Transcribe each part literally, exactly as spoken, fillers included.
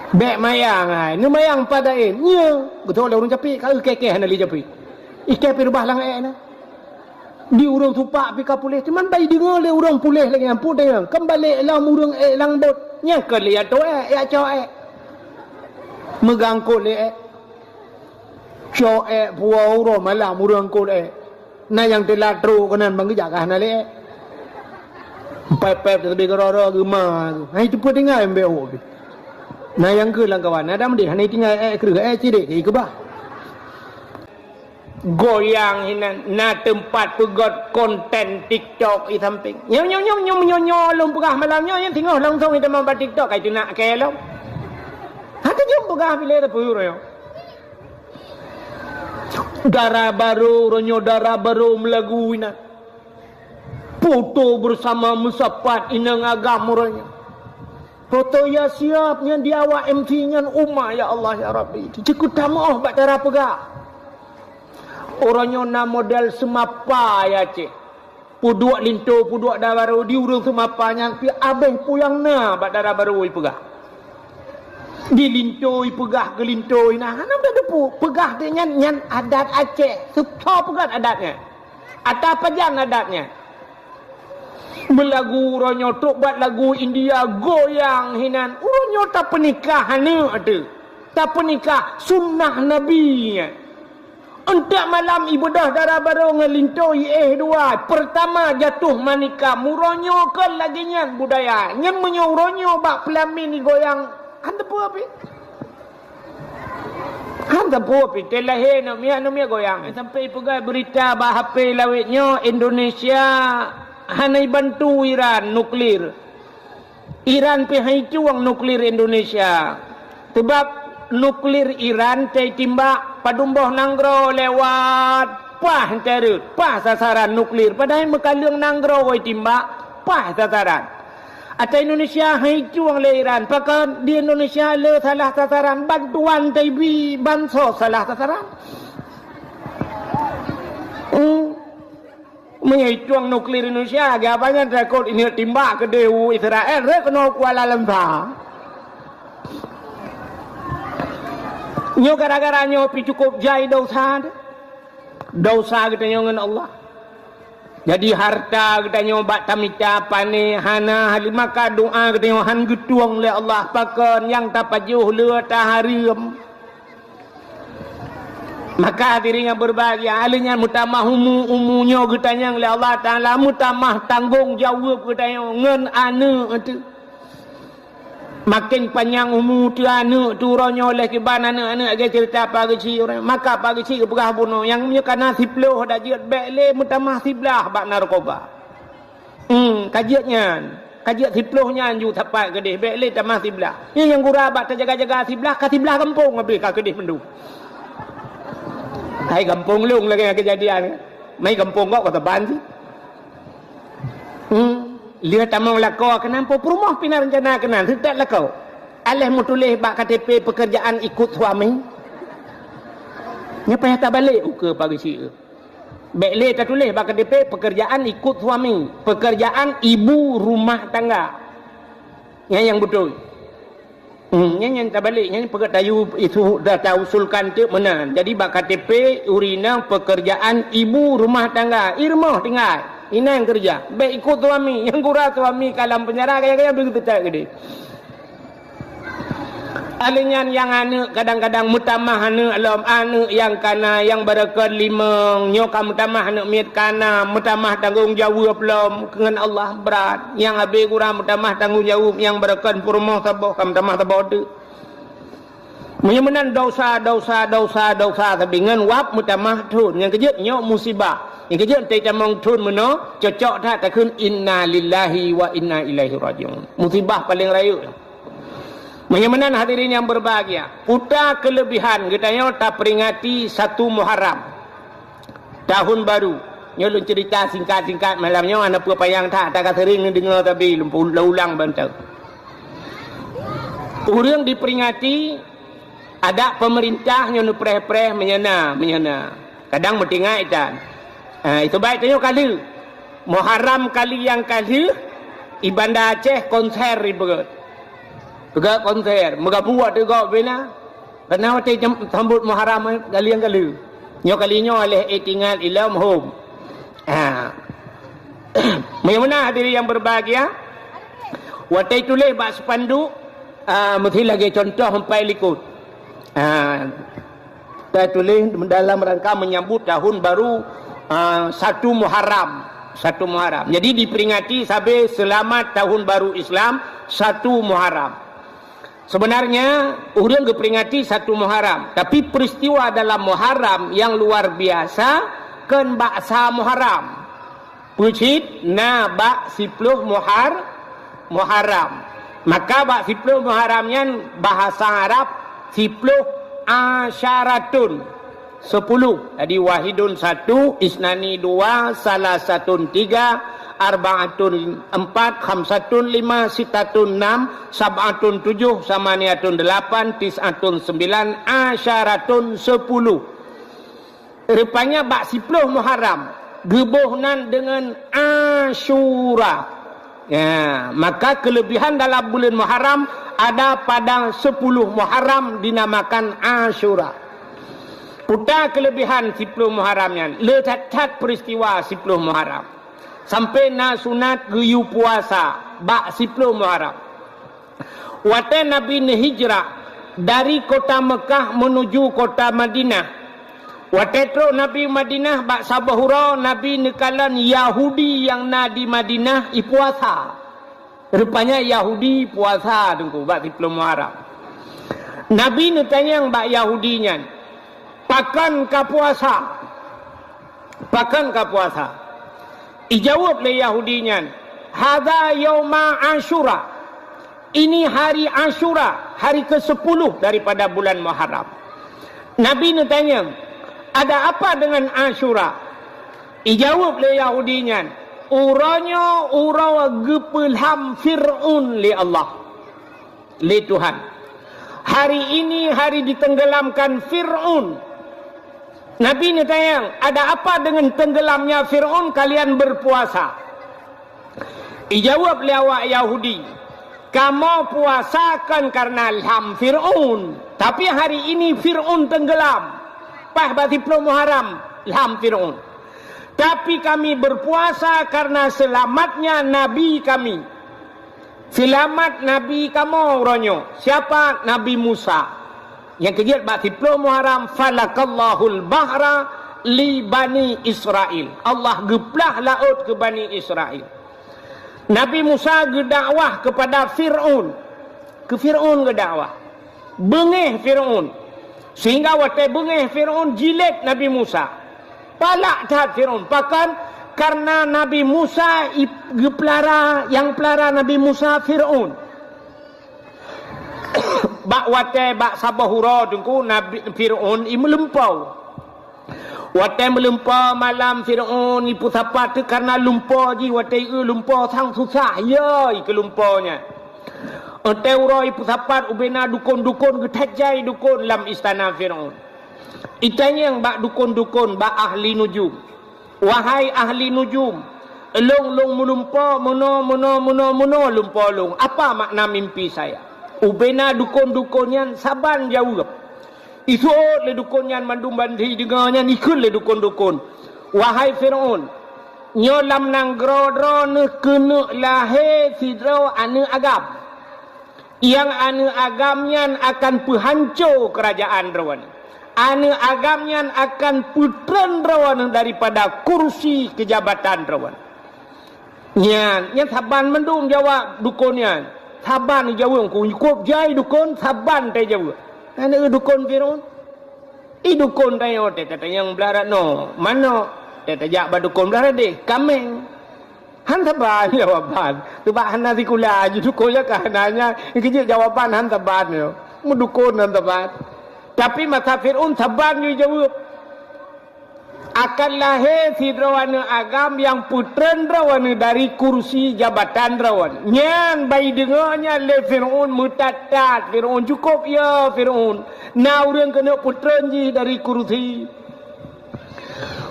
Bèk mayang hai, neumayang pat daim. Nyo, geutoh lé ureueng capek, ka kèe-kèe hana lé capek. Ikèe pih reubah lam èk na. Di ureueng supak pih ka puléh, cuman bai deungoe lé ureueng puléh lagèe nyan, peue deungoe. Kan balek lom ureueng èk lam bot. Nyan keuh lé atoe èk, jak cok èk. Meugangkot lé èk. Cok èk puwoe uroe malam ureueng kot èk. Na nyang teulat trok keunan ban geujak ka hana lé èk. Pèp-pèp teubi keudroe-droe geuma. Hai teupeu tinggai mbek ho pih. Na nyang keu lam kawan, na dam deh hana tinggai èk kreueh èk cidek keubah. Goyang hinan na teumpat peugöt konten TikTok i sampéng. Nyoe, nyoe, nyoe, nyoe, nyoe, nyoe lôn peugah malam nyoe, nyoe singoh langsong ita meubat TikTok, kai teunak kèe lom. Hana jeuem peugah bilé teupeu nyoe. Dara barô, uroe nyoe dara barô meulagu inan. Foto bersama meusapat inong agam uroe nyoe. Foto ya siap nyan di awak M C nyan, uma ya Allah ya Rabbi. Cukôp tameuoh bak dara peugah. Uroe nyoe na model seumapa ya ceh. Peuduek linto, peuduek dara barô di ureueng seumapa nyan pih abéh peue nyang na bak dara barô ipeugah. Di linto ipeugah keu linto inan, hana teudeungoe peugah geuh nyan, nyan adat Aceh. Soe peugah adat nyan? Ata pajan adat nyan? Meulagu uroe nyoe trok bak lagu India goyang hinan. Uroe nyoe tapeunikah aneuk teuh. Tapeunikah sunnah Nabi nyan. Eunteuk malam ibeudôh dara barô ngon linto iéh dua. Peurtama jatoh manikam. Uroe nyoe kon lagèe nyan budaya. Nyan meunyoe uroe nyoe bak peulamin igoyang, han teupeu pih. Han teupeu pih. Teuh lahé aneuk miet, aneuk miet goyang. Sampai ipeugah beurita bak H P lawét nyoe Indonesia hana ibantu Iran nuklir. Iran pih han itueng nuklir Indonesia. Sebab nuklir Iran teuh itimbak padum boh nanggroe lewat, paih teuh rhot, paih sasaran nuklir. Padahai meukaleueng nanggroe itimbak, paih sasaran. Ata Indonesia han itueng lé Iran, pakon di Indonesia le salah sasaran, bantuan teuh ibi, bansos salah sasaran. Hmm. Meunyoe itueng nuklir Indonesia, lagèe abang nyan takot ineuk timbak keudeh u Israel, rhot keunoe Kuala Lumpur. Nyoe gara-gara nyoe pih cukôp jai desya teuh. Desya geutanyoe ngon Allah. Jadi hareuta geutanyoe bak tamita pané hana, haleue maka doa geutanyoe han geutueng lé Allah, pakon nyang tapajoh le tahareuem. Maka hadirin nyang beureubahagia, lheueh nyan meutamah umu, umu nyoe geutanyong lé Allah Taala, meutamah tanggong jaweueb geutanyoe ngon aneuk teuh. Maken panyang umu teuh aneuk teuh uroe nyoe lheueh kiban aneuk-aneuk lagèe ceurita Pak Geuchik, maka Pak Geuchik geupeugah bunoe, nyang meunyoe ka na siplôh dak jeuet bèk lé meutamah siblaih bak narkoba. Hmm, ka jeuet nyan. Ka jeuet siplôh nyan ju sapat keudeh, bèk lé tamah siblaih. Nyan nyang gura bak tajaga-jaga siblaih, ka siblaih gampông habéh ka keudeh mandum. Hai gampông lôn lagèe nyan keujadian. Mai gampông gob ka saban cit. Hmm, lheueh tamong lakoe keunan, po peurumoh pih na reuncana keunan, seutôt lakoe. Aléh meutuléh bak K T P pekerjaan ikut suami. Nyan payah tabalek ukeue Pak Geuchik. Bèk lé tatuléh bak K T P pekerjaan ikut suami, pekerjaan ibu rumah tangga. Nyan nyang beutôi. Hmm, nyan nyang tabalek, nyan peugah tayue isu dah tausulkan teuk meunan. Jadi bak K T P ureueng inong pekerjaan ibu rumah tangga, i rumoh tinggai, inan keureuja. Bèk ikut suami, nyang gura suami ka lam peunjara, kaya-kaya beuteutek keudeh. Alèh nyan nyang aneuk kadang-kadang meutamah aneuk lom, aneuk nyang kana, nyang barokon limong, nyoe ka meutamah aneuk miet kana, meutamah tanggong jaweueb lom, ngon Allah brat. Nyang habéh gura meutamah tanggong jaweueb, nyang barokon peurumoh saboh ka meutamah saboh teuk. Meunyoe meunan dosa, dosa, dosa, dosa sabe ngon wab meutamah thon. Nyang keujeuet nyoe musibah. Nyang keujeuet teutamong thon meunoe, cocok that takheun innalillahi wa inna ilaihi raji'un. Musibah paleng rayeuk. Meunyoe meunan hadirin nyang beureubahagia, peue keulebihan geutanyoe taperingati satu Muharram, tahun baru. Nyoe lôn ceurita singkat-singkat malam nyoe, hana peue panyang that, ata ka seuring neudeungoe sabe lôn ulang bantai. Ureueng diperingati, adak peumeurintah nyoe neupreh-preh meunyoe na, meunyoe na. Kadang meutinggai tan. Ah, itu baik tanyoe kali. Muharram kali nyang ka lheueh, i Banda Aceh konser ibeureuet. Peugah konser, meugabua teuh gob bina. Karena watèe jam-, sambot Muharram, eh, galeng-galeng. Nyoe kali nyoe leh eh, tinggal ilom hom. Ha. Meunyoe meunan hadirin yang berbahagia, watèe tuléh bak spanduk, ah, meusti lagèe contoh sampai likot. Ah, tatuléh dalam rangka menyambut tahun baru, ah, satu Muharram. Satu Muharram. Jadi diperingati sabe selamat tahun baru Islam, satu Muharram. Sebenarnya, ureueng geuperingati satu Muharram, tapi peristiwa dalam Muharram yang luar biasa kon bak sa Muharram. Peue cit na bak siploh Muhar-, Muharram. Maka bak siploh Muharram nyan bahasa Arab siploh asyaratun. Sepuluh. Jadi, wahidun satu, isnani dua, salasatun tiga, arbaatun empat, khamsatun lima, sittatun enam, sab'atun tujuh, samaniatun delapan, tis'atun sembilan, asyaratun sepuluh. Rupanya bak siploh Muharram, geuboh nan deungon Asyura. Ya, maka kelebihan dalam bulan Muharram ada pada sepuluh Muharram dinamakan Asyura. Peue ta kelebihan siploh Muharram nyan, le that-that peristiwa siploh Muharram. Sampai na sunat geuyue puasa bak siploh Muharram. Watèe Nabi neuhijrah dari kota Mekah menuju kota Madinah, watèe trok Nabi Madinah bak saboh uroe Nabi neukalon Yahudi nyang na di Madinah ipuasa. Rupanya Yahudi puasa teungku bak siploh Muharram. Nabi neutanyong bak Yahudi nyan, "Pakon ka puasa? Pakon ka puasa?" Ijaweueb lé Yahudi nyan, "Hadza yauma Asyura." Ini hari Asyura, hari kesepuluh daripada bulan Muharram. Nabi neutanyong, "Ada apa dengan Asyura?" Ijaweueb lé Yahudi nyan, "Uroe nyoe uroe geupeulham Fir'aun lé Allah, lé Tuhan. Hari ini hari ditenggelamkan Fir'aun." Nabi neutanyong, "Ada apa dengan tenggelamnya Fir'aun kalian berpuasa?" Ijaweueb lé awak Yahudi, "Kamoe puasa kon karena lham Fir'aun, tapi hari ini Fir'aun tenggelam. Paih bak siploh Muharram lham Fir'aun. Tapi kami berpuasa karena selamatnya Nabi kami. Selamat Nabi kamoe uroe nyoe. Siapa? Nabi Musa." Nyang keujeuet bak siploh Muharram, "Falakallahul bahra li Bani Israil." Allah geuplah laôt keu Bani Israil. Nabi Musa geudakwah kepada Fir'aun. Keu Fir'aun geudakwah. Beungéh Fir'aun. Sehingga watèe beungéh Fir'aun jilet Nabi Musa. Palak that Fir'aun. Pakon? Karena Nabi Musa i-, geupeulara, nyang peulara Nabi Musa Fir'aun. Bak watèe bak saboh uroe teungku Nabi Fir'aun i meulumpoe. Watèe meulumpoe malam Fir'aun ipeusapat teuh karena lumpoe jih watèe ieu lumpoe sang susah, ya, ikeue lumpoe nyan. Watèe uroe ipeusapat ubena dukon-dukon geutajai dukon lam istana Fir'aun. Itanyong bak dukon-dukon, bak ahli nujum, "Wahai ahli nujum, lôn, lôn meulumpoe meunoe, meunoe, meunoe, meunoe lumpoe lôn. Apa makna mimpi saya?" Ubena dukon-dukon nyan saban jaweueb. Isuôt lé dukon nyan mandum ban jideungoe nyan, ikheun lé dukon-dukon, "Wahai Fir'aun, nyoe lam nanggroe droeneuh keuneuk lahé sidroe aneuëk agam. Nyang aneuëk agam nyan akan peuhanco keurajaan droeneuh. Aneuëk agam nyan akan peutreun droeneuh daripada kursi keujabatan droeneuh." Nyan, nyan saban mandum jaweueb dukon nyan. Saban jaweueb, ku cukôp jai dukon, saban tajaweueb. Aneuëk dukon Fir'aun. I dukon tanyoe teuh tatanyong blah rat noe, manok, teuh tajak bak dukon blah rat deh, kaméng. Han saban jawaban. Teubak hana sikula jih dukon nyan ka hana nyan, keujeuet jawaban han saban nyoe. Meudukon han saban. Tapi masa Fir'aun saban jih jaweueb. Akan lahé sidroe aneuëk agam nyang peutreun droeneuh dari kursi jabatan droeneuh. Nyan ban jideungoe nyan lé Fir'aun meutat-tat. Fir'aun, cukôp ya Fir'aun. Na ureuëng keuneuk peutreun jih dari kursi.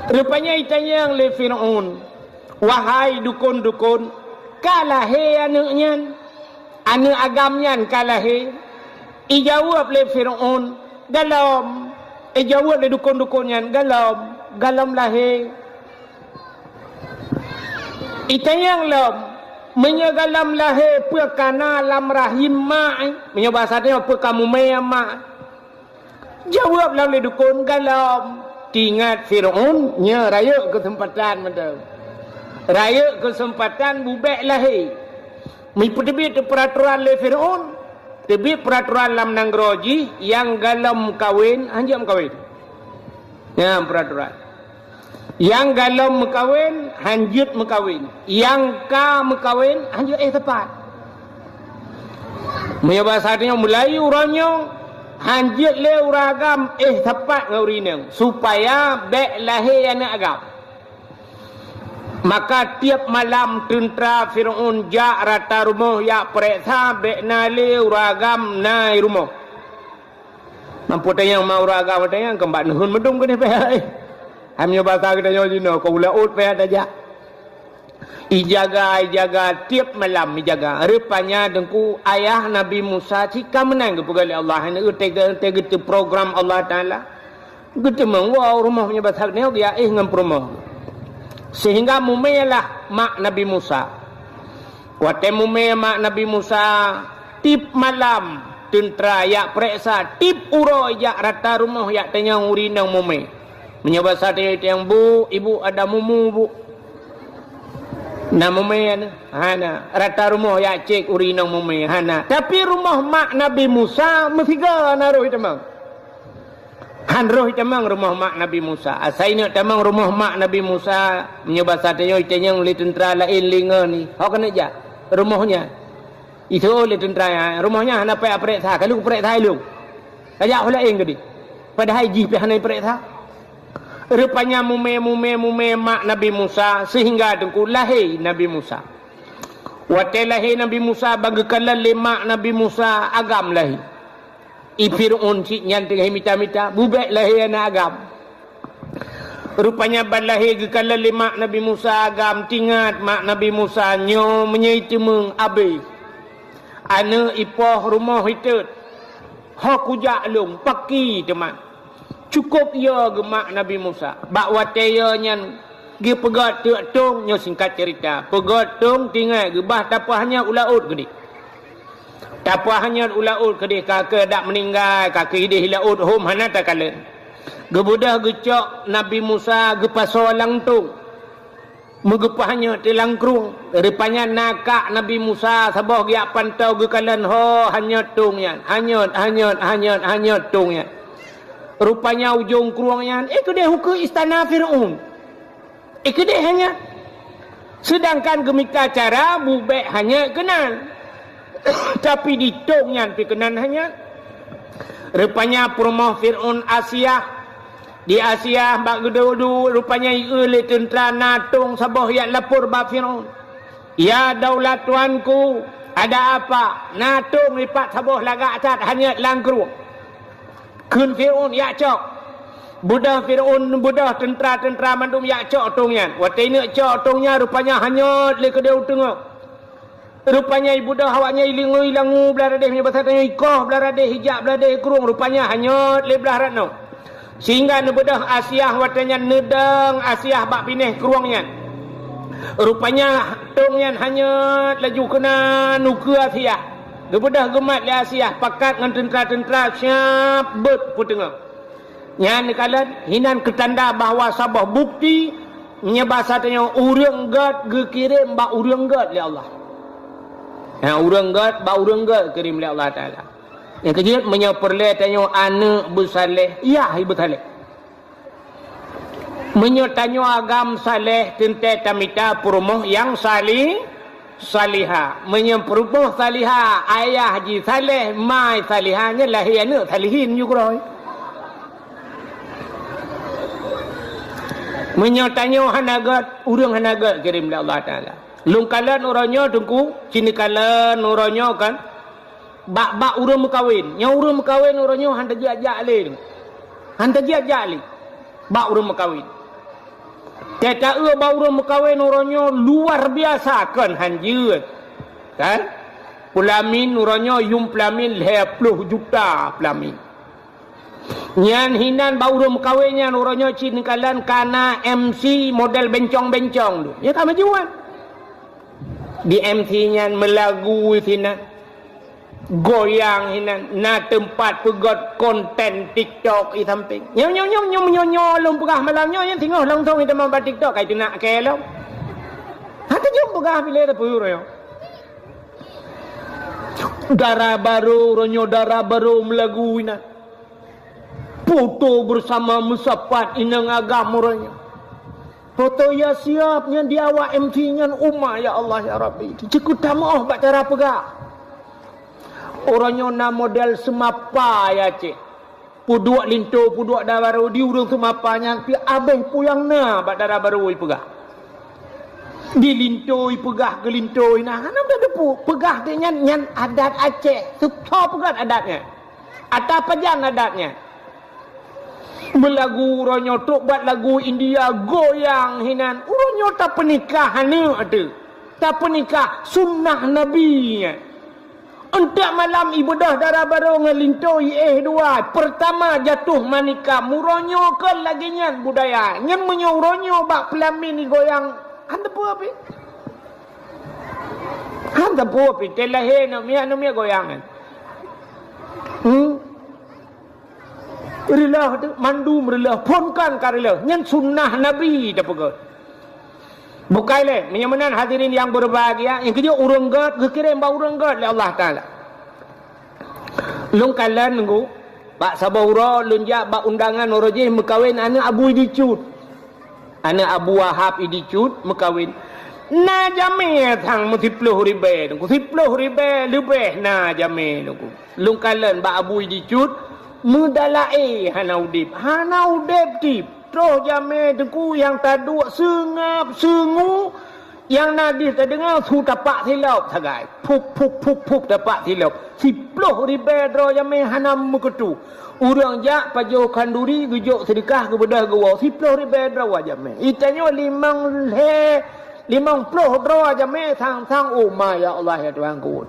Rupanya itanyong lé Fir'aun, "Wahai dukon-dukon, ka lahé aneuëk nyan?" Aneuëk agam nyan ka lahé, ijaweueb lé Fir'aun, "Gohlom." Ijaweueb lé dukon-dukon nyan, "Gohlom, gohlom lahé." Itanyong lom, "Meunyoe gohlom lahé, peue ka na lam rahim mak?" Meunyoe basa tanyoe, "Peue ka mumè mak?" Jaweueb lom lé dukon, "Gohlom." Teuingat Fir'aun, nyoe rayeuk keuseumpatan mantong. Rayeuk keuseumpatan bubèk lahé. Meuteubiet peuraturan lé Fir'aun, teubiet peuraturan lam nanggroe jih, nyang gohlom meukawen, hanjeuet meukawen. Nyan peuraturan. Nyang gohlom meukawen, hanjeuet meukawen. Nyang ka meukawen, hanjeuet éh teupat. Meunyoe basa tanyoe, mulai uroe nyoe, hanjeuet lé ureuëng agam éh teupat ngon ureuëng inong, supaya bèk lahé aneuëk agam. Maka tiep malam teuntra Fir'aun jak rata rumoh jak peuriksa bèk na lé ureuëng agam na i rumoh. Mampu tanyong ma ureuëng agam tanyong, "Keu bak neuheun meudum keuneuk payah, eh?" Hai meunyoe basa geutanyoe jinoe, "Keu u laôt payah tajak." Ijaga, ijaga, tiep malam ijaga. Rupanya Teungku, ayah Nabi Musa cit ka meunan geupeugah lé Allah, hana teuga-teuga program Allah Taala. Geuteumeung woe u rumoh meunyoe basa geutanyoe geujak éh ngon peurumoh. Sehingga mumè lah mak Nabi Musa. Watèe mumè mak Nabi Musa, tiep malam teuntra jak peuriksa, tiep uroe jak rata rumoh jak tanyong ureuëng inong mumè. Meunyoe basa tanyoe tanyong, "Bu, ibu ada mumu, Bu?" Na mumè nyan? Hana. Rata rumoh jak cék ureuëng inong mumè? Hana. Tapi rumoh mak Nabi Musa meusigoe na roh itamong. Han roh itamong rumoh mak Nabi Musa. Asai neuk tamong rumoh mak Nabi Musa, meunyoe basa tanyoe itanyong lé teuntra laén lingon ni, "Ho keuneuk jak rumoh nyan?" Iseuôt lé teuntra nyan, "Rumoh nyan hana payah peuriksa, ka lheueh peuriksa ilôn. Kajak ho laén keudéh." Padahai jih pih hana peuriksa. Rupanya mumè, mumè, mumè mak Nabi Musa sehingga Teungku lahé Nabi Musa. Watèe lahé Nabi Musa, ban geukalon lé mak Nabi Musa agam lahé. I Fir'aun cit nyan teungoh mita-mita, bubèk lahé aneuëk agam. Rupanya ban lahé geukalon lé mak Nabi Musa agam, teuingat mak Nabi Musa nyoe meunyoe iteumeung abéh. Aneuëk ipoh rumoh itot. Ho kujak lôn, pakri teuma. Cukôp yo geumak Nabi Musa. Bak watèe yo nyan geupeugöt teuk tông, nyoe singkat cerita. Peugöt tông, teuingat geuba tapeuhanyot u laôt keudéh. Tapeuhanyot u laôt keudéh, ka keuh dak meuninggai, ka keuh idéh i laôt hom hana takalon. Geubeudôh geucok Nabi Musa geupasoe lam tông. Meugeupeuhanyot di lam krueng. Rupanya na kak Nabi Musa saboh geujak pantoe geukalon ho hanyot tông nyan. Hanyot, hanyot, hanyot, hanyot tông nyan. Rupanya ujông krueng nyan, eh, keudéh ukeue istana Fir'aun. Eh, keudéh hanyot. Seudangkan geumita cara bubèk hanyot keunan. Tapi di tông nyan pih keunan hanyot. Rupanya peurumoh Fir'aun Asiah. Di Asiah bak geuduek-duek rupanya ieu lé teuntra na tông saboh jak lapor bak Fir'aun. "Ya daulat tuanku, ada apa?" "Na tông ipat saboh lagak that hanyot lam krueng." Kheun Fir'aun, "Jak cok." Beudôh Fir'aun, beudôh teuntra-teuntra mandum jak cok tông nyan. Watèe ineuk cok tông nyan, rupanya hanyot lé keudéh u teungoh. Rupanya ibeudôh awaknyan ilingoe ilangu blah radéh, meunyoe basa tanyoe ikoh blah radéh, ijak blah radéh krueng, rupanya hanyot lé blah radnoe. Sehingga neubeudôh Asiah watèe nyan, neudong Asiah bak binéh krueng nyan. Rupanya tông nyan hanyot laju keunan ukeue Asiah. Geubeudôh geumat lé Asiah pakat ngon teuntra-teuntra siab beuet peuteungoh. Nyan neukalon hinan keutanda bahwa saboh bukti meunyoe basa tanyoe ureuëng gét geukirém bak ureuëng gét lé Allah. Ha, ureuëng gét bak ureuëng gét geukirém lé Allah Taala. Nyang keujeuet, meunyoe peureulèe tanyoe aneuëk beusaléh, yah beusaléh. Meunyoe tanyoe agam saléh, teuntèe tamita peurumoh nyang sali-, salihah. Meunyoe peurumoh salihah, ayah jih saléh, ma salihah, nyan lahé aneuëk salihin ju keudroe. Meunyoe tanyoe hana gét, ureuëng hana gét kirém lé Allah Taala. Lôn kalon uroe nyoe Teungku, ci neukalon uroe nyoe kan, bak-bak ureuëng meukawen. Nyoe ureuëng meukawen uroe nyoe hana tajak-jak lé. Hana tajak-jak lé bak ureuëng meukawen. Teuka bak ureuëng meukawen uroe nyoe luar biasa kon han jeuet. Kan? Peulamén uroe nyoe yuem peulamén lhèe ploh juta peulamén. Nyan hinan bak ureueng meukawen nyan uroe nyoe cit neukalon ka na M C model bencong-bencong tu. Ya ka maju kan? Di M C nyan meulagu sinan. Goyang hinan, na teumpat peugöt konten TikTok i sampéng. Nyoe, nyoe, nyoe, nyoe, nyoe, nyoe lôn peugah malam nyoe, nyan singoh langsong i teuma bak TikTok, kai teunak kée lom. Hana jeuet peugah bilé tapeue uroe nyoe. Dara barô, uroe nyoe dara barô meulagu inan. Foto bersama meusapat inong agam uroe nyoe. Foto ya siap nyan di awak M C nyan, uma ya Allah ya Rabbi. Cikuk tamoh bak cara peugah. Uroe nyoe na model seumapa ya cit. Peuduek linto, peuduek dara barô di ureueng seumapa nyan pih abéh peue nyang na bak dara barô ipeugah. Di linto ipeugah, keu linto inan, hana teudeungoe. Peugah geuh nyan, nyan adat Aceh. Soe peugah adat nyan? Ata pajan adat nyan? Meulagu uroe nyoe trok buet lagu India, goyang hinan. Uroe nyoe tapeunikah aneuk teuh. Tapeunikah sunnah Nabi nyan. Eunteuk malam ibeudôh dara barô ngon linto iéh dua. Peurtama jatuh manikam. Uroe nyoe kon lagée nyan budaya. Nyan meunyoe uroe nyoe bak peulamén igoyang, hana peue pih. Hana peue pih. Teuh lahé aneuk miet, aneuk miet goyang nyan. Hmm? Reuloh teuh, mandum reuloh, phon kon ka reuloh. Nyan sunnah Nabi tapeugah. Bukai lé, meunyoe meunan hadirin nyang berbahagia, nyang keujeuet ureueng gét geukirém bak ureueng gét lé Allah Taala. Lôn kalon nunggu, bak saboh uroe lôn jak bak undangan uroe jih meukawen aneuk Abu Idi Cut. Aneuk Abu Wahab Idi Cut meukawen. Na jamé sang meusiploh ribée, siploh ribée leubeh na jamé nunggu. Lôn kalon bak Abu Idi Cut, meudalaé hana udeb, hana udeb tieb. Troh jamé teungku nyang taduek seungab seungu, nyang na dih tadeungoe su tapak silop sagai. Pup, pup, pup, pup tapak silop. Siploh ribée droe jamé hana meukeutôh. Ureueng jak pajoh khanduri geujok seudeukah geubeudôh geuwoe. Siploh ribée droe jamé. Itanyoe limong lhée, limong ploh droe jamé sang-sang, oh ma ya Allah ya Tuhanku.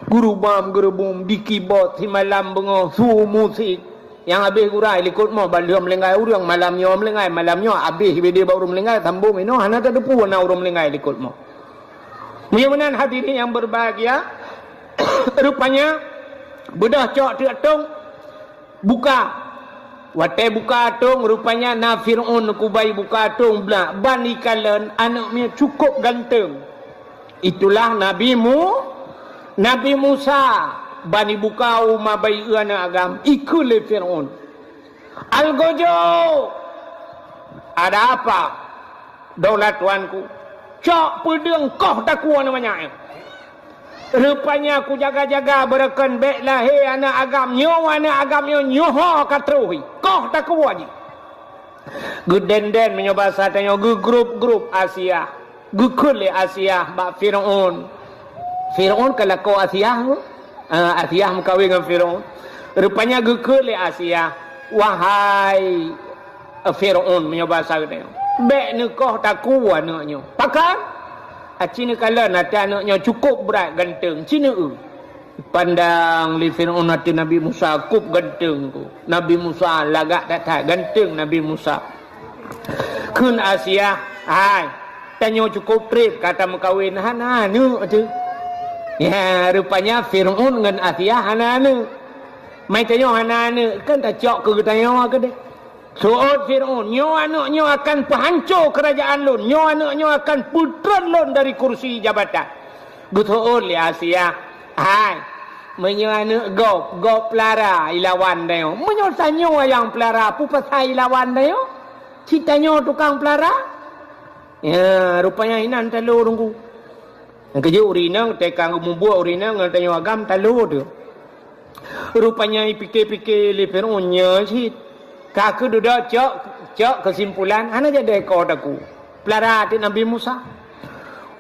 Geurubam-geurubum di kibot simalam beungoh su musik. Nyang habéh gura i likot moh bak lheueh meulinggai ureueng, malam nyoe meulinggai, malam nyoe habéh bede bak ureueng meulinggai, sambong inoe hana tateupeue na ureueng meulinggai i likot moh. Meunyoe meunan hadirin nyang berbahagia, rupanya beudôh cok teuk atong, buka. Watée buka atong, rupanya na Fir'aun kubai buka atong blak, ban ikalon aneuk miet cukôp ganteng. Itulah Nabi Mu-, Nabi Musa ban ibuka uma bai eu aneuk agam, ikheun lé Fir'aun, "Algojo, ada apa, daulat tuanku? Cok peudeueng koh takue aneuk manyak nyoe. Rupanya kujaga-jaga beureukan bék lahé aneuk agam nyoe, aneuk agam nyoe nyoe ho ka troh hi. Koh takue jih." Geudenden meunyoe basa tanyoe, geugrup-grup Asiah. Geukheun lé Asiah bak Fir'aun. Fir'aun ka lakoe Asiah tu. Ah, Asiah meukawen ngon Fir'aun. Rupanya geukheun lé Asiah, "Wahai, eh, Fir'aun," meunyoe basa geutanyoe, "bék neukoh takue aneuk nyoe. Pakon? Aci neukalon até aneuk nyoe cukôp brat ganteng, ci neu-eu." Pandang lé Fir'aun ateueh Nabi Musa, kôp ganteng ku. Nabi Musa lagak that-that ganteng Nabi Musa. Kheun Asiah, "Hai, tanyoe cukôp treb ka tameukawen, hana aneuk teuh." Ya, rupanya Fir'aun ngon Asiah hana aneuk. Mai tanyoe hana aneuk, kan tacok keu geutanyoe keudeh. Seuôt Fir'aun, "Nyoe aneuk nyoe akan peuhanco keurajaan lôn. Nyoe aneuk nyoe akan peutreun lôn dari kursi jabatan." Geuseuôt lé Asiah, "Hai, meunyoe aneuk gob, gob peulara ilawan tanyoe. Meunyoe tanyoe nyang peulara, peue pasai ilawan tanyoe? Cit tanyoe tukang peulara?" Ya, rupanya inan talo Teungku. Nyang keujeuet ureueng inong, teuka mubuet ureueng inong ngon tanyoe agam talo teuh. Rupanya ipike-pike lé Fir'aun nyoe cit. Ka keuh dudoe cok, cok keusimpulan, hana jadi koh takue. Peulara ateueh Nabi Musa.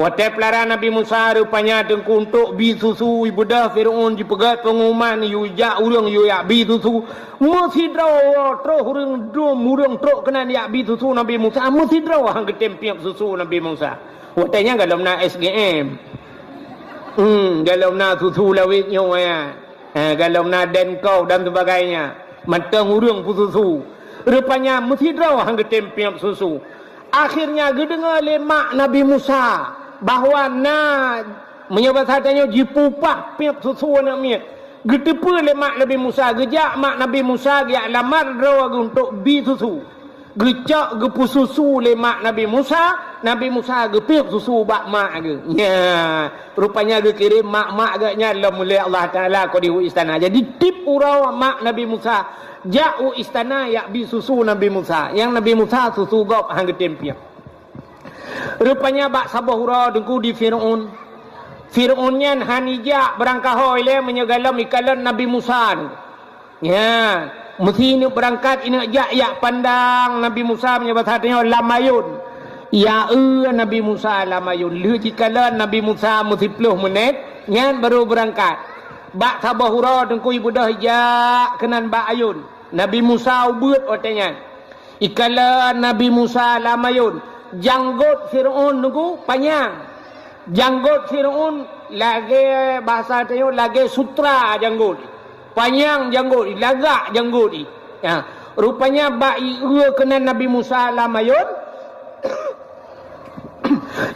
Watée peulara Nabi Musa, rupanya Teungku, untuk bi susu, ibeudôh Fir'aun jipeugét peungumuman, yue jak ureueng yue jak bi susu. Meusidroe troh ureueng dum, ureueng trok keunan jak bi susu Nabi Musa. Meusidroe han geutem piep susu Nabi Musa. Watée nyan gohlom na S G M. Hmm, galom na susu lawét nyoe, ya. Ha, galom na den kau dan sebagainya. Mantong ureuëng peususu. Rupanya meusidroe han geutem piep susu. Akhirnya geudeungoe lé mak Nabi Musa bahwa na, meunyoe basa tanyoe, jipupah piep susu aneuëk miet. Geuteupeue lé mak Nabi Musa, geujak mak Nabi Musa geujak lamar droe geuh untuk bi susu. Geucok geupeususu lé mak Nabi Musa, Nabi Musa geupiep susu bak mak geuh. Nya, rupanya geukirém mak-mak geuh nyan lom lé Allah Taala keu di u istana. Jadi tiep uroe mak Nabi Musa jak u istana jak bi susu Nabi Musa. Nyang Nabi Musa susu gob han geutem piep. Rupanya bak saboh uroe teungku di Firaun. Firaun nyan han ijak beurangkaho ilée meunyoe galom ikalon Nabi Musa. Nya, meusi ineuk beurangkat, ineuk jak, jak pandang Nabi Musa meunyoe basa tanyoe lam ayôn. Ya, eu Nabi Musa lam ayôn. Lheueh jikalon Nabi Musa meusiploh meunét, nyan barô beurangkat. Bak saboh uroe teungku ibeudôh ijak keunan bak ayôn. Nabi Musa ubeuet watée nyan. Ikalon Nabi Musa lam ayôn, janggot Firaun teungku panyang. Janggot Firaun lagée basa tanyoe lagée sutra janggot. Panyang janggot, lagak janggot. Ya, rupanya bak ieu keunan Nabi Musa lam ayôn,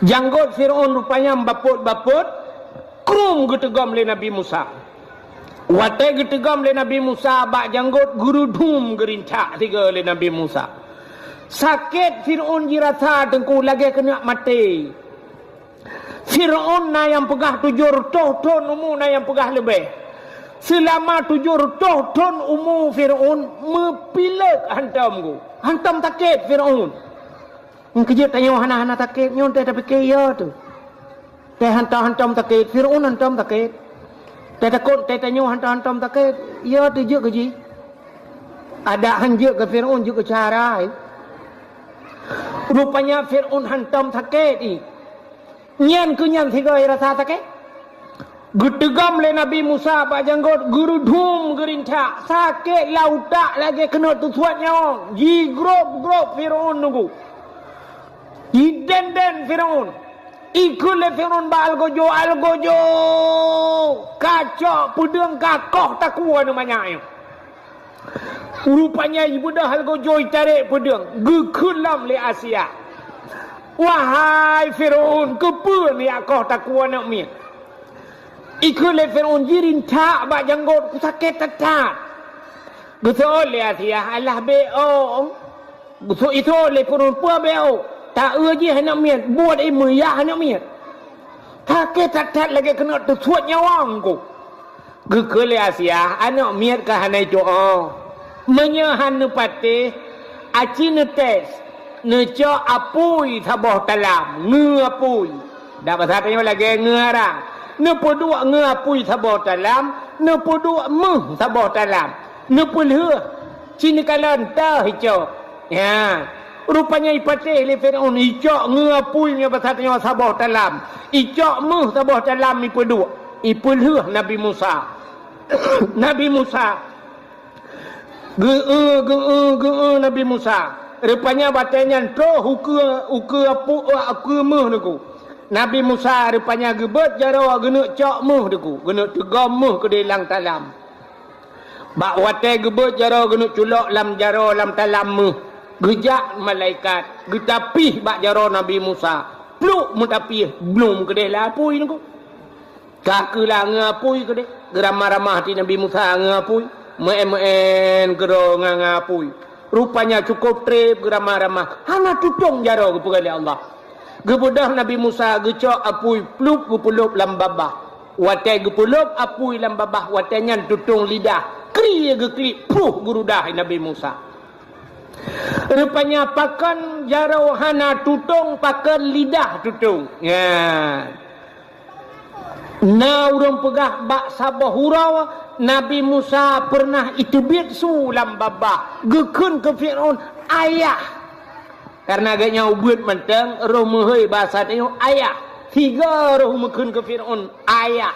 janggot Firaun rupanya bapot-bapot, krum geuteugom lé Nabi Musa. Watée geuteugom lé Nabi Musa bak janggot, geurudum geurintak sigoe lé Nabi Musa. Sakét Firaun jirasa teungku lagée keuneuk maté. Firaun na nyang peugah tujoh reutôh thon umu, na nyang peugah leubeh. Seulama tujoh reutôh thon umu Firaun meupilek hantom geuh. Hantom sakét Firaun. Nyang keujeuet tanyoe hana-hana sakét nyoe teuh tapike yo teuh. Teuh hantom-hantom sakét, Firaun hantom sakét. Teuh takot teuh tanyoe hantom-hantom sakét, yo teuh jeuet keu jih. Adak han jeuet keu Firaun, jeuet keu cara. Rupanya Firaun hantom sakét ih. Nyan keuh nyan sigoe rasa sakét. Geuteugom lé Nabi Musa bak janggot, geurudum geurintak, sakét lam utak lagée keuneuk teusuet nyawöng. Jigrob-grob Firaun teungku. Jiden-den Firaun. Ikheun lé Firaun bak algojo, "Algojo, kacok peudeueng kakoh takue aneuëk manyak nyoe." Rupanya ibeudôh algojo itarek peudeueng, geukheun lom lé Asia, "Wahai Firaun, keupeue neuyak koh takue aneuëk miet?" Ikheun lé Firaun, "Jirintak bak janggot, kusakét that-that." Geuseuôt lé Asia, "Alah bék ôk." Geuseuôt lé Firaun, "Peue bék ôk? Taeu jih aneuëk miet, buet ié meuyah aneuëk miet. Sakét that-that lagée keuneuk teusuet nyawöng ku." Geukheun lé Asia, "Aneuëk miet ka hana itu'oh. Meunyoe han neupatéh, aci neutés, neucok apui saboh talam, ngeue apui." Dak basa tanyoe lagée ngeue arang. Neupeuduek ngeue apui saboh talam, neupeuduek méuh saboh talam. Neupeulheueh, ci neukalon teuh icok. Ya. Rupanya ipatéh lé Firaun, icok ngeue apui meunyoe basa tanyoe saboh talam. Icok méuh saboh talam ipeuduek. Ipeulheueh Nabi Musa. Nabi Musa. Geu-eu, geu-eu, geu-eu Nabi Musa. Rupanya watée nyan troh ukeue, ukeue apu-, ukeue méuh teungku. Nabi Musa rupanya geubeuet jaroe geuneuk cok méuh teungku. Geuneuk teugom méuh keudeh lam talam. Bak watée geubeuet jaroe geuneuk culok lam jaroe lam talam méuh, geujak malaikat, geutapih bak jaroe Nabi Musa. Pluk meutapih, blum keudeh lam apui teungku. Ka keuh la ngeue apui keudeh, geuramah-ramah di Nabi Musa ngeue apui, meu'en-meu'en keudroe ngon apui. Rupanya cukôp treb geuramah-ramah, hana tutong jaroe geupeugah lé Allah. Geubeudôh Nabi Musa geucok apui plup geupeulôb lam babah. Watée geupeulôb apui lam babah, watée nyan tutong lidah, kri geuklik, pruh geurudah Nabi Musa. Rupanya pakon jaroe hana tutong, pakon lidah tutong. Nyan. Na ureuëng peugah bak saboh uroe Nabi Musa peureunah iteubiet su lam babah, geukheun keu Firaun, "Ayah." Kareuna geuhnyan ubeuet mantong, roh meuhôi basa tanyoe ayah. Sigoe roh meukheun keu Firaun, "Ayah."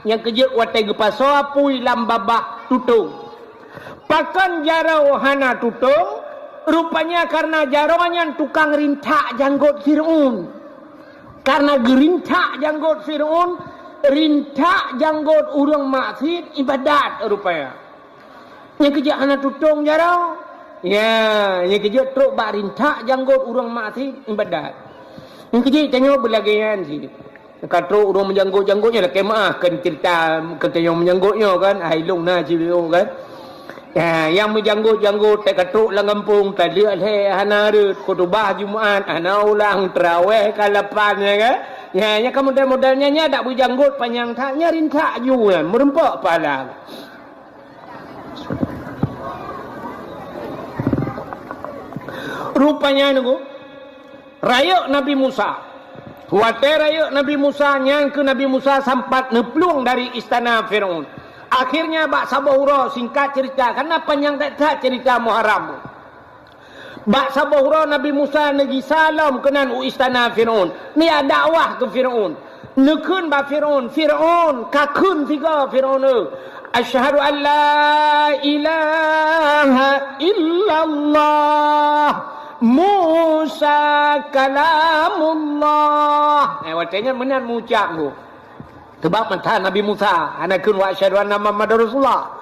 Nyang keujeuet watée geupasoe apui lam babah tutong. Pakon jaroe hana tutong? Rupanya kareuna jaroe nyan tukang rintak janggot Firaun. Kareuna geurintak janggot Firaun, Rintak janggot ureuëng maksiet ibadat rupanya. Nyang keujeuet hana tutong jaroe. Ya, nyang keujeuet trok bak rintak janggot ureuëng maksiet ibadat. Nyang keujeuet tanyoe beulagèe nyan cit. Ka trok ureuëng meujanggot-janggot nyan lakèe meu'ah kan cerita keu tanyoe meujanggot nyoe kan. Hai lôn na cit kan. Ya, nyang meujanggot-janggot teuka trok lam gampông, taleuek lhèe hana rhot, khutubah Jumat hana ulang, teurawèh ka lapan, ya kan? Ya, nyang ka model-model nyan, nyan dak beujanggot panyang that, nyan rintak ju nyan, meureumpok pahala. Rupanya nunggu. Rayeuk Nabi Musa. Watèe rayeuk Nabi Musa, nyan keuh Nabi Musa sampat neuplueng dari istana Firaun. Akhirnya bak saboh uroe, singkat cerita, karena panyang that-that cerita Muharram. Bak saboh uroe Nabi Musa neugisa lom keunan u istana Firaun, neujak dakwah keu Firaun. Neukheun bak Firaun, "Firaun, kakheun sigoe Firaun, eh. Asyhadu an la ilaha illallah, Musa kalamullah." Eh, watèe nyan meunan meuucap tu. Teubak mata Nabi Musa, hana kheun wa asyhadu anna Muhammadar Rasulullah.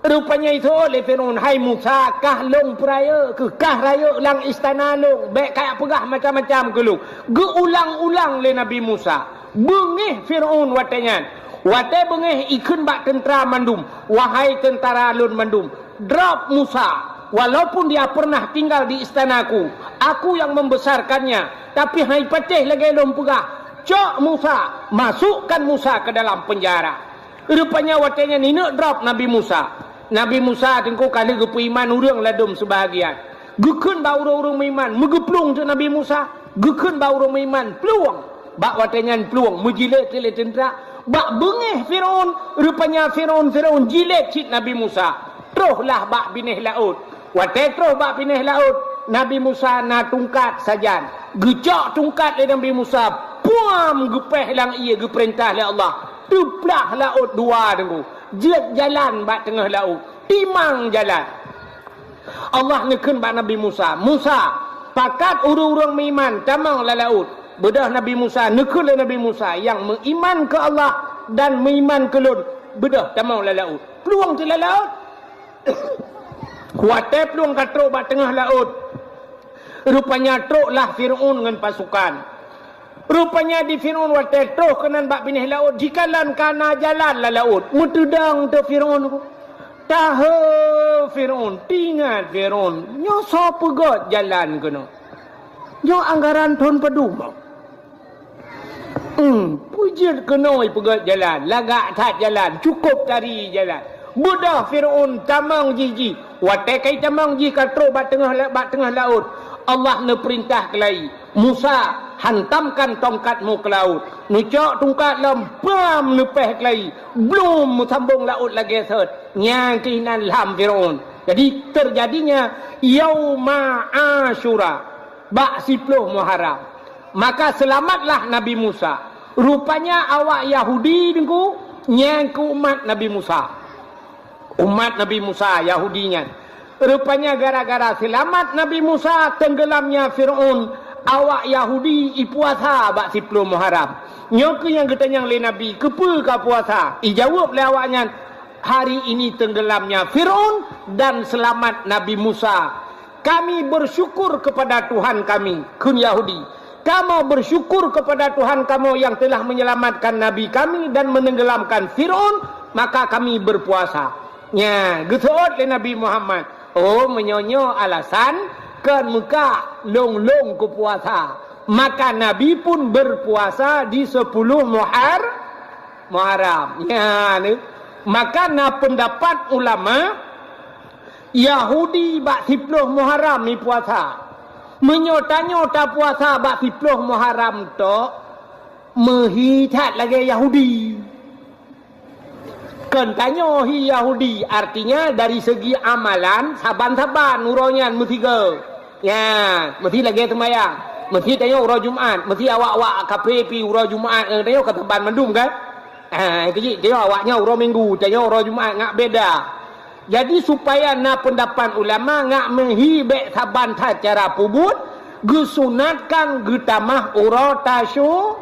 Rupanya iseuôt lé Firaun, "Hai Musa, kah lôn peurayeuk keuh, kah rayeuk lam istana lôn, bèk kajak peugah macam-macam keu lôn." Geuulang-ulang lé Nabi Musa. Beungéh Firaun watèe nyan. Watèe beungéh ikheun bak teuntra mandum, "Wahai teuntara lôn mandum, drop Musa, walaupun dia pernah tinggal di istanaku, aku yang membesarkannya, tapi hai patéh lagèe lôn peugah, cok Musa, masukkan Musa ke dalam penjara." Rupanya watèe nyan ineuk drop Nabi Musa. Nabi Musa teungku ka lheueh geupeuiman ureuëng ladôm seubahagian. Geukheun bak ureuëng-ureuëng meuiman, meugeuplueng teuk Nabi Musa. Geukheun bak ureuëng meuiman, plueng. Bak watèe nyan plueng, meujilét lé teuntra. Bak beungéh Firaun, rupanya Firaun, Firaun jilét cit Nabi Musa. Troh lah bak binéh laôt. Watèe troh bak binéh laôt, Nabi Musa na tungkat sajan. Geucok tungkat lé Nabi Musa, puam, geupéh lam ié geupeurintah lé Allah. Teuplah laôt dua teungku. Jeuet jalan bak teungoh laôt. Timang jalan. Allah neukheun bak Nabi Musa, "Musa, pakat ureuëng-ureuëng meuiman tamong lam laôt." Beudôh Nabi Musa, neukheun lé Nabi Musa, "Nyang meuiman keu Allah dan meuiman keu lôn, beudôh tamong lam laôt." Plueng teuk lam laôt. Watèe plueng ka trok bak teungoh laôt, rupanya trok lah Firaun ngon pasukan. Rupanya di Firaun watèe troh keunan bak binéh laôt, jikalon ka na jalan lam laôt. Meuteudong teuk Firaun. Tahe Firaun, teuingat Firaun, nyoe soe peugöt jalan keunoe? Nyoe anggaran thon padum? Hmm, peue jeuet keunoe peugöt jalan, lagak that jalan, cukôp tari jalan. Beudôh Firaun tamong jih jih. Watèe ka itamong jih ka trok bak teungoh la-, bak teungoh laôt, Allah neupeurintah keulayi, "Musa, hantamkan tongkatmu ke laut." Neucok tungkat lom, bam, neupéh keulayi, blum, meusambong laôt lagèe sot. Nyan keuh nan lham Firaun. Jadi, teujadinya Yauma Asyura, bak siploh Muharram. Maka seulamatlah Nabi Musa. Rupanya awak Yahudi teungku, nyan keuh umat Nabi Musa. Umat Nabi Musa, Yahudi nyan. Rupanya gara-gara seulamat Nabi Musa teunggeulamnya Firaun, awak Yahudi ipuasa bak siploh Muharram. Nyoe keuh nyang geutanyong lé Nabi, "Keupeue kapuasa?" Ijaweueb lé awaknyan, "Hari ini teunggeulamnya Firaun dan seulamat Nabi Musa. Kami bersyukur kepada Tuhan kami," kheun Yahudi. "Kamoe bersyukur kepada Tuhan kamoe yang telah menyelamatkan nabi kami dan menenggelamkan Firaun, maka kami berpuasa." Nya, geuseuôt lé Nabi Muhammad, "Oh, meunyoe nyoe alasan, kon meuka lôn-lôn kupuasa." Maka Nabi pun berpuasa di sepuluh Muhar-, Muharram. Nya, ni. Maka na pendapat ulama, Yahudi bak siploh Muharram ipuasa. Meunyoe tanyoe tapuasa bak siploh Muharram tok, meuhi that lagèe Yahudi. Kon tanyoe hi Yahudi, artinya dari segi amalan, saban-saban uroe nyan meusigoe. Nya, meusi lagèe seumayang. Meusi tanyoe uroe Jumat, meusi awak-awak kafé pih uroe Jumat, eh, tanyoe ka saban mandum kan? Ah, keuji, tanyoe awaknyan uroe Minggu, tanyoe uroe Jumat, ngat beda. Jadi, supaya na peundapat ulama ngat meuhi bèk saban that cara peubuet, geusunatkan geutamah uroe Tasyu-,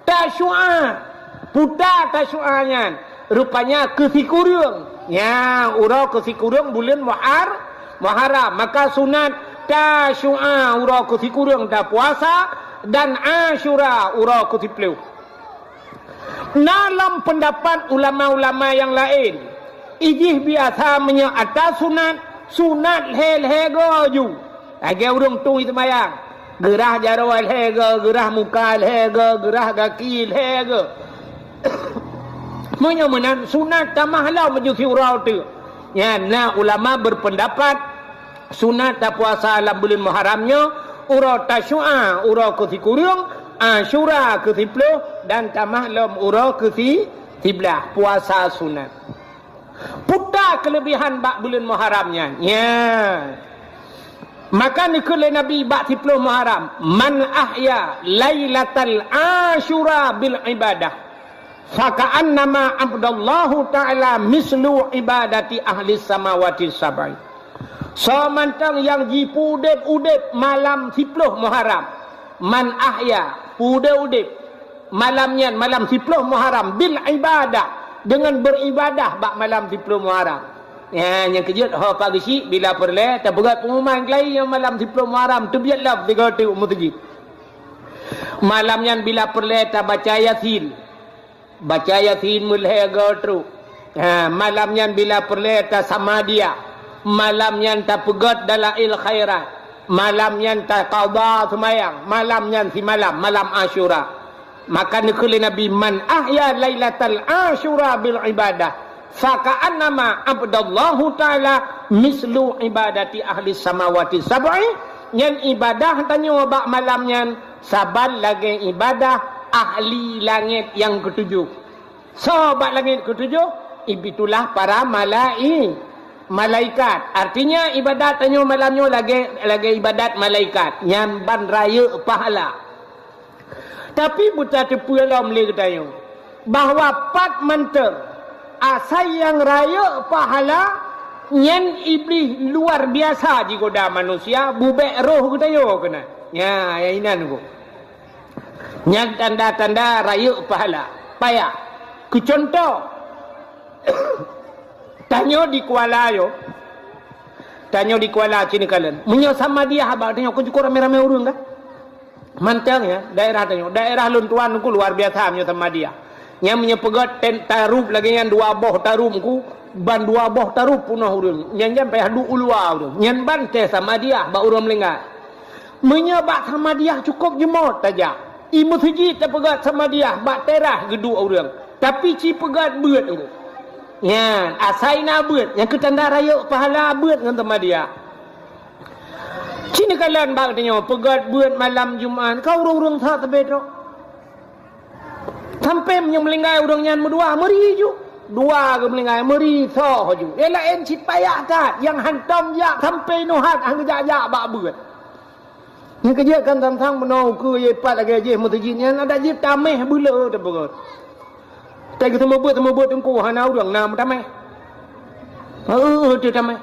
Tasyu'a. Puta Tasyu'a nyan, rupanya keu sikureueng. Nya, uroe keu sikureueng buleuen Muhar-, Muharram. Maka sunat Tasyu'a uroe keu sikureueng tapuasa dan Asyura uroe keu siplôh. Na lom peundapat ulama-ulama nyang laén, ijih biasa meunyoe ata sunat, sunat lhèe-lhèe goe ju. Lagèe ureueng tueng seumayang, geurah jaroe lhèe goe, geurah muka lhèe goe, geurah gaki lhèe goe. Meunyoe meunan, sunat tamah lom ju siuroe teuk. Nyan na ulama berpendapat, sunat tapuasa lam buleuen Muharram nyoe, uroe Tasyu'a, uroe keu sikureueng, Asyura keu siplôh, dan tamah lom uroe keu si-, siblaih, puasa sunat. Peue keulebihan bak buleuen Muharram nyan? Nya. Maka neukheun lé Nabi bak siplôh Muharram, "Man ahya lailatal Asyura bil ibadah, faka'annama abdallahu ta'ala mislu ibadati ahli samawati sab'i." Soe mantong nyang jipeuudép-udép malam siplôh Muharram, man ahya, peuudép-udép, malam nyan, malam siplôh Muharram, bil ibadah, deungon beuribadah bak malam siplôh Muharram. Nya, nyang keujeuet ho pageusyik bila peureulèe tapeugöt peungumuman keulayi nyoe malam siplôh Muharram, teubiet lom sigoe teuk u meuseujid. Malam nyan bila peureulèe tabaca Yasin. Baca Yasin meulhèe goe trok. Ha, malam nyan bila peureulèe tasamadiyah. Malam nyan tapeugöt dalail khairat. Malam nyan taqadha seumayang. Malam nyan simalam, malam Asyura. Maka neukheun lé Nabi, "Man ahya lailatal Asyura bil ibadah, faka'annama abdallahu ta'ala mislu ibadati ahli samawati sab'i." Nyan ibadah tanyoe bak malam nyan saban lagèe ibadah ahli langèt nyang keutujoh. Soe bak langèt keutujoh? Itulah para malai-, malaikat. Artinya, ibadat tanyoe malam nyoe lagèe, lagèe ibadat malaikat. Nyan ban rayeuk pahala. Tapi beutateupeue lom lé geutanyoe bahwa pat mantong asai nyang rayeuk pahala nyan Iblih luar biasa jigoda manusia, bubèk roh geutanyoe keunan. Nya, nyang inan geuh. Nyan tanda-tanda rayeuk pahala. Payah. Keu cuntoh, tanyoe di Kuala yo. Tanyoe di Kuala sini kalon. Meunyoe samadiyah bak tanyoe, kon cukôp ramé-ramé ureueng kan? Mantong ya, daerah tanyoe. Daerah lôn tuan ku luar biasa meunyoe samadiyah. Nyan meunyoe peugöt ten-, tarup lagèe nyan dua boh tarup ku, ban dua boh tarup peunoh ureueng. Nyan, nyan payah duek u luwa ureueng. Nyan ban teuh samadiyah bak ureueng meuninggai. Meunyoe bak samadiyah cukôp jeumöt tajak. I meuseujid tapeugöt samadiyah bak teras geuduek ureueng. Tapi ci peugöt beuet ngon. Nyan, asai na beuet, nyang keu tanda rayeuk pahala beuet ngon samadiyah. Ci neukalon bak tanyoe peugöt beuet malam Jumat, ka ureueng-ureueng that teubiet trok. Sampoe meunyoe meuninggai ureueng nyan meudua, meuri ju. Dua geuh meuninggai, meuri soe ju. Nyang laén cit payah that, nyang hantom jak sampoe nyoe hat han geujak-jak bak beuet. Nyang keujeuet kan sang-sang bunoe ukeue jipat lagèe jih meuseujid nyan adak jih taméh beuleu teupeugöt. Teugeuseumeubeuet-seumeubeuet teungku hana ureueng na meutamèh. Heueh, teutamèh.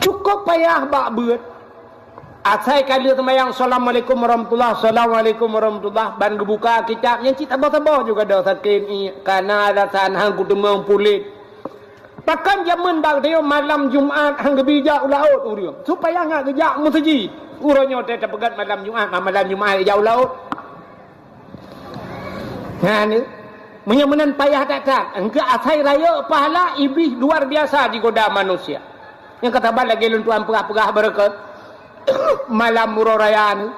Cukôp payah bak beuet. Asai ka lheueh seumayang, "Assalamualaikum warahmatullah, assalamualaikum warahmatullah," ban geubuka kitab, nyan cit saboh-saboh juga dah sakét, i, kana alasan han kuteumeung puléh. Pakon jameun bak tanyoe malam Jumat han geubri jak u laôt ureueng, supaya ngat geujak meuseujid. Uroe nyoe teuh tapeugöt malam Jumat, ma-, malam Jumat jak u laôt. Nyan, meunyoe meunan payah that-that, engkeu asai rayeuk pahala Iblih luar biasa jigoda manusia. Nyang ka saban lagèe lôn tuan peugah-peugah barokon, malam uroe raya nyoe.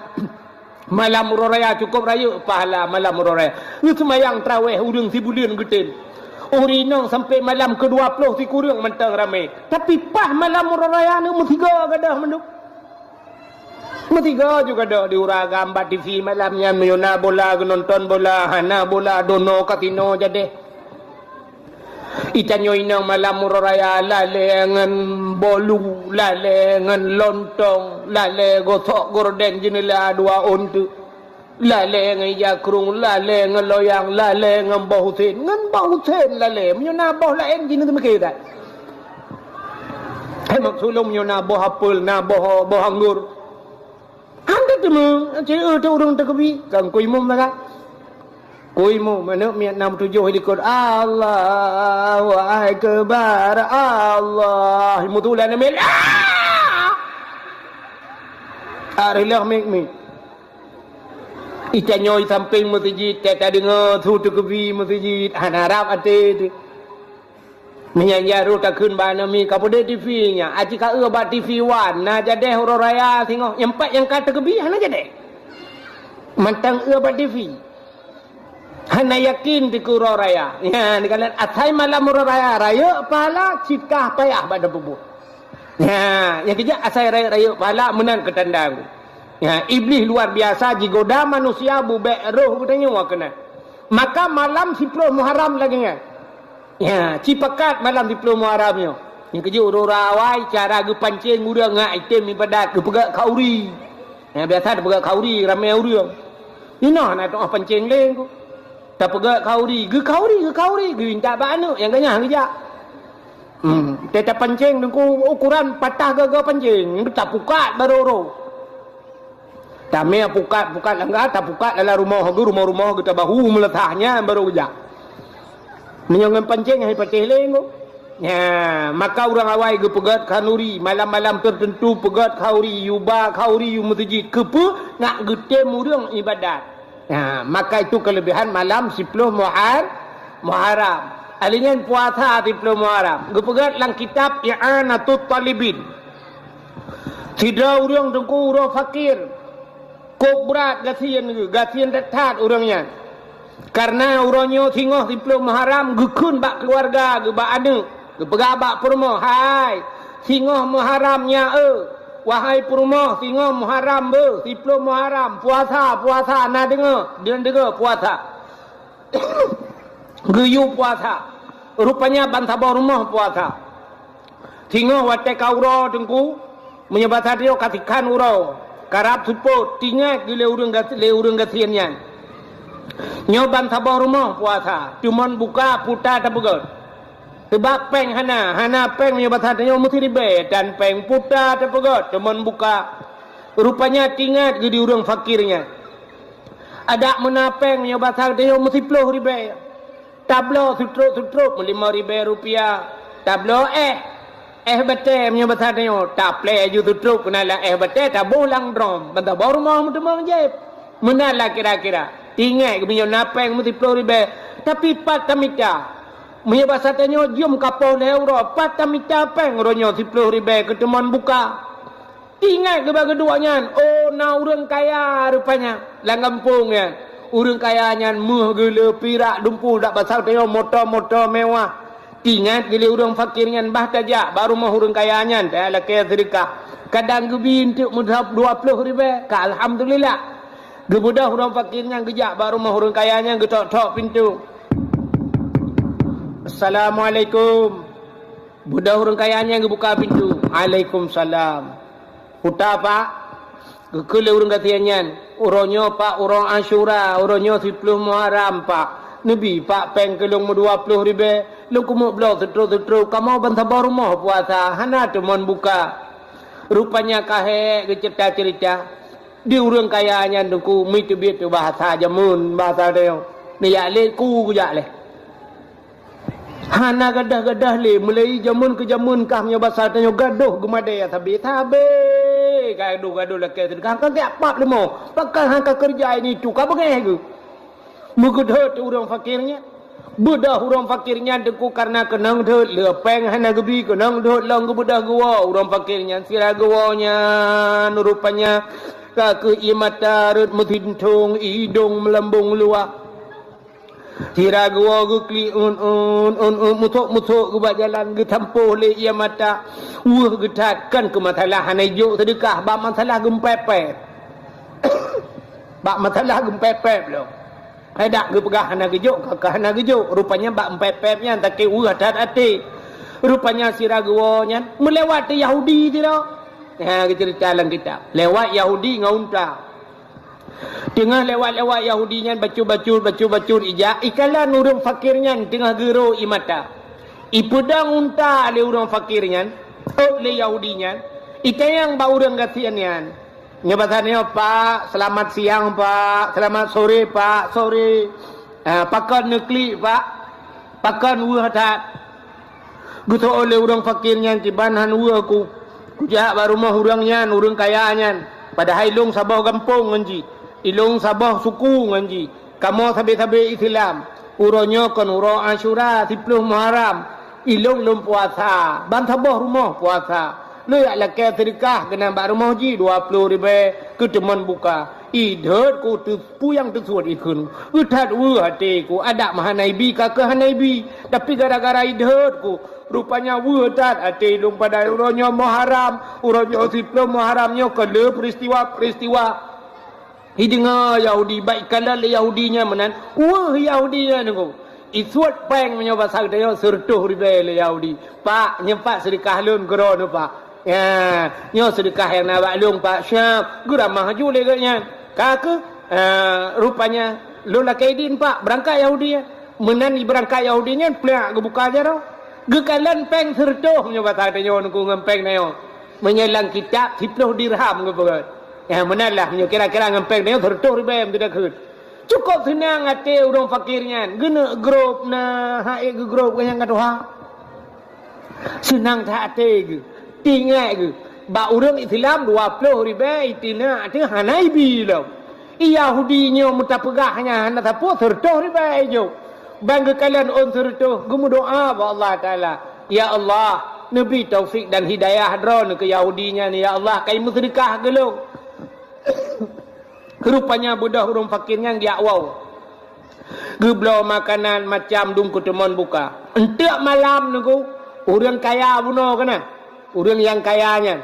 Malam uroe raya cukôp rayeuk pahala malam uroe raya. Geuseumayang tarawèh ureueng sibuleuen geutem. Ureueng inong sampoe malam keu dua ploh sikureueng mantong ramé. Tapi paih malam uroe raya nyoe meusigoe gadôh mandum. Meusigoe juga dok di ureueng agam bak T V malam nyan, meunyoe na bola geunonton bola, hana bola dono kasino jadeh. Itanyoe inong malam uroe raya lalée ngon bolu, lalée ngon lontong, lalée gosok gorden jeuneula dua ôn teuk. Lalée ngon ija krung, lalée ngon loyang, lalée ngon boh usen. Ngon boh usen lalée. Meunyoe na boh laén jih neuteumiké that. Hai maksud lôn meunyoe na boh apel, na boh, boh anggor. Hana teuma, cit ureuëng teukeubi, kan ku imum sagai. Kui mu, manök miet nam tujoh likot. Allahu Akbar, Allah. Mu tu lah namel. Ah! Areuloh mik-mik. Itanyoe sampéng meuseujid, ta-, tadeungoe su teukeubi meuseujid, hana rab até teuh. Meunyan jaroe takheun bak aneuk miet, "Ka peudeh T V nyan, aci ka eu bak T V One, na jadeh uroe raya singoh, nyang pat nyang ka teukeubi hana jadeh." Mantong eu bak T V. Hana yakin teuh keu uroe raya. Nyan, dikalan asai malam uroe raya, rayeuk pahala, cit kah payah bak tapeubuet. Nyan, nyang keujak asai rayeuk-rayeuk pahala meunan keutanda. Nyan, Iblih luar biasa jigoda manusia bubek roh geutanyoe keunan. Maka malam siploh Muharram lagée nyan. Ya, ci pakat malam siploh Muharram nyoe. Nyang keujeuet ureuëng awai cara geupancéng ureuëng ngat item ibadat geupeugét khauri. Ya, biasa geupeugét khauri ramé ureuëng. Inoe na tuah pancéng lé ku. Tapeugét khauri, geukhauri, geukhauri, geuintat bak aneuk nyang ganyah geujak. Hmm, teuka pancéng teungku ukuran patah gaga pancéng, tapukat baru roh. Tamé pukat-pukat langga, tapukat dalam rumoh geuh, rumoh-rumoh geuh tabahu meuleutah nyan barô geujak. Meunyoe ngon pancéng hai patéh lé ngô. Nya, maka ureuëng awai geupeugét khanuri, malam-malam teuteuntu peugét khauri, yuba khauri, yu meuseujid. Keupeue? Nak geutem ureuëng ibadat. Nah, maka itu kelebihan malam siploh Muhar-, Muharram. Ahli nyan puasa siploh Muharram. Geupeugét lam kitab I'anatut Talibin. Sidroe ureuëng teungku uroe fakir. Kok brat gasien geuh, gasien that-that ureuëng nyan. Kareuna uroe nyoe singoh siploh Muharram geukheun bak keuluwarga geuh, bak aneuk. Geupeugah bak peurumoh, "Hai, singoh Muharram nyan eu. Wahai peurumoh, singoh Muharram beuh, siploh Muharram, puasa, puasa, na deungoe, deungoe puasa." Geuyue puasa. Rupanya bansaboh rumoh puasa. Singoh watée ka uroe teungku, meunyoe basa tanyoe ka sikhan uroe, karab seupôt, tingat geuh lé ureuëng gas-, lé ureuëng gasien nyan. Nyoe bansaboh rumoh puasa, teumon buka puta tapeugét. Sabab péng hana, hana péng meunyoe basa tanyoe meusti ribée, tan péng puta tapeugét, teumon buka. Rupanya tingat geuh di ureuëng fakir nyan. Adak meuna péng meunyoe basa tanyoe meusti ploh ribée. Tabloe seutrop-seutrop meulimong ribée rupiah. Tabloe éh. Éh batée meunyoe basa tanyoe, taplée ju seutrop keunan lam éh batée, taboh lam drom, bansaboh rumoh meuteumong jép. Meunan lah kira-kira. Tingat geuh meunyoe na péng meusti ploh ribée, tapi pat tamita. Meunyoe basa tanyoe jeuem ka poh lhée uroe, pat tamita péng uroe nyoe siploh ribée keu teumon buka. Ingat geuba geuduek nyan, oh, na ureuëng kaya rupanya lam gampông nyan. Ureuëng kaya nyan meuh geule pirak dumpu dak basa tanyoe moto-moto mewah. Tingat geuh lé ureuëng fakir nyan bah tajak bak rumoh ureuëng kaya nyan, talakée seudeukah. Kadang geubi eunteuk meudhab dua ploh ribée, ka alhamdulillah. Geubeudôh ureuëng fakir nyan geujak bak rumoh ureuëng kaya nyan geutok-tok pintoe. "Assalamualaikum." Beudôh ureuëng kaya nyan geubuka pintoe. "Waalaikumsalam." "Peue ta, Pak?" Geukheun lé ureuëng gasien nyan, "Uroe nyoe, Pak, uroe Asyura, uroe nyoe siploh Muharram, Pak. Neubi, Pak, péng keu lôn meudua ploh ribée, lôn keumeuk bloe seutrop-seutrop, kamoe bansaboh rumoh puasa, hana teumon buka." Rupanya ka hék geuceurita-ceurita. Di ureuëng kaya nyan teungku, meuteubiet teuh bahasa jameun, bahasa tanyoe. Neujak lé ku geujak lé. Hana gadoh-gadoh lé, mulai jameun keu jameun kah meunyoe basa tanyoe gadoh geumadée sabe-sabe. Gadoh-gadoh lakée seudeukah, ka geujak pap leumo. Pakon hana ka keureuja ini tu, ka beungéh geuh. Meugeudhôt ureuëng fakir nyan. Beudôh ureuëng fakir nyan teungku kareuna keunong deuet, le péng hana geubi, keunong deuet lom geubeudôh geuwoe ureuëng fakir nyan. Sira geuwoe nyan rupanya ka keuh ié mata rhot meusintong, idong meulambong luwah. Sira geuwoe geuklik un-un, un-un, musok-musok geuba jalan, geutampoh lé ié mata. Weueh geuthat, kon keu masalah hana jok seudeukah, bak masalah geumpepet. Bak masalah geumpepet lom. Hai dak geupeugah hana geujok, ka, ka hana geujok. Rupanya bak geumpepet nyan sakét weueh that até. Rupanya sira geuwoe nyan meulewat di Yahudi sidroe. Ha, geuceurita lam kitab. Lewat Yahudi ngon unta. Teungoh lewat-lewat Yahudi nyan bacut-bacut, bacut-bacut ijak, ikalon ureuëng fakir nyan teungoh geuro ié mata. Ipeudong unta lé ureuëng fakir nyan, ôt lé Yahudi nyan, itanyong bak ureuëng gasien nyan. Nyoe basa nyoe, "Pak, selamat siang, Pak. Selamat sore, Pak. Sore." Ah, pakon neuklik, Pak? Pakon weueh that? Geuseuôt lé ureuëng fakir nyan, "Kiban han weueh ku. Kujak bak rumoh ureuëng nyan, ureuëng kaya nyan. Padahai ilong saboh gampông ngon jih. Ilong saboh suku ngon jih. Kamoe sabe-sabe Islam. Uroe nyoe kon uroe Asyura, siploh Muharram. Ilong lôn puasa, ban saboh rumoh puasa. Lôn jak lakée seudeukah keunan bak rumoh jih dua ploh ribée keu teumon buka. Idhôt ku teu-, peue nyang teusuet ikheun. That weueh até ku, adak meuhana ibi ka keuh hana ibi. Tapi gara-gara idhôt ku, rupanya weueh that até lôn padahai uroe nyoe Muharram, uroe nyoe siploh Muharram nyoe kon le peristiwa-peristiwa." Ideungoe Yahudi, bak ikalon lé Yahudi nyan meunan, weueh Yahudi nyan nunggu. Isuet péng meunyoe basa geutanyoe seureutôh ribée lé Yahudi. "Pak, nyoe Pak seudeukah lôn keudroe nyoe, Pak. Ya, nyoe seudeukah nyang na bak lôn, Pak." Siap, geuramah ju lé geuh nyan. Ka keuh, eh, rupanya, "Lôn lakée idin, Pak, beurangkat Yahudi nyan." Meunan ibeurangkat Yahudi nyan, plak geubuka jaroe. Geukalon péng seureutôh meunyoe basa geutanyoe nunggu ngon péng tanyoe. Meunyoe lam kitab, siploh dirham geupeugah. Ya, meunan lah, meunyoe kira-kira ngon péng tanyoe seureutôh ribée meuteudah kheun. Cukôp seunang até ureuëng fakir nyan. Geuneuk grôp na, hai geugrôp keu nyang ka tuha. Seunang that até geuh. Teuingat geuh, bak ureuëng Islam dua ploh ribée iteunak teuh hana ibi lom. I Yahudi nyoe meutapeugah nyan hana sapeue, seureutôh ribée ijok. Ban geukalon ôn seureutôh, geumeudoá bak Allah Taala, "Ya Allah, neubi taufik dan hidayah droeneuh keu Yahudi nyan, ya Allah, ka imeuseudeukah keu lôn." Rupanya beudôh ureuëng fakir nyan geujak woe. Geubloe makanan macam dum keu teumon buka. Eunteuk malam nunggu, ureuëng kaya bunoe keunan. Ureuëng nyang kaya nyan.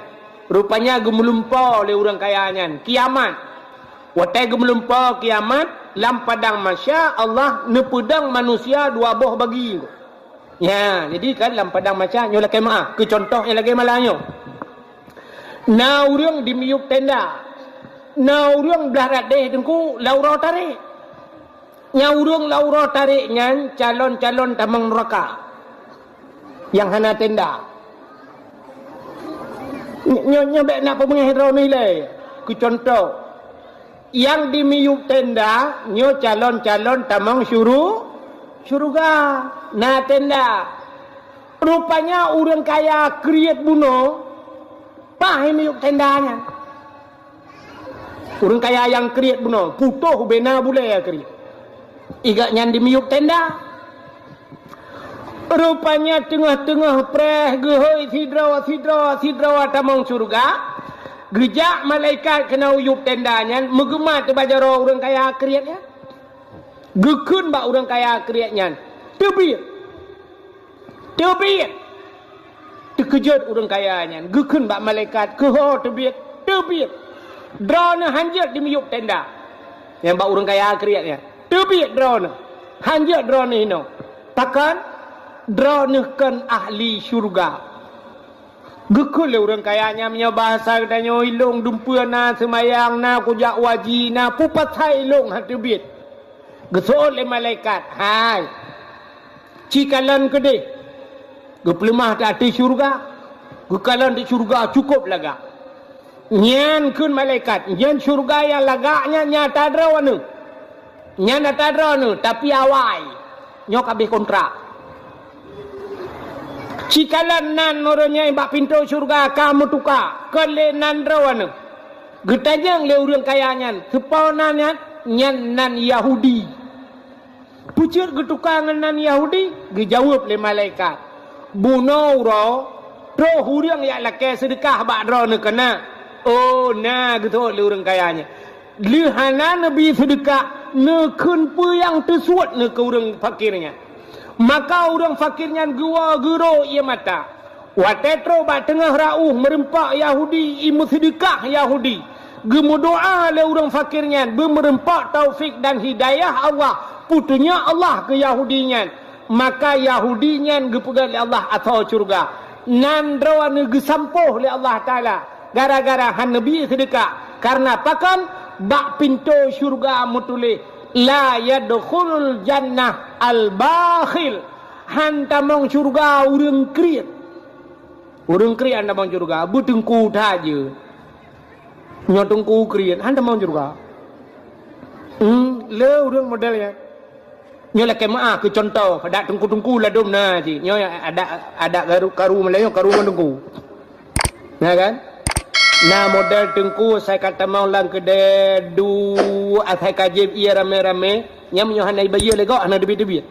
Rupanya geumeulumpoe lé ureuëng kaya nyan. Kiamat. Watée geumeulumpoe kiamat, lam padang mahsyar Allah neupeudong manusia dua boh bagi. Ya, jadi kan lam padang mahsyar nyoe lakée meu'ah, keu contoh nyang lagée malam nyoe. Na ureuëng di miyueb tenda. Na ureuëng blah rot deh teungku lam uroe tarék. Nyang ureuëng lam uroe tarék nyan calon-calon tamong nuraka. Nyang hana tenda. Nyoe, nyoe bék na peumeungéh droeneuh ilée. Keu contoh, nyang di miyueb tenda nyoe calon-calon tamong syuru-, syeuruga. Na tenda. Rupanya ureuëng kaya kriet bunoe, paih miyueb tenda nyan. Ureuëng kaya nyang kriet bunoe, putôh bena bulée kriet. Igak nyan di miyueb tenda. Rupanya teungoh-teungoh preh geuhôi sidroe, sidroe, sidroe tamong syeuruga, geujak malaikat keunan u yueb tenda nyan, meugeumat teuh bak jaroe ureuëng kaya kriet nyan. Geukheun bak ureuëng kaya kriet nyan, "Teubiet! Teubiet!" Teukeujot ureuëng kaya nyan, geukheun bak malaikat, "Keuho teubiet? Teubiet!" Droeneuh hanjeuet di miyueb tenda. Nyang bak ureuëng kaya kriet nyan, "Teubiet droeneuh! Hanjeuet droeneuh inoe! Pakon? Droeneuh kon ahli syeuruga." Geukheun lé ureuëng kaya nyan, "Meunyoe bahasa geutanyoe, ilong dumpeue na, seumayang na, kujak waji na, peue pasai ilong han teubiet?" Geuseuôt lé malaikat, "Hai, ci kalon keudeh, geupeuleumah di ateueh syeuruga, geukalon di syeuruga cukôp lagak." Nyan kheun malaikat, "Nyan syeuruga nyang lagak nyan nyata droeneuh. Nyan nyata droeneuh, tapi awai, nyoe ka abéh kontrak." Ci kalon nan uroe nyan bak pintoe syeuruga ka meutuka, kon lé nan droeneuh. Geutanyong lé ureuëng kaya nyan, "Soe po nan nyan?" "Nyan nan Yahudi." "Peue jeuet geutuka ngon nan Yahudi?" Geujaweueb lé malaikat, "Bunoe uroe, troh ureuëng jak lakée seudeukah bak droeneuh keunan." "Oh, na," geuseuôt lé ureuëng kaya nyan. "Lheueh hana neubi seudeukah, neukheun peue nyang teusuet neuh keu ureuëng fakir nyan." Maka ureuëng fakir nyan geuwoe geurok ié mata. Watée troh bak teungoh rot meureumpok Yahudi, i meuseudeukah Yahudi. Geumeudoá lé ureuëng fakir nyan, beumeureumpok taufik dan hidayah Allah, peutunyok Allah keu Yahudi nyan. Maka Yahudi nyan geupeugét lé Allah asoe syeuruga. Nan droeneuh geusampôh lé Allah Taala gara-gara hana neubi seudeukah. Kareuna pakon? Bak pintoe syeuruga meutuléh, "La yadkhulul jannah al-bakhil." Han tamong syeuruga ureuëng kriet. Ureuëng kriet han tamong syeuruga, beuteungku that jeuet. Nyoe teungku kriet, han tamong syeuruga. Hmm, le ureuëng model nyan. Nyoe lakée meuáh keu cuntoh, adak teungku-teungku ladom na cit. Nyoe adak, adak karu, karu Meulayu, karu ngon teungku. Na kan? Na model teungku asai ka tamong lam keudée du asai ka jieb ié ramé-ramé, nyan meunyoe hana jibayeue lé gob hana teubiet-teubiet.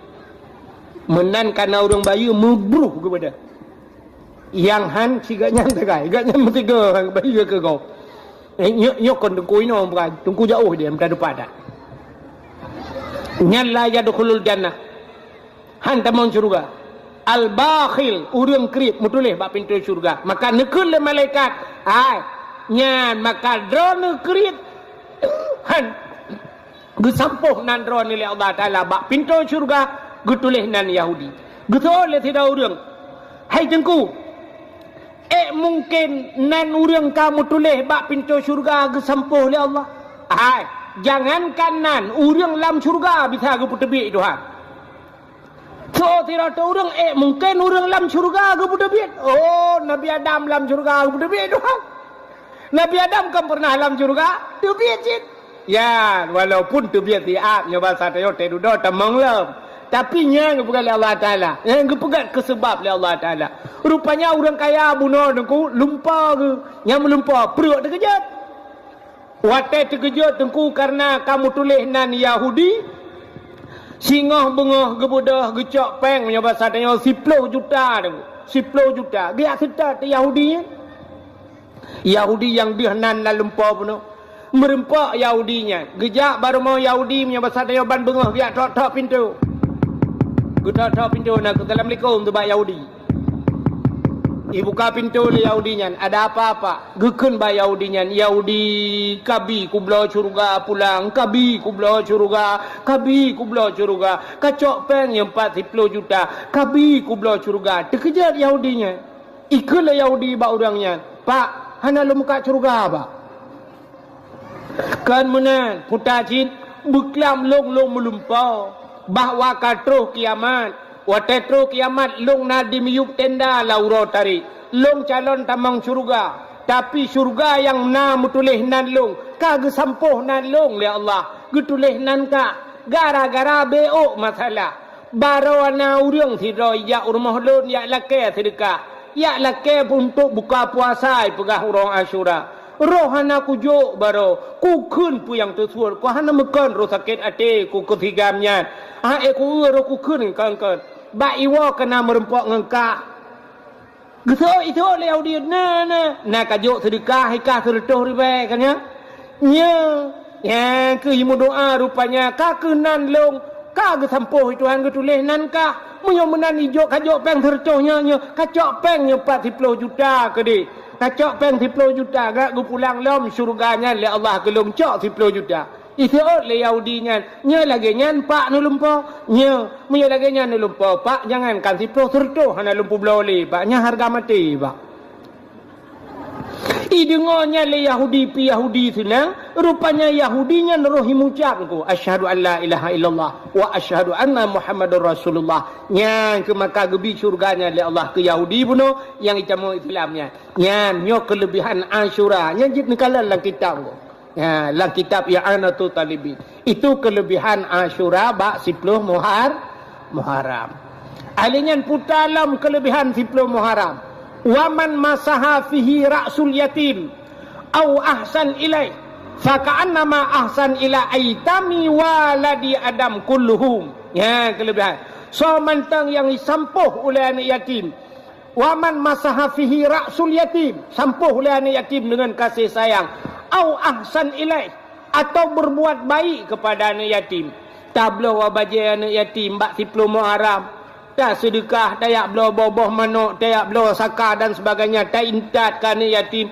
Meunan kana ureuëng bayeue meubruh geubeudôh. Nyang han sigat nyan sagai, gobnyan meusigoe bayeue keu gob. Eh, nyoe, nyoe kon teungku inoe bukan, teungku jauh dia, meuta depan dah. Nyan la yadkhulul jannah. Han tamong syeuruga. Al-bakhil, ureuëng kriet meutuléh bak pintoe syeuruga. Maka neukheun lé malaikat, "Hai, nyan maka droeneuh kriet." Han geusampôh nan droeneuh lé Allah Taala bak pintoe syeuruga, geutuléh nan Yahudi. Geuseuôt lé sidroe ureuëng, "Hai Teungku, ék mungken nan ureuëng ka meutuléh bak pintoe syeuruga geusampôh lé Allah?" Hai, jangankan nan, ureuëng lam syeuruga bisa geupeuteubiet Tuhan. Soe sidroe ureuëng, ék mungken ureuëng lam syeuruga geupeuteubiet? Oh, Nabi Adam lam syeuruga geupeuteubiet Tuhan. Nabi Adam kan pernah lam syeuruga? Teubiet cit. Ya, walaupun teubiet siat, nyoe basa tanyoe teududoe tamong lom. Tapi nyan geupeugah lé Allah Taala. Nyan geupeugah keu seubab lé Allah Taala. Rupanya ureuëng kaya bunoe teungku, lumpo geuh. Nyang meulumpo, pruet teukeujot. Watée teukeujot teungku karena ka meutuléh nan Yahudi, singoh beungoh geubeudôh geucok péng, meunyoe basa tanyoe siploh juta teungku. Siploh juta. Geujak seutôt Yahudi nyan. Yahudi nyang deuh nan lam lumpo bunoe. Meureumpok Yahudi nyan. Geujak bak rumoh Yahudi meunyoe basa tanyoe ban beungoh geujak tok-tok pintoe. Geutok-tok pintoe na, "Assalamualaikum," teuh bak Yahudi. Ibuka pintoe lé Yahudi nyan, "Ada apa, Pak?" Geukheun bak Yahudi nyan, "Yahudi, kabi kubloe syeuruga pulang, kabi kubloe syeuruga, kabi kubloe syeuruga. Kacok péng nyang pat siploh juta, kabi kubloe syeuruga." Teukeujot Yahudi nyan. Ikheun lé Yahudi bak ureuëng nyan, "Pak, hana lôn mukat syeuruga, Pak." Kon meunan, puta cit, beuklam lôn, lôn meulumpo, bahwa ka troh kiamat. Watée troh kiamat, lôn na di miyueb tenda lam uroe tarek. Lôn calon tamong syeuruga, tapi syeuruga nyang na meutuléh nan lôn, ka geusampôh nan lôn lé Allah, geutuléh nan kah, gara-gara beuôk masalah. Baroe na ureuëng sidroe jak u rumoh lôn jak lakée seudeukah, jak lakée untuk buka puasa, ipeugah uroe Asyura. Roh hana kujok baroe, kukheun peue nyang teusuet, ku hana meukon roh sakét até ku keu sigam nyan. Ah, éh, ku eu roh kukheun kon-kon. Bak iwoe keu na meurumpok ngon kah. Geuseuôt-seuôt lé Yahudi, "Na, na, na kajok seudeukah, ikah sireutôh ribée," kan nyan. Nyoe, nyang keuh meudoá rupanya, "Ka keuh nan lôn, ka geusampôh Tuhan geutuléh nan kah. Meunyoe meunan ijok kajok péng sireutôh nyoe, nyoe kacok péng nyoe pat siploh juta keudeh. Kacok péng siploh juta, gak geupulang lom syeuruga nyan lé Allah keu lôn cok siploh juta." Iseuôt lé Yahudi nyan, "Nyoe lagée nyan, Pak, neulumpo? Nyoe, meunyoe lagée nyan neulumpo, Pak, jangankan siploh, sireutôh hana lôn peubloe lé, Pak. Nyan hareuga maté, Pak." Ideungoe nyan lé Yahudi, pi Yahudi seunang, rupanya Yahudi nyan roh imucab, "Asyhadu an la ilaha illallah wa asyhadu anna Muhammadar Rasulullah." Nyan keuh maka geubi syeuruga nyan lé Allah keu Yahudi bunoe nyang itamong Islam nyan. Nyan, nyoe keuleubihan Asyura. Nyan jeuet neukalon lam kitab. Ya, lam kitab I'anatut Talibin. Itu keuleubihan Asyura bak siploh Muhar-, Muharram. Ahli nyan puta lom keuleubihan siploh Muharram. "Wa man masaha fihi ra'sul yatim au ahsan ilaih, fa ka'annama ahsan ila aitami waladi Adam kulluhum." Ya, keuleubihan. Soe mantong nyang jisampôh ulée aneuëk yatim, "Wa man masaha fihi ra'sul yatim," sampôh lé aneuëk yatim deungon kasih sayang, "au ahsan ilaih," atau berbuat baik kepada aneuëk yatim. Tabloe bajée aneuëk yatim bak siploh Muharram, taseudeukah, tajak bloe boh-boh manok, tajak bloe saka dan sebagainya, taintat keu aneuëk yatim.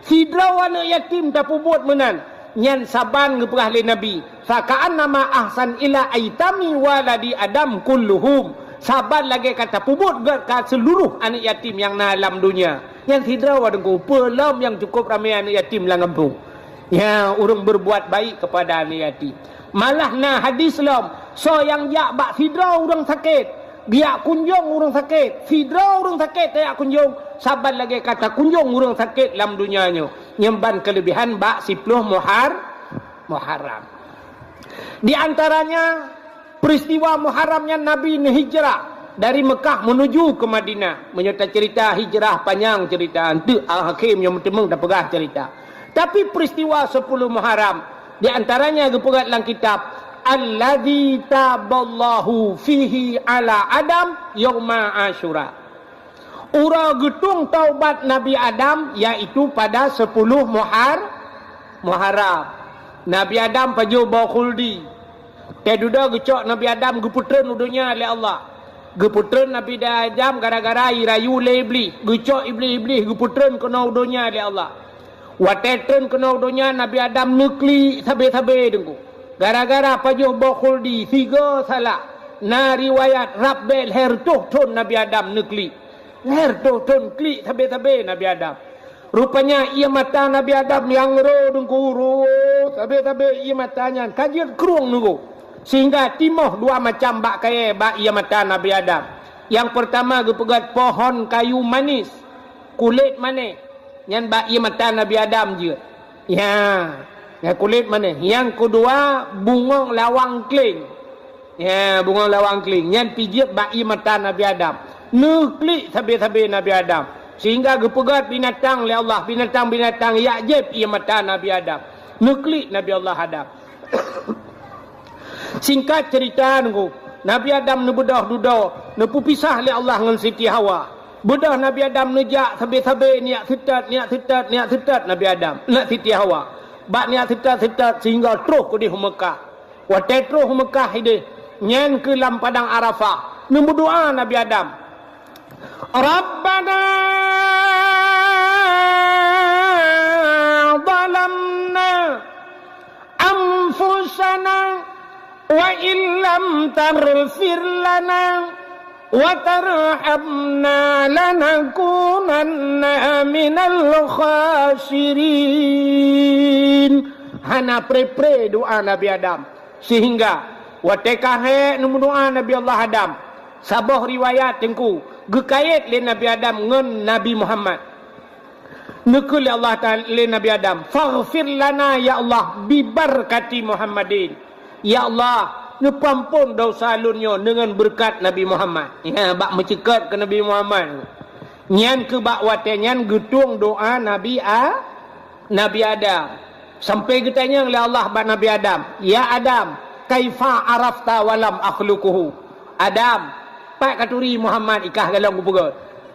Sidroe aneuëk yatim tapeubuet meunan, nyan saban geupeugah lé Nabi, "Fa ka'annama ahsan ila aitami waladi Adam kulluhum." Saban lagée ka tapeubuet gét keu seuluruh aneuëk yatim nyang na lam donya. Nyan sidroe, Teungku, peue lom nyang cukup ramé aneuëk yatim lam gampông. Ya, ureuëng berbuat baik kepada aneuëk yatim. Malah na hadis lom, soe nyang jak bak sidroe ureuëng sakét, geujak kunjong ureuëng sakét, sidroe ureuëng sakét tajak kunjong, saban lagée ka takunjong ureuëng sakét lam donya nyoe. Nyan ban keuleubihan bak siploh Muhar-, Muharram. Di antaranya, Peristiwa Muharram nyan Nabi neuhijrah dari Mekah menuju ke Madinah. Meunyoe tacerita hijrah, panyang cerita, enteuk akhé meunyoe meuteumeung tapeugah cerita. Tapi peristiwa sepuluh Muharram, di antaranya geupeugah lam kitab, "Alladzi taballahu fihi ala Adam yauma Asyura." Uroe geutueng taubat Nabi Adam, yaitu pada sepuluh Muhar-, Muharram. Nabi Adam pajoh boh khuldi. Teududoe geucok Nabi Adam geupeutreun u donya lé Allah. Geupeutreun Nabi Adam gara-gara jirayu lé Iblih. Geucok Iblih-Iblih geupeutreun keunoe u donya lé Allah. Watée treun keunoe u donya, Nabi Adam neuklik sabe-sabe Teungku. Gara-gara pajoh boh khuldi, sigoe salah. Na riwayat rab bée lhée reutôh thon Nabi Adam neuklik. Lhée reutôh thon klik sabe-sabe Nabi Adam. Rupanya ié mata Nabi Adam nyang ro Teungku, ro sabe-sabe ié mata nyan ka jeuet krueng neuroh, sehingga timoh dua macam bak kayée bak ié mata Nabi Adam. Nyang peurtama geupeugah pohon kayu manis, kulét manéh, nyan bak ié mata Nabi Adam jeuet. Ya, nyan kulét manéh. Nyang keudua bungong lawang kléng. Ya, bungong lawang kléng. Nyan pih jeuet bak ié mata Nabi Adam. Neuklik sabe-sabe Nabi Adam. Sehingga geupeugét binatang lé Allah, binatang-binatang jak jieb ié mata Nabi Adam. Neuklik Nabi Allah Adam. Singkat cerita Teungku, Nabi Adam neubeudôh dudoe, neupeupisah lé Allah ngon Siti Hawa. Beudôh Nabi Adam neujak sabe-sabe, neujak seutôt, neujak seutôt, neujak seutôt Nabi Adam, neujak Siti Hawa. Bak neujak seutôt-seutôt sehingga troh keudeh u Meukah. Watée troh u Meukah ideh, nyan keuh lam padang Arafah, neumeudoá Nabi Adam, "Rabbana zalamna anfusana wa illam taghfir lana wa tarhamna lanakunanna minal khasirin." Hana pre-pre doá Nabi Adam. Sehingga watée ka hék neumeudoá Nabi Allah Adam, saboh riwayat Teungku geukayét lé Nabi Adam ngon Nabi Muhammad. Neukheun lé Allah Taala lé Nabi Adam, "Faghfir lana ya Allah bi barakati Muhammadin." Ya Allah, neupeuampon desya lôn nyoe deungon beureukat Nabi Muhammad. Ya, bak meuceukat keu Nabi Muhammad. Nyan keuh bak watée nyan geutueng doá Nabi A-, Nabi Adam. Sampai geutanyong lé Allah bak Nabi Adam, "Ya Adam, kaifa arafta wa lam akhluquhu?" Adam, pat katuri Muhammad i kah golom kupeugét?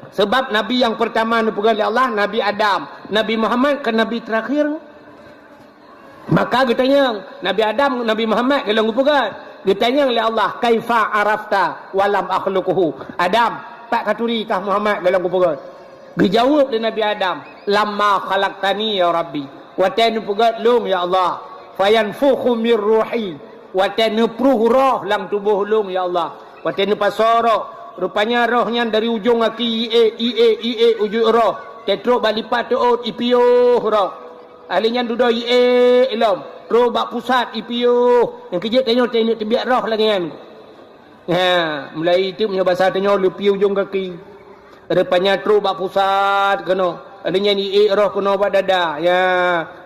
Sabab nabi nyang peurtama neupeugét lé Allah Nabi Adam. Nabi Muhammad kan nabi teurakhir. Maka geutanyong, Nabi Adam, Nabi Muhammad golom kupeugét? Geutanyong lé Allah, "Kaifa arafta wa lam akhluquhu?" Adam, pat katuri kah Muhammad golom kupeugét? Geujaweueb lé Nabi Adam, "Lamma khalaqtani ya Rabbi." Watée neupeugét lôn ya Allah, "Fayanfukhu mir ruhi." Watée neupruh roh lam tuboh lôn ya Allah. Watée neupasoe roh, rupanya roh nyan dari ujong gaki iék, iék, iék ujeue roh. Teutrok bak lipat teuôt ipiôh roh. Ahli nyan dudoe iék lom, trok bak pusat ipiôh. Nyang keujeuet tanyoe teuingat teubiet roh lagée nyan. Ha, mulai itu meunyoe basa tanyoe leupie ujong gaki. Rupanya trok bak pusat keunoe. Ada nyan iék roh keunoe bak dada. Ya,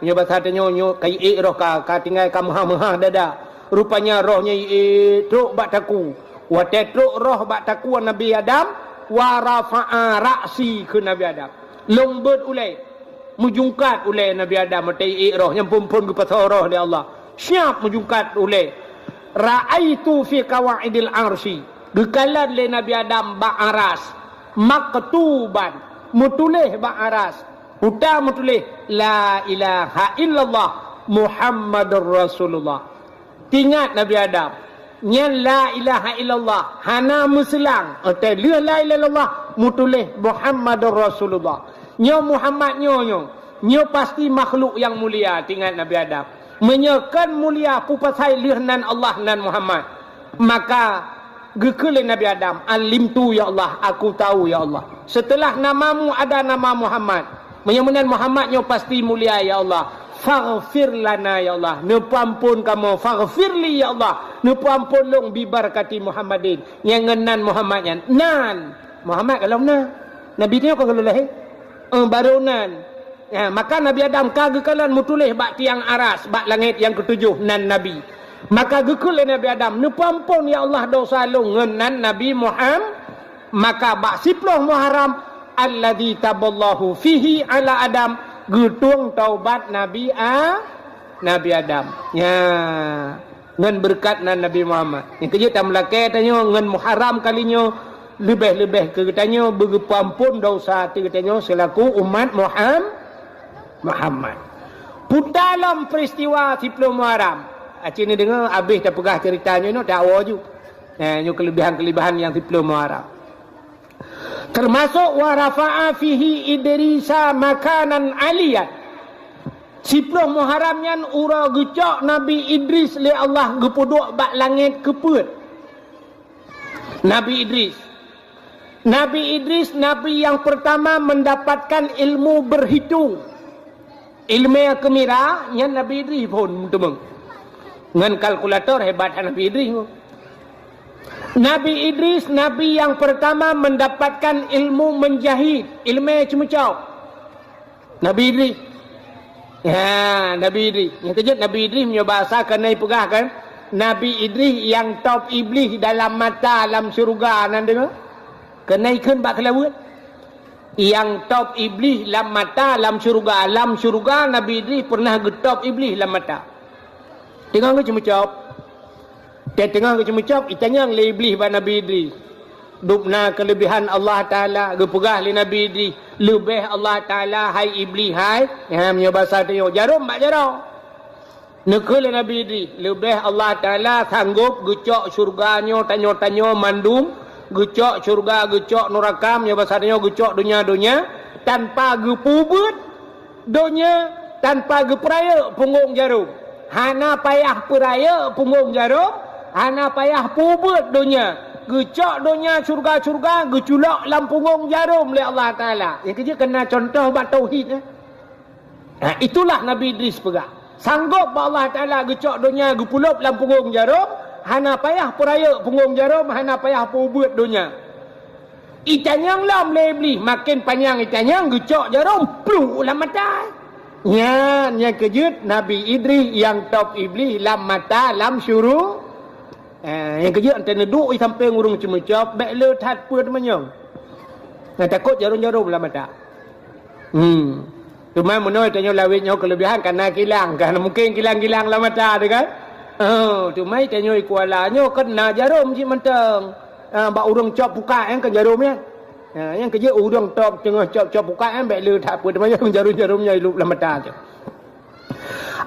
meunyoe basa tanyoe nyoe ka iék roh ka, ka tinggai ka meuhah-meuhah dada. Rupanya roh nyan iék trok bak taku. Watée trok roh bak taku Nabi Adam, wa rafa'a ra'si keu Nabi Adam. Lôn beuet ulée. Meujungkat ulée Nabi Adam watée iék roh nyang phon-phon geupasoe roh lé Allah. Siab meujungkat ulée. Ra'aitu fi qawaidil arsy. Geukalon lé Nabi Adam bak aras. Maktuban. Meutuléh bak aras. Uta meutuléh, "La ilaha illallah Muhammadur Rasulullah." Tingat Nabi Adam. Nyan la ilaha illallah, hana meuseulang. Watée lheueh la ilaha illallah, meutuléh Muhammadur Rasulullah. Nyoe Muhammad nyoe, nyoe. Nyoe pasti makhluk nyang mulia, tingat Nabi Adam. Meunyoe kon mulia, peue pasai lheueh nan Allah nan Muhammad? Maka geukheun lé Nabi Adam, "Alimtu ya Allah, aku tahu ya Allah. Setelah namamu ada nama Muhammad. Meunyoe meunan Muhammad nyoe pasti mulia ya Allah. Faghfir lana ya Allah. Neupeuampon kamoe. Faghfirli ya Allah. Neupeuampon lôn bi barakati Muhammadin." Nyang ngon nan Muhammad nyan. Nan. Muhammad golom na. Nabi nyoe ka golom lahé. Eh, barô nan. Ya, maka Nabi Adam ka geukalon meutuléh bak tiang aras, bak langét nyang keutujoh nan Nabi. Maka geukheun lé Nabi Adam, "Neupeuamphon, ya Allah, dosa lôn," ngon nan Nabi Muham-, maka bak siploh Muharram, "Alladzi taballahu fihi ala Adam," geutueng taubat Nabi A-, Nabi Adam. Nya, ngon beureukat nan Nabi Muhammad. Nyang keujeuet tameulakée tanyoe ngon Muharram kali nyoe, leubeh-leubeh keu geutanyoe beugeupeuamphon dosa ateueh geutanyoe seulaku umat Muham-, Muhammad. Puta lom peristiwa siploh Muharram. Aci neudeungoe habéh tapeugah ceurita nyoe, nyoe tawoe ju. Eh, nyoe keulebihan-keulebihan nyang siploh Muharram. Teumasok wa rafa'a fihi Idrisa makanan aliyan. Siploh Muharram nyan uroe geucok Nabi Idris lé Allah geupeuduek bak langét keu peuet. Nabi Idris. Nabi Idris, nabi yang pertama mendapatkan ilmu berhitung. Ileumé keumira nyan Nabi Idris phon meuteumé. Ngon kalkulator hebat Nabi Idris. Nabi Idris, nabi yang pertama mendapatkan ilmu menjahit, ileumé ceumeucok. Nabi Idris. Ya, Nabi Idris. Nyang keujeuet Nabi Idris meunyoe basa keuneuk peugah kan, Nabi Idris nyang top Iblih dalam mata lam syeuruga nan deungoe. Keuneuk kheun bak keulaweuet. Nyang top Iblih lam mata lam syeuruga. Lam syeuruga Nabi Idris pernah geutop Iblih lam mata. Teungoh geuceumeucok. Teungoh geuceumeucok, itanyong lé Iblih bak Nabi Idris. Dubna keulebihan Allah Taala, geupeugah lé Nabi Idris, "Leubeh Allah Taala, hai Iblih, hai." Ha, meunyoe basa tanyoe, jarom bak jaroe. Neukheun lé Nabi Idris, "Leubeh Allah Taala sanggop geucok syeuruga nyoe tanyoe-tanyoe mandum, geucok syeuruga, geucok nuraka, meunyoe basa tanyoe geucok donya-donya, tanpa geupeubuet donya tanpa geupeurayeuk punggong jarom. Hana payah peurayeuk punggong jarom, hana payah peubuet donya. Geucok donya syeuruga-syeuruga, geuculok lam punggong jarom lé Allah Taala." Nyang keujeuet keunan contoh bak tauhid, eh. Ha, itulah Nabi Idris peugah. Sanggop bak Allah Taala geucok donya geupeulop lam punggong jarom, hana payah peurayeuk punggong jarom, hana payah peubuet donya. Itanyong lom lé Iblih, maken panyang itanyong geucok jarom, pluk lam mata. Nyan nyang keujeuet Nabi Idris nyang top Iblih lam mata lam syuru-, eh, nyang keujeuet antée neuduek di sampéng ureuëng ceumeucok, bék le that peuet meunyoe. Nyang takot jarom-jarom lam mata. Hmm. Teuma meunoe tanyoe lawét nyoe keulebihan kana kilang, kana mungken kilang-kilang lam mata teuh kan? Oh, teuma tanyoe i Kuala nyoe kan na jarom cit mantong. Ah, bak ureuëng cok pukat nyan kan jarom nyan. Ha, nyang keujeuet ureuëng top teungoh cok-cok pukat nyan bék le that peuet teuma jarom-jarom nyan ilop lam mata teuh.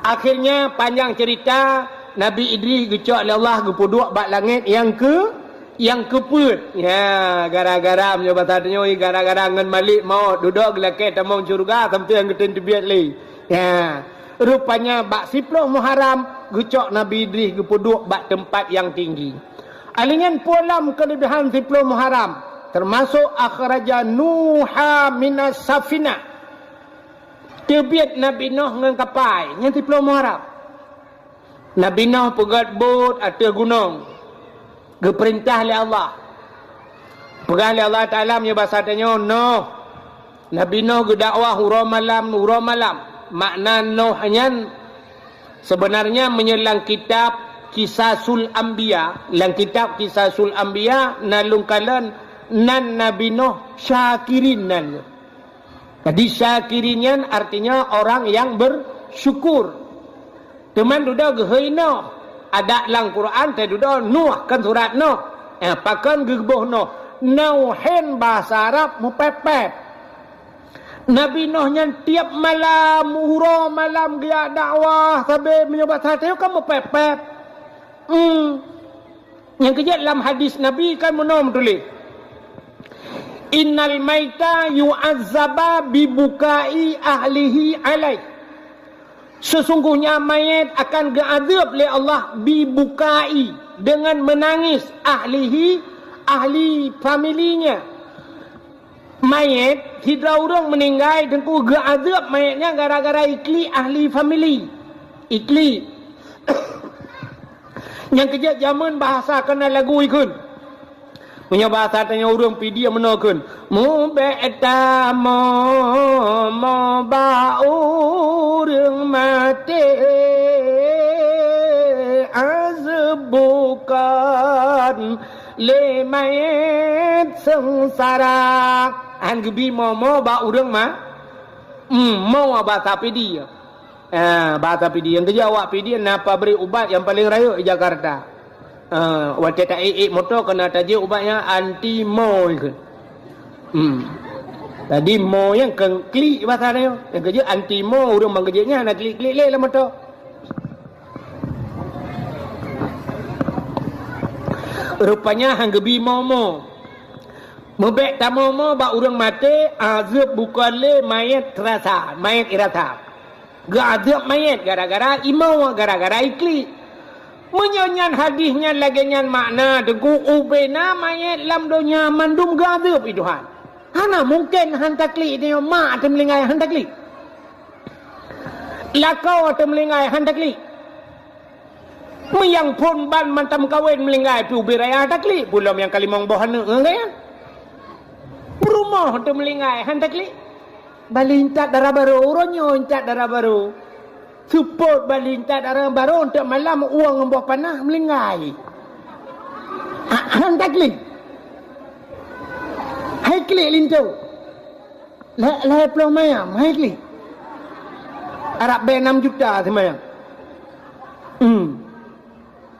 Akhirnya panjang cerita, Nabi Idris geucok lé Allah geupeuduek bak langét nyang keu-, nyang keupeuet. Ya, gara-gara meunyoe basa tanyoe, gara-gara ngon Malik Maut, dudoe geulakée tamong syeuruga sampoe nyang geutem teubiet lé. Ya, rupanya bak siploh Muharram geucok Nabi Idris geupeuduek bak teumpat nyang tinggi. Alinyan pulam keulebihan siploh Muharram, teumasok akhraja Nuha minas safinah. Teubiet Nabi Nuh ngon kapai, nyan siploh Muharram. Nabi Nuh peugét bot ateueh gunong, geupeurintah lé Allah. Peugah lé Allah Taala meunyoe basa tanyoe, "Nuh." Nabi Nuh geudakwah uroe malam, uroe malam. Makna Nuh nyan seubeunarnya meunyoe lam kitab Qisasul Anbiya, lam kitab Qisasul Anbiya na lôn kalon nan Nabi Nuh Syakirin nan. Jadi, syakirin nyan artinya orang yang bersyukur. Teuma dudoe geuhôi Nuh. Adak lam Quran teududoe Nuh, kan surat Nuh. Eh, pakon geuboh Nuh? Nuhin bahasa Arab meupép-pép. Nabi Nuh nyan tiep malam, uroe malam geujak dakwah, sabe meunyoe basa tanyoe kan meupép-pép. Hmm. Nyang keujeuet lam hadis Nabi kan meunoe meutuléh, "Innal maita yu'azzaba bi bukai ahlihi alaih." Sesungguhnya mayat akan geuazab lé Allah bi bukai, dengan menangis, ahlihi, ahli familinya. Mayét, sidroe ureuëng meuninggai, Teungku, geuazeueb mayét nyan gara-gara iklik ahli famili. Iklik. Nyang keujeuet jameun bahasa keunan lagu ikheun. Meunyoe bahasa tanyoe ureuëng Pidie meunoe kheun, "Mubék tamoe mo bak ureuëng maté." lé manyét seungsara. Han geubi mo-mo bak ureuëng ma-, hmm, mo bahasa Pidie. Ah, bahasa Pidie. Nyang keujeuet awak Pidie na pabrik ubat nyang paleng rayeuk di Jakarta. Ah, watée ta ék-ék moto keunan tajeuet ubat nyan anti mo ikheun. Hmm. Jadi mo nyan keu klik bahasa nyoe. Nyang keujeuet anti mo, ureuëng ban keujeuet nyan na klik-klik lé lam moto. Rupanya han geubi mo-mo. Meubék tamomo bak ureuëng maté, azeueb bukon lé manyét rasa, manyét irasa. Geuazeueb manyét gara-gara imoe, gara-gara iklik. Meunyoe nyan hadis nyan lagée nyan makna, teungku, ubena manyét lam donya mandum geuazeueb i Tuhan. Hana mungken han taklik nyoe, mak teumeulinggai han taklik. Lakoe teumeulinggai han taklik. Meuyang phon ban mantong meukawen meulinggai pih ubé raya taklik, peulom nyang ka limong boh aneuëk ngon gaya. Peurumoh teumeulinggai han taklik. Bali intat dara barô, uroe nyoe intat dara barô. Seupôt bali intat dara barô, eunteuk malam uang ngon boh panah meulinggai. Ha, han taklik. Hai klik linto. Lhée, lhée ploh mayam, hai klik. Arab bée enam juta seumayam. Hmm.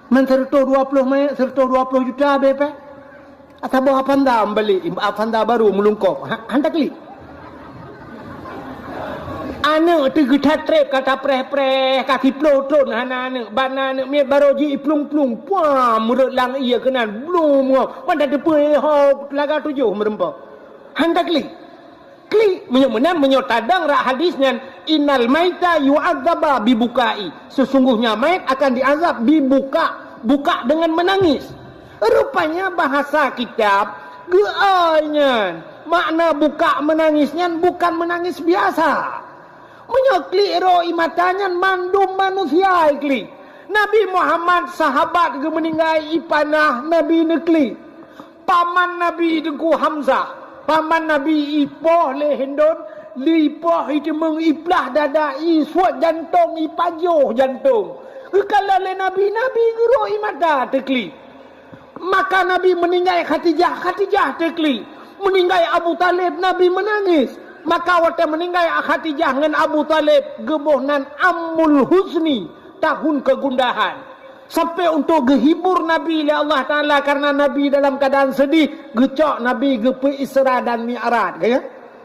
Man seratus dua puluh mayam, seratus dua puluh juta bée peh. Ata boh Avanza meubalek, Avanza barô meulungkop. Ha, han taklik. Aneuëk teuh geuthat treb ka tapreh-preh, ka siploh thon hana aneuëk, ban na aneuëk miet barô ji iplueng-plueng, puam, meureuet lam ié keunan, blum, ngon, wan tateupeue ho teulaga tujoh meureumpok. Han taklik. Klik, meunyoe meunan, meunyoe tadong rak hadis nyan, "Innal maita yu'adzaba bibukai." Sesungguhnya mayat akan diazab bibuka, buka dengan menangis. Rupanya bahasa kitab geuai nyan. Makna buka menangis nyan bukan menangis biasa. Meunyoe klik ro i mata nyan mandum manusia klik. Nabi Muhammad sahabat geumeuninggai i panah Nabi neuklik. Paman Nabi Teungku Hamzah, paman Nabi ipoh lé Hindon, ipoh iteumeung iplah dada, isuet jantong, ipajoh jantong. Geukalon lé Nabi, Nabi geurok i mata teuklik. Maka Nabi meuninggai Khadijah, Khadijah teuklik. Meuninggai Abu Talib, Nabi meunangis. Maka watée meuninggai Khadijah ngon Abu Talib, geuboh nan Amul Huzni, tahun kegundahan. Sampai untuk geuhibur Nabi lé Allah Taala karena Nabi dalam keadaan sedih, geucok Nabi geupeu Isra dan Mi'raj, ka ya?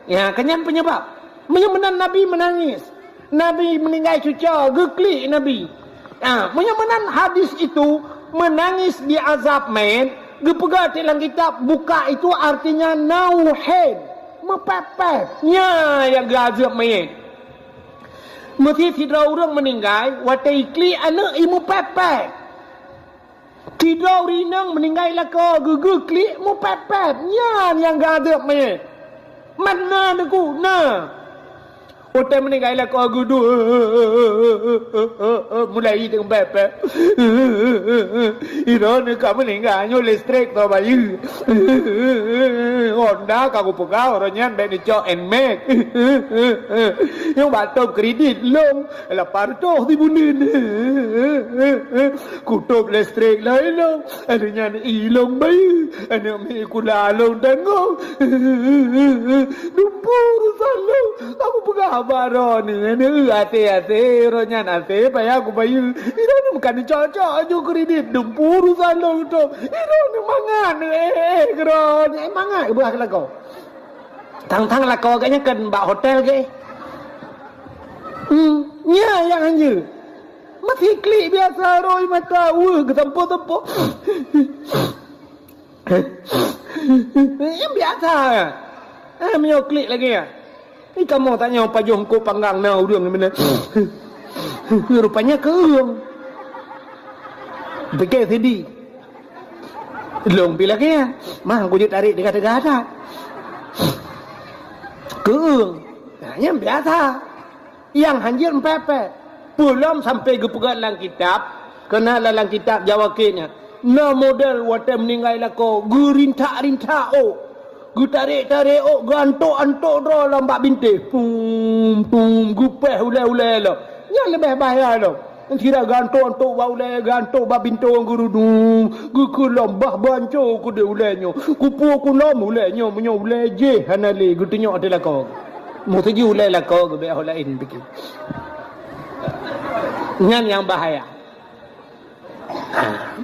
Ya, ka nyan penyebab. Meunyoe meunan Nabi meunangis. Nabi meuninggai cuco, geuklik Nabi. Ha, meunyoe meunan hadis itu, meunangis di azab manyét, geupeugah di lam kitab, buka itu artinya nauhid, meupéh-péh. Nya nyang geuazab manyét. Meusi sidroe ureuëng meuninggai, watée iklik aneuëk i meupéh-péh. Sidroe ureuëng inong meuninggai lakoe geuh-geuh klik meupéh-péh. Nyan nyang geuazab manyét. Mana neukuna? Watée meuninggai lakoe geuh duek, mulai i teungoh péh-péh. Droeneuh ka meuninggai nyoe listrik teuh bayeue. Honda ka kupeugah uroe nyan bék neucok Nmax. Nyang bak tom kredit lôn lapan reutôh sibuleuen. Kutôb listrik lôn, lheueh nyan i lôn bayeue. Aneuëk miet sikula lôn tanggong. Dumpeue urosan lôn. Aku peugah bak droeneuh, aneuëk, até-até, uroe nyan até payah kubayeue. Droeneuh meukan cocok aju kredit, dumpeue urosan lôn tu. Droeneuh mangat, eh, eh, droeneuh, eh, mangat keubeurah keu lakoe. Tang-tang lakoe geuh nyan kan bak hotel geuh. Hmm, nya nyang hanjeuet. Meusi klik biasa roi mata, weueh, geusampoe-sampoe. Nyang biasa. Eh, meunyoe klik lagée nyan. Ni kamoe tanyoe pajoh eungkôt panggang na ureuëng meunan. Rupanya keueung. Pike sidi. Lôn pi lagée nyan. Mah, kujeuet tarék teuga-teuga that. Keueung. Nah, nyan biasa. Nyang hanjeuet meupéh-péh. Peulom sampai geupeugah lam kitab, keunan lam kitab Jawa Kek nyan. Na model watée meuninggai lakoe, geurintak-rintak ôk, geutarek-tarek ôk, geuantok-antok droe lam bak bintéh. Pum, pum, geupéh ulée-ulée lom. Nyan leubeh bahya lom. Sira gantok-antok bak ulèe, gantok bak bintong geurudum, geukeulom bah banco keudeh ulèe nyoe. Kupu kulom ulèe nyoe, meunyoe ulèe jih hana lé geutunyok ateueh lakoe. Meuseujih ulèe lakoe geubèk ho laén pike. Nyan nyang bahaya.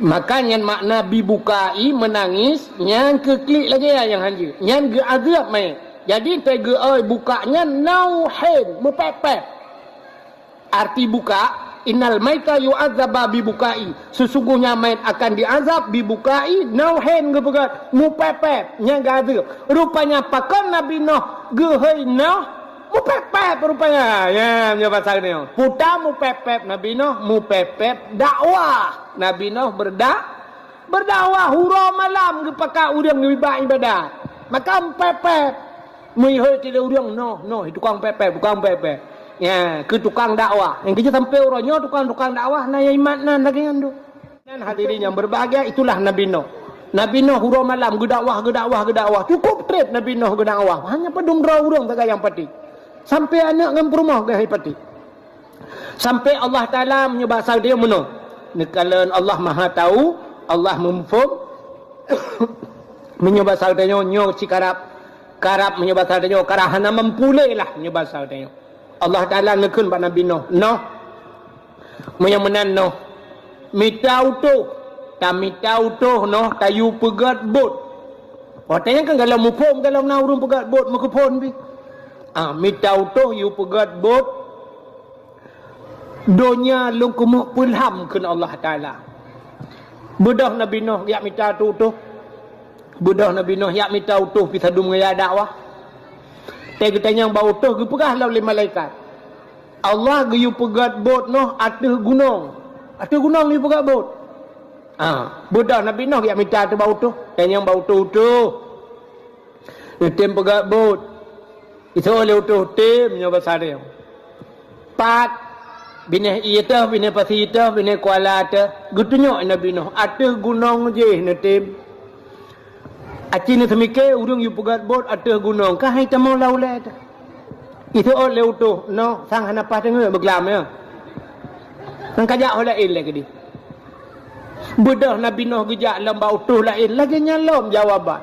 Maka nyan makna bibukai, meunangis, nyan keu klik lagèe nyang hanjeuet. Nyan geuazab manyét. Jadi, teuh geuôi bukak nyan nauhen, meupèp-pèp. Arti bukak, "Innal maita yu'adzaba bibukai." Sesungguhnya mayét akan diazab bibukai, nauhen geupeugah, meupèp-pèp, nyan geuazab. Rupanya pakon Nabi Nuh geuhôi noh, meupèp-pèp rupanya. Ya, nyoe basa geutanyoe. Puta meupèp-pèp Nabi Nuh, meupèp-pèp dakwah. Nabi Nuh berda-, berdakwah uroe malam geupakat ureueng geuba ibadat. Maka meupèp-pèp. Meuhôi tilée ureueng noh, noh, tukang pèp-pèp, tukang pèp-pèp. Ya, keu tukang dakwah. Nyang keuh sampoe uroe nyoe tukang-tukang dakwah na nyang imat nan lagèe nyan tu. Dan hadirin yang berbahagia, itulah Nabi Nuh. Nabi Nuh uroe malam geudakwah, geudakwah, geudakwah. Cukup trép Nabi Nuh geudakwah. Hanya padum droe ureueng sagai nyang patéh. Sampoe aneuk ngon peurumoh geuh patéh. Sampoe Allah Taala meunyoe basa geutanyoe meunoe. Neukalon Allah Maha Tahu, Allah Muphom. Meunyoe basa geutanyoe nyoe cit karab, karab meunyoe basa geutanyoe, karab hana mampu lé lah meunyoe basa geutanyoe. Allah Taala neukheun bak Nabi Nuh, "Nuh, meunyoe meunan Nuh, mita utôh, tamita utôh Nuh tayue peugöt bot." Watèe nyan kan galom muphom, galom na ureueng peugöt bot meukeuphon pih. Ah, mita utôh yue peugöt bot, donya lôn keumeuk peulham kheun Allah Taala. Beudôh Nabi Nuh jak mita utôh. Beudôh Nabi Nuh jak mita utôh pih sadum ngon jak dakwah. Teuh geutanyong bak utôh geupeugah lom lé malaikat, Allah geuyue peugöt bot Nuh ateueh gunong. Ateueh gunong geuyue peugöt bot. Ha, beudôh Nabi Nuh jak mita teuh bak utôh. Tanyong bak utôh, "Utôh, neutem peugöt bot?" Iseuôt lé utôh, "Tem," nyoe basa nyoe. Pat, binéh ié teuh, binéh pasi teuh, binéh kuala teuh, geutunyok Nabi Nuh, "Ateueh gunong jih neutem." Aci neuseumiké ureueng yue peugöt bot ateueh gunong, ka hai tamong lam ulèe teuh. Iseuôt lé utôh, noh sang hana paih teungeut beuglam nyoe. Nyan ka jak ho laén lé keudéh. Beudôh Nabi Nuh geujak lom bak utôh laén, lagèe nyan lom jawaban.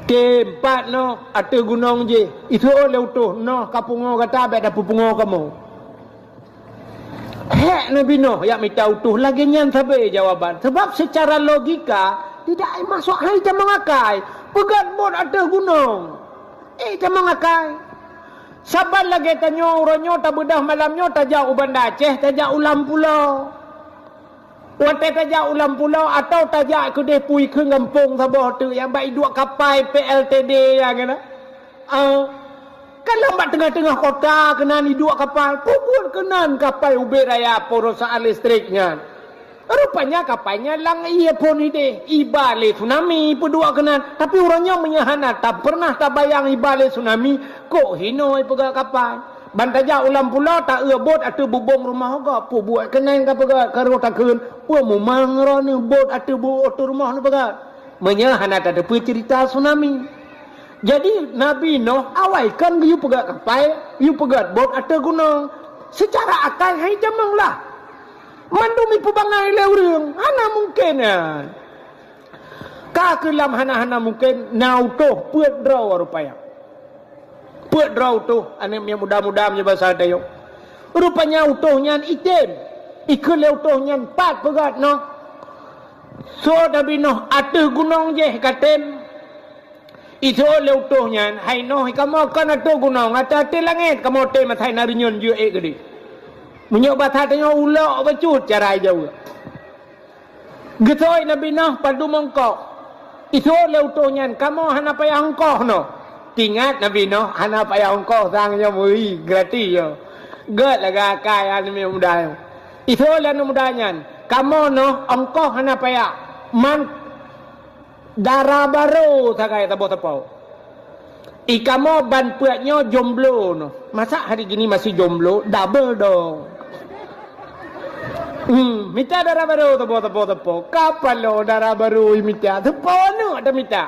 Tem, pat Nuh ateueh gunong jih, iseuôt lé utôh, noh ka pungoe gata bèk tapeupungoe kamoe. Hék Nabi Nuh jak mita utôh lagèe nyan sabe jawaban. Sebab secara logika tidak masuk hai tamong akai. Peugöt bot ateueh gunong. Eh, tamong akai. Saban lagèe tanyoe uroe nyoe tabeudôh malam nyoe tajak u Banda Aceh, tajak u Lam Pulo. Watèe tajak u Lam Pulo atawa tajak keudéh pui kheun gampông saboh teuk nyang bak iduek kapai P L T D nyang keunan. Ah, kan lam bak teungoh-teungoh kota keunan iduek kapai. Peubuet keunan kapai ubit raya perusahaan listrik nyan. Rupanya kapai nyan lam ié phôn idéh. Iba lé tsunami peuduek keunan. Tapi uroe nyoe meunyoe hana tapernah tabayang iba lé tsunami, kok hinoe peugöt kapai. Ban tajak u Lam Pulo, taeu bot ateueh bubông rumoh gob, peubuet keunan ka peugöt, ka rôh takheun, peue mumang droeneuh bot ateueh bu-, ateueh rumoh neupeugöt. Meunyoe hana tateupeue ceurita tsunami. Jadi, Nabi Nuh awai kon geuyue peugöt kapai, yue peugöt bot ateueh gunong. Seucara akai hai tamong lah. Mandum ipeubangai lé ureueng, hana mungken nyan. Ka keuh lam hana-hana mungken, na utôh peuet droe rupanya. Peuet droe utôh, aneuk miet muda-muda meunyoe basa tanyoe. Rupanya utôh nyan item. Ikheun lé utôh nyan, "Pat peugöt Nuh?" Seuôt Nabi Nuh, "Ateueh gunong jih ka tem." Iseuôt lé utôh nyan, "Hai Nuh, kamoe kon ateueh gunong, ateueh-ateueh langét kamoe tem asai na reunyeun jeuet ék keudéh." Meunyoe basa tanyoe ulok bacut cara jaweueb. Geuseuôt Nabi Nuh padum ongkoh. Iseuôt lé utôh nyan, "Kamoe hana payah ongkoh Nuh." Teuingat Nabi Nuh hana payah ongkoh sang nyoe meuri, gratis nyoe. Göt lagèe akai aneuk muda nyoe. Iseuôt lé aneuk muda nyan, "Kamoe Nuh ongkoh hana payah. Man dara barô sagai saboh teupeu." I kamoe ban peuet nyoe jomblo noh. Masa hari gini masih jomblo, double dong. Hmm, mita dara barô teupeu, teupeu, teupeu. Kapalo dara barô mita, teupeu aneuk dah mita.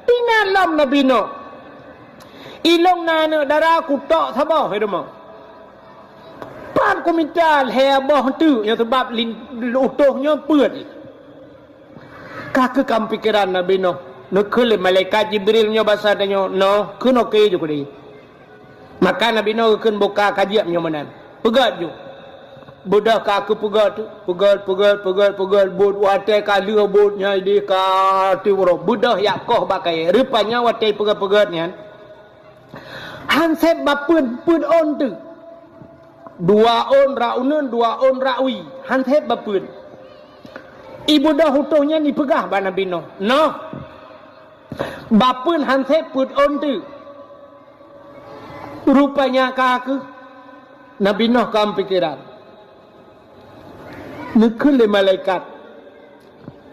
Tinggai lom Nabi Nuh. Ilong na aneuk dara kutok saboh, hai deuma. Pat kumita lhèe boh teuk, nyang sabab lin-, utôh nyoe peuet. Ka keuh kam pikeran Nabi Nuh. Neukheun lé malaikat Jibril nyoe basa tanyoe, "Noh, keunoe keu ju keudeh." Maka Nabi Nuh geukheun boka ka jieb nyoe meunan. Peugöt ju. Beudôh ka keuh peugöt, peugöt, peugöt, peugöt, peugöt, buet watèe ka lheueh buet nyan idéh ka tiep uroe. Beudôh jak koh bak kayèe. Rupanya watèe peugöt-peugöt nyan, han sép bak peuet, peuet ôn teuk. Dua ôn rot uneuen, dua ôn rot wie. Han sép bak peuet. Ibeudôh utôh nyan ipeugah bak Nabi Nuh, "Noh, bak peuet han sép peuet ôn teuk." Rupanya ka keuh Nabi Nuh kam pikeran. Neukheun lé malaikat,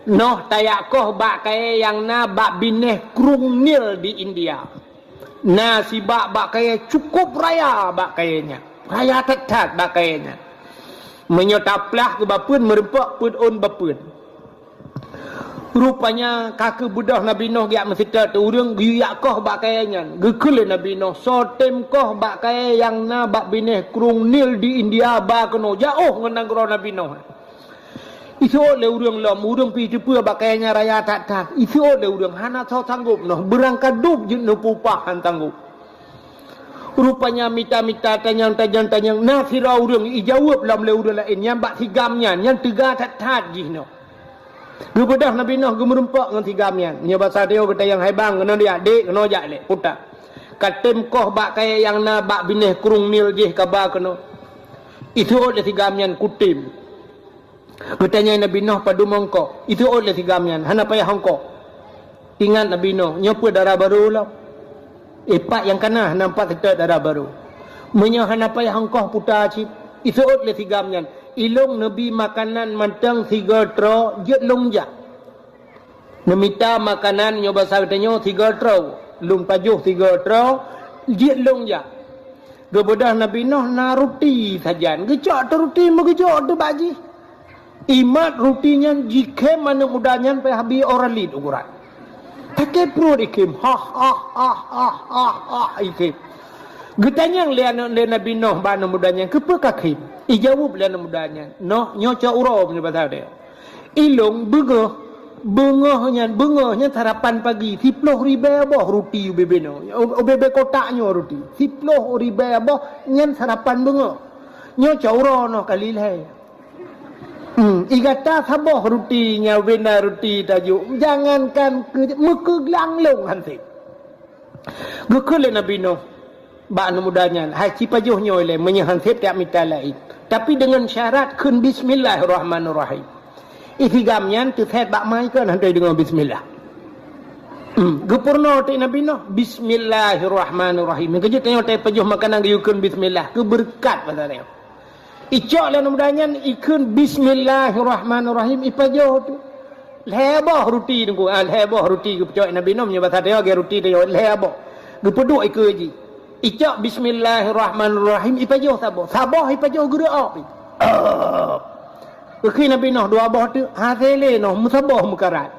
"Noh tajak koh bak kayèe nyang na bak binéh Krueng Nil di India. Na sibak bak kayèe cukôp raya bak kayèe nyan. Raya that-that bak kayèe nyan. Meunyoe taplah keu bak peuet, meurumpok peuet ôn bak peuet." Rupanya ka keuh beudôh Nabi Nuh geujak meuseutôt ureueng geuyue jak koh bak kayèe nyan. Geukheun lé Nabi Nuh, "Soe tem koh bak kayèe nyang na bak binéh Krueng Nil di India ba keunoe, jiôh ngon nanggroe Nabi Nuh." Iseuôt lé ureueng lom, ureueng pih teupeue bak kayèe nyan raya that-that. Iseuôt lé ureueng, hana soe sanggôp noh, beurangkat dub jeuet neupeupah han sanggôp. Rupanya mita-mita, tanyong-tanyong, tanyong, na sidroe ureueng ijaweueb lom lé ureueng laén, nyan bak si gam nyan, nyan teuga that-that jih nyoe. Geubeudôh Nabi Nuh geumeurumpok ngon si gam nyan. Nyoe basa tanyoe geutanyong, "Hai bang, keunoe jak, dek, keunoe jak lé, puta. Ka tem koh bak kayèe nyang na bak binéh Krueng Nil jih kaba keunoe?" Iseuôt lé si gam nyan, "Kutem." Geutanyong Nabi Nuh, "Padum ongkoh?" Iseuôt lé si gam nyan, "Hana payah ongkoh." Ingat Nabi Nuh, "Nyoe peuet dara barô lom. Ipat nyang kana hana pat seutôt dara barô. Meunyoe hana payah ongkoh puta cit." Iseuôt lé si gam nyan, "Ilôn neubi makanan mantong sigoe troe, jeuet lôn jak." Neumita makanan nyoe basa geutanyoe sigoe troe, lôn pajoh sigoe troe, jeuet lôn jak. Geubeudôh Nabi Nuh na ruti sajan, geucok teuh ruti meugeujok teuh bak jih. Imat ruti nyan jikhém aneuk muda nyan payah bi ora lit uguran. Sakét pruet ikhém, hah, hah, hah, hah, hah, hah, ikhém. Geutanyong lé aneuk, lé Nabi Nuh bak aneuk muda nyan, "Keupeue ka khém?" Ijaweueb lé aneuk muda nyan, "Noh, nyoe cok uroe," meunyoe basa geutanyoe. "Ilôn beungoh, beungoh nyan, beungoh nyan sarapan pagi, siploh ribèe boh ruti ubé binoe, ubé-ubé kotak nyoe ruti. Siploh ribèe boh nyan sarapan beungoh. Nyoe cok uroe noh kali lhèe. Hmm, i gata saboh ruti nyan, ubé na ruti tajok. Jangankan keu meukeuglang lôn han sép." Geukheun lé Nabi Nuh bak aneuk muda nyan, "Hai, sipajoh nyoe lé, meunyoe han sép tajak mita laén. Tapi deungon syarat kheun bismillahirrahmanirrahim." Isi gam nyan teusét bak ma ikon han deungoe bismillah. Hmm, geupeurunoe teuk Nabi Nuh, "Bismillahirrahmanirrahim." Nyang keujeuet tanyoe tapajoh makanan geuyue kheun bismillah, keu beureukat basa nyoe. Icok lé aneuk muda nyan, ikheun bismillahirrahmanirrahim, ipajoh teuh. Lhèe boh ruti teungku, ah, lhèe boh ruti geupeucok Nabi Nuh, meunyoe basa tanyoe lagèe ruti tanyoe, lhèe boh. Geupeuduek ikeue jih. Icok bismillahirrahmanirrahim, ipajoh saboh. Saboh ipajoh geureuok pih. Ah. Geukheun Nabi Nuh dua boh teuh, hasé lé noh meusaboh meukarat.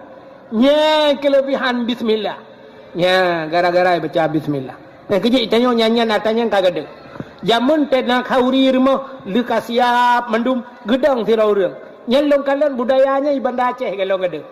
Nyan keuleubihan bismillah. Nyan gara-gara baca bismillah. Nyang keujeuet tanyoe nyan-nyan ata nyan ka gadôh. Jameun teuh na khauri rumoh lheueh ka siap mandum, geudong sidroe ureueng. Nyan lôn kalon budaya nyan i Banda Aceh golom gadôh.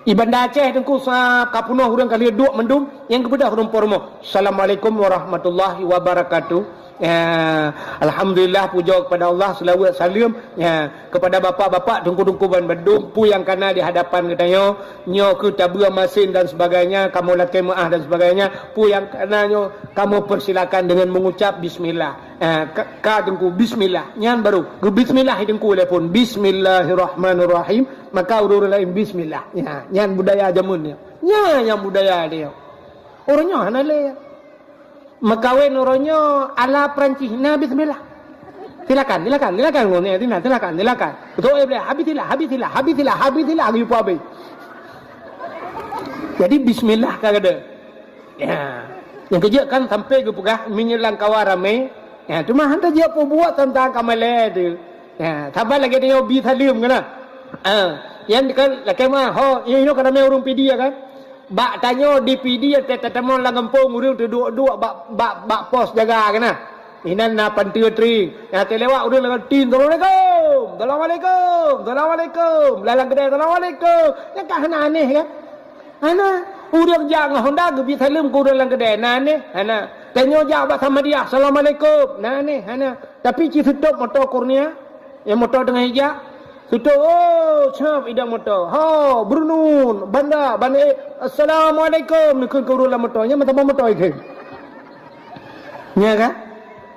I Banda Aceh teungku sab ka peunoh ureueng ka lheueh duek mandum, nyang geubeudôh rumpok rumoh. "Assalamualaikum warahmatullahi wabarakatuh." Ya, alhamdulillah, puja kepada Allah, selawat salam, ya, kepada bapak-bapak, teungku-teungku ban bandum, peue nyang kana di hadapan geutanyoe, nyoe keuh tabeue masin dan sebagainya, kamoe lakèe meu'ah dan sebagainya, peue nyang kana nyoe, kamoe persilakan dengan mengucap bismillah. Ya, ka, ka teungku, bismillah. Nyan baru, geubismillah teungku lé phôn. "Bismillahirrahmanirrahim." Maka ureueng laén bismillah. Ya, nyan budaya jameun nyoe. Nyan nyang budaya dia. Ureueng nyoe hana lé. Meukawen uroe nyoe ala Perancis, na bismillah. Silakan, silakan, silakan, ngoe, silakan, silakan. Beutôi, eh, boleh. Habis silah, habis silah, habis silah, habis silah, geuyue habis. Jadi bismillah ka gadôh. Ya. Nyang keujeuet kan sampai geupeugah meunyoe lam kawan ramé. Ya, teuma han tajak peubuet teuntang kamalé teuh. Ya, saban lagèe tanyoe bi saleuem kana. Ha, nyan kan lakèe meu'ah, ho, inoe ka ramé ureueng Pidie kan. Bak tanyoe di Pidie teuh tatamong lam gampông ureueng teuduek-duek bak, bak, bak pos jaga kana. Inan na panteue tring. Nyang teulewat ureueng lam tin, "Assalamualaikum! Assalamualaikum! Assalamualaikum!" Lam, lam keudè, "Assalamualaikum!" Nyan ka hana aneh kan? Hana. Ureueng jak ngon Honda geubi saleuem keu ureueng lam keudè, na aneh? Hana. Tanyoe jak bak Samadiyah, "Assalamualaikum!" Na aneh? Hana. Tapi ci seutôt moto Kurnia, nyang moto teungoh ijak, seutôt, oh, cap idong moto. "Ho, Brunun, Banda, Banda, eh, Assalamualaikum!" Neukheun keu ureueng lam moto, nyan meutamah moto ikheun. Nya kan?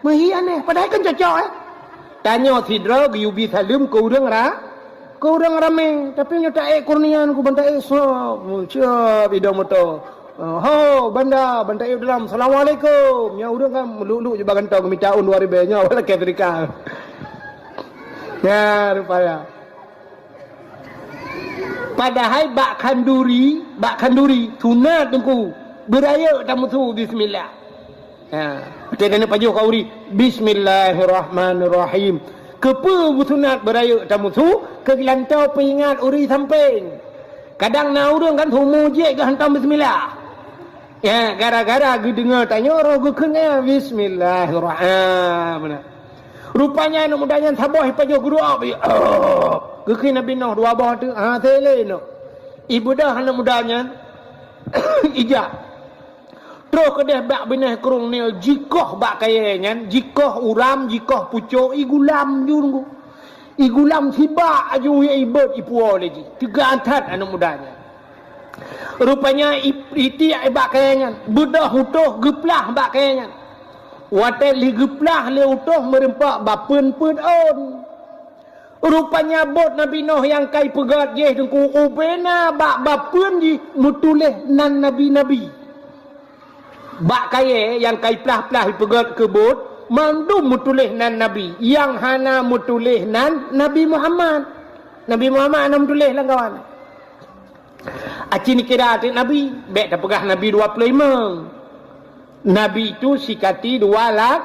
Meuhi aneh, padahai kan cocok, eh? Tanyoe sidroe geuyue bi saleuem keu ureueng ra-, keu ureueng ramé, tapi nyoe taék Kurnia, ku ban taék sop, sop idong moto. "Ho, Banda, Banda Ieu dalam, Assalamualaikum." Nyan ureueng kan meuluk-luk jubah gantong, mita ôn dua ribèe, nyoe awak lakèe seudekah. Nyan rupanya. Padahai bak khanduri, bak khanduri, sunat teungku, beurayeuk tamusu bismillah. Ha, watèe taneuk pajoh khanduri, "Bismillahirrahmanirrahim." Keupeue beusunat beurayeuk tamusu? Keu geulantoe peuingat uri sampéng. Kadang na ureueng kan seumujék geuhantom bismillah. Ya, gara-gara geudeungoe tanyoe roh geukheun, ya, "Bismillahirrahmanirrahim." Rupanya aneuk muda nyan saboh jipajoh geuruok, geukheun Nabi Nuh dua boh teuk, ha, teuh lé Nuh. Ibeudôh aneuk muda nyan, ijak. Troh keudeh bak binéh krueng nyoe jikoh bak kayèe nyan, jikoh uram, jikoh pucok, igulam ju nunggu. Igulam sibak aju, ya, ibeuet ipuwoe lé jih. Teuga that aneuk muda nyan. Rupanya i-, itiek bak kayèe nyan, beudôh utôh geuplah bak kayèe nyan. Watèe lheueh geuplah lé utôh meureumpok bak peuen peuet ôn. Rupanya bot Nabi Nuh nyang ka ipeugèt jih teungku ubena bak bapeuen jih meutuléh nan nabi-nabi. Bak kayèe nyang ka iplah-plah ipeugèt keu bot, mandum meutuléh nan nabi, nyang hana meutuléh nan Nabi Muhammad. Nabi Muhammad hana meutuléh lam kawan. Aci neukira ateueh Nabi, bèk tapeugah Nabi dua ploh limong. Nabi tu sikati dua lak,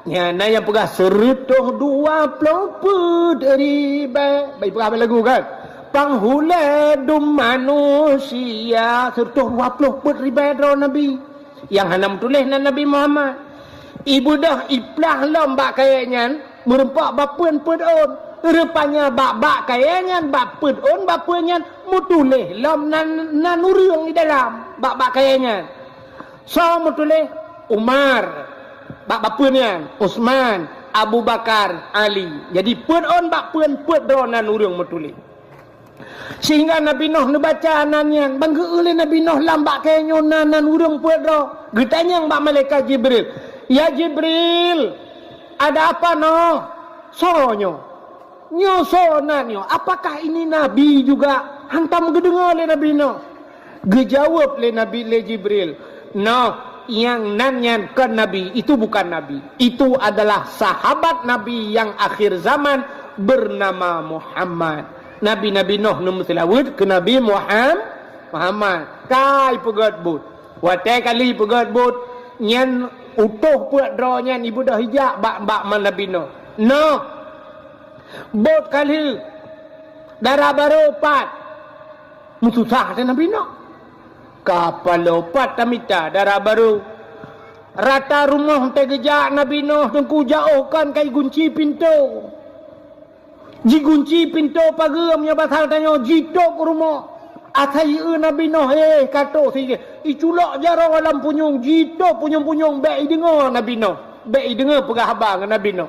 nyan na nyang peugah seureutôh dua ploh peuet ribèe. Bèk peugah bak lagu kan? Panghulèe dum manusia, seureutôh dua ploh peuet ribèe droe Nabi. Nyang hana meutuléh nan Nabi Muhammad. Ibeudôh iplah lom bak kayèe nyan, meureumpok bapeuen peuet ôn. Rupanya bak, bak kayèe nyan, bak peuet ôn bapeuen nyan, meutuléh lom nan, nan ureueng di dalam, bak, bak kayèe nyan. Soe meutuléh? Umar. Bak bapeuen nyan, Utsman, Abu Bakar, Ali. Jadi peuet ôn bak peuen peuet droe nan ureueng meutuléh. Sehingga Nabi Nuh neubaca nan nyan, ban geu-eu lé Nabi Nuh lam bak kayèe nyoe na nan ureueng peuet droe. Geutanyong bak malaikat Jibril, "Ya Jibril, ada apa noh? Soe nyoe? Nyoe soe nan nyoe? Apakah ini nabi juga?" Hantom geudeungoe lé Nabi Nuh. Geujaweueb lé Nabi, lé Jibril, "Noh, nyang nan nyan kon nabi, itu bukan nabi. Itu adalah sahabat Nabi yang akhir zaman bernama Muhammad." Nabi-nabi Nuh neumeuseulaweuet keu Nabi Muham-, Muhammad. Ka ipeugèt bot. Watèe ka lheueh ipeugèt bot, nyan utôh peuet droe nyan ibeudôh ijak bak, bak ma Nabi Nuh. Noh, bot ka lheueh, dara barô pat. Meususah teuh Nabi Nuh. Ka paloe pat tamita dara barô. Rata rumoh teugeujak Nabi Nuh teungku, jaoh kan ka igunci pintoe. Jigunci pintoe pageue meunyoe basa tanyoe, jitôb rumoh. Asai eu Nabi Nuh, eh, ka toh si, iculok jaroe lam punyueng, jitôb punyueng-punyueng, bèk ideungoe Nabi Nuh, bèk ideungoe peugah haba ngon Nabi Nuh.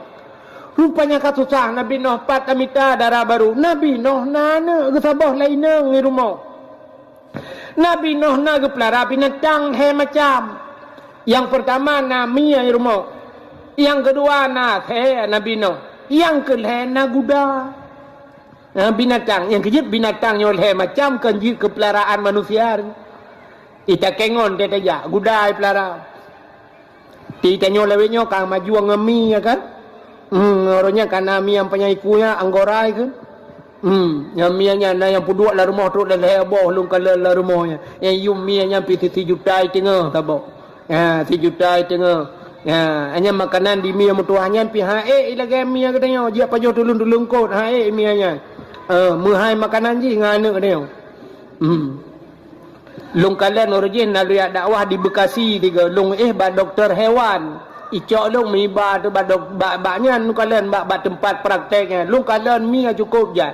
Rupanya ka susah Nabi Nuh, pat tamita dara barô. Nabi Nuh na aneuk geusaboh lam inong di rumoh. Nabi Nuh na geupeulara binatang lhèe macam. Nyang peurtama na mie di rumoh. Nyang keudua na asèe Nabi Nuh. Nyang keulhèe na guda. Na binatang, nyang keujeuet binatang nyoe lhèe macam kon jeuet keu peularaan manusia. Itakèe ngon teuh tajak, guda ipeulara. Di tanyoe lawét nyoe ka maju ngon mie, ya kan? Hmm, uroe nyan ka na mie nyang panyang iku nyan, anggora ikheun. Hmm, nyang mie nyan na nyang peuduek lam rumoh trok lhèe boh lôn kalon lam rumoh nyan. Nyang yum mie nyan pih si, sijuta iteungoh saboh. Ha, sijuta iteungoh. Ha, nyan makanan di mie meutuwah nyan pih han ék lagèe mie geutanyoe, jiak pajoh tuleueng-tuleueng kot, han ék mie nyan. Ha, meuhai makanan jih ngon aneuk geutanyoe. Hmm. Lôn kalon uroe jih na lôn jak dakwah di Bekasi tiga, lôn éh bak dokto hewan. Icok lôn meuiba teuh bak dok-, bak, bak nyan lôn kalon bak, bak teumpat praktek nyan. Lôn kalon mie cukôp jai.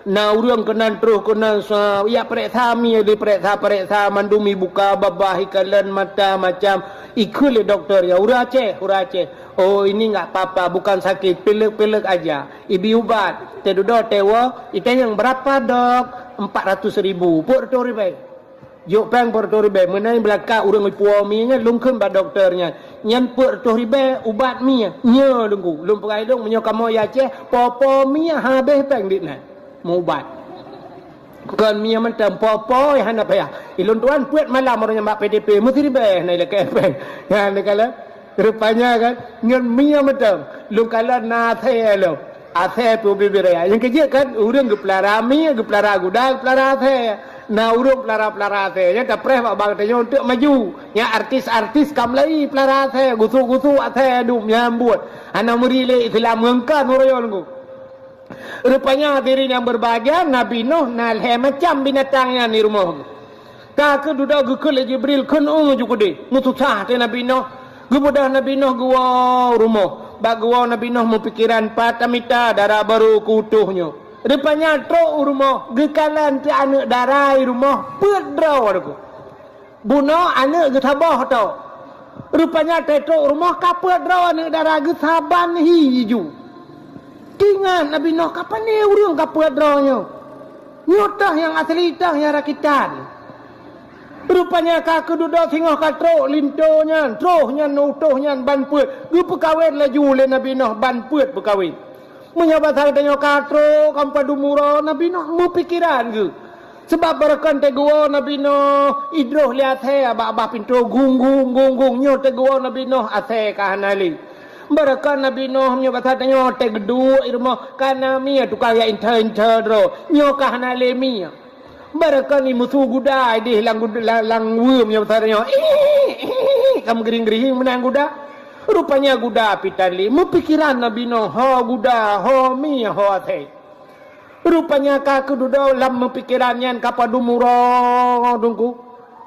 Na ureuëng keunan troh keunan sa-, jak pareksa mie, dipareksa-pareksa mandum, ibuka babah, ikalon mata macam. Ikheun lé dokto nyan, "Ureuëng Aceh, ureuëng Aceh." "Oh, ini nggak apa-apa, bukan sakit, pilek-pilek aja." Ibi ubat, teududoe teuwoe, itanyong, "Berapa, Dok?" "Empat ratus ribu." "Peuet reutôh ribèe." Jok péng peuet reutôh ribèe, meunan beulakak ureuëng ipuwoe mie nyan, lôn kheun bak dokto nyan, "Nyan peuet reutôh ribèe ubat mie." "Nyo, Teungku." Lôn peugah lé lôn, "Meunyoe kamoe jak Aceh, po-po mie habéh péng dit nyan meuubat. Kon mie mantong, po-po hana payah." Ilôn tuan peuet malam ureuëng nyan bak P D P, meusiribèe na ilakée péng. Nyan kala. Rupanya kan, ngon mie mantong. Lôn kalon na asèe lom. Asèe pih ubé-ubé raya. Nyang keujeuet kan, ureuëng geupeulara mie, geupeulara guda, geupeulara asèe. Na ureuëng peulara-peulara asèe. Nyang tapreh bak bank tanyoe untuk maju. Nyang artis-artis ka mulai peulara asèe, gusuk-gusuk asèe dum nyang buet. Hana meuri lé Islam ngon kan ureuëng nyan. Rupanya hadirin yang berbahagia, Nabi Nuh na lhèe macam binatang nyan di rumoh geuh. Ka keuh dudoe geukheun lé Jibril, kheun u ju keudeh. Meususah até Nabi Nuh. Geubeudôh Nabi Nuh geuwoe u rumoh. Bak geuwoe Nabi Nuh meupikeran pat tamita dara barô keu utôh nyoe. Rupanya trok u rumoh, geukalon teuh aneuëk dara di rumoh, peuet droe lagoe. Bunoe aneuëk geusaboh tok. Rupanya trok u rumoh ka peuet droe aneuëk dara geuh saban hi jiju. Teuingat Nabi Nuh, "Ka pané ureuëng ka peuet droe nyoe? Nyoe toh nyang asli, toh nyang rakitan." Rupanya ka keuh dudoe singoh ka trok linto nyan, troh nyan, utôh nyan ban peuet. Geupeukawen laju lé Nabi Nuh ban peuet peukawen. Meunyoe basa geutanyoe ka trok, ka padum uroe, Nabi Nuh meupikeran geuh. Sabab barokon teuh geuwoe Nabi Nuh idroh lé asèe bak babah pintoe, gung-gung, gung-gung, nyoe teuh geuwoe Nabi Nuh asèe ka hana lé. Barokon Nabi Nuh meunyoe basa tanyoe teuh geuduek i rumoh, ka na mie tukang jak inthô-inthô droe, nyoe ka hana lé mie. Barokon i musu guda ideh lam gud-, lam, lam weuem nyoe basa tanyoe, ka meugering-gering meunan guda. Rupanya guda pih tan lé. Meupikeran Nabi Nuh, ho guda, ho mie, ho asèe. Rupanya ka keuh dudoe lam meupikeran nyan ka padum uroe Teungku.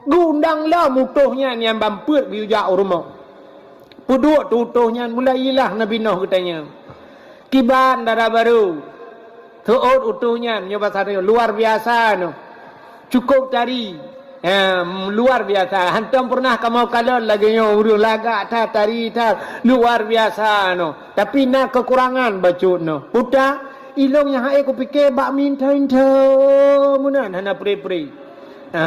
Geuundang lom utôh nyan nyang ban peuet geuyue jak u rumoh. Peuduek teuh utôh nyan, mulai ilah Nabi Nuh geutanyong, "Kiban dara barô?" Seuôt utôh nyan, nyoe basa tanyoe, "Luar biasa noh. Cukôp tari." Ha, luar biasa. Hantom peureunah kamoe kalon lagée nyoe ureuëng, lagak that, tari that. Luar biasa noh. Tapi na keukurangan bacut noh. Peue ta, ilong nyang hase kupike bak meuinta-inta meunan hana pre-pre. Ha,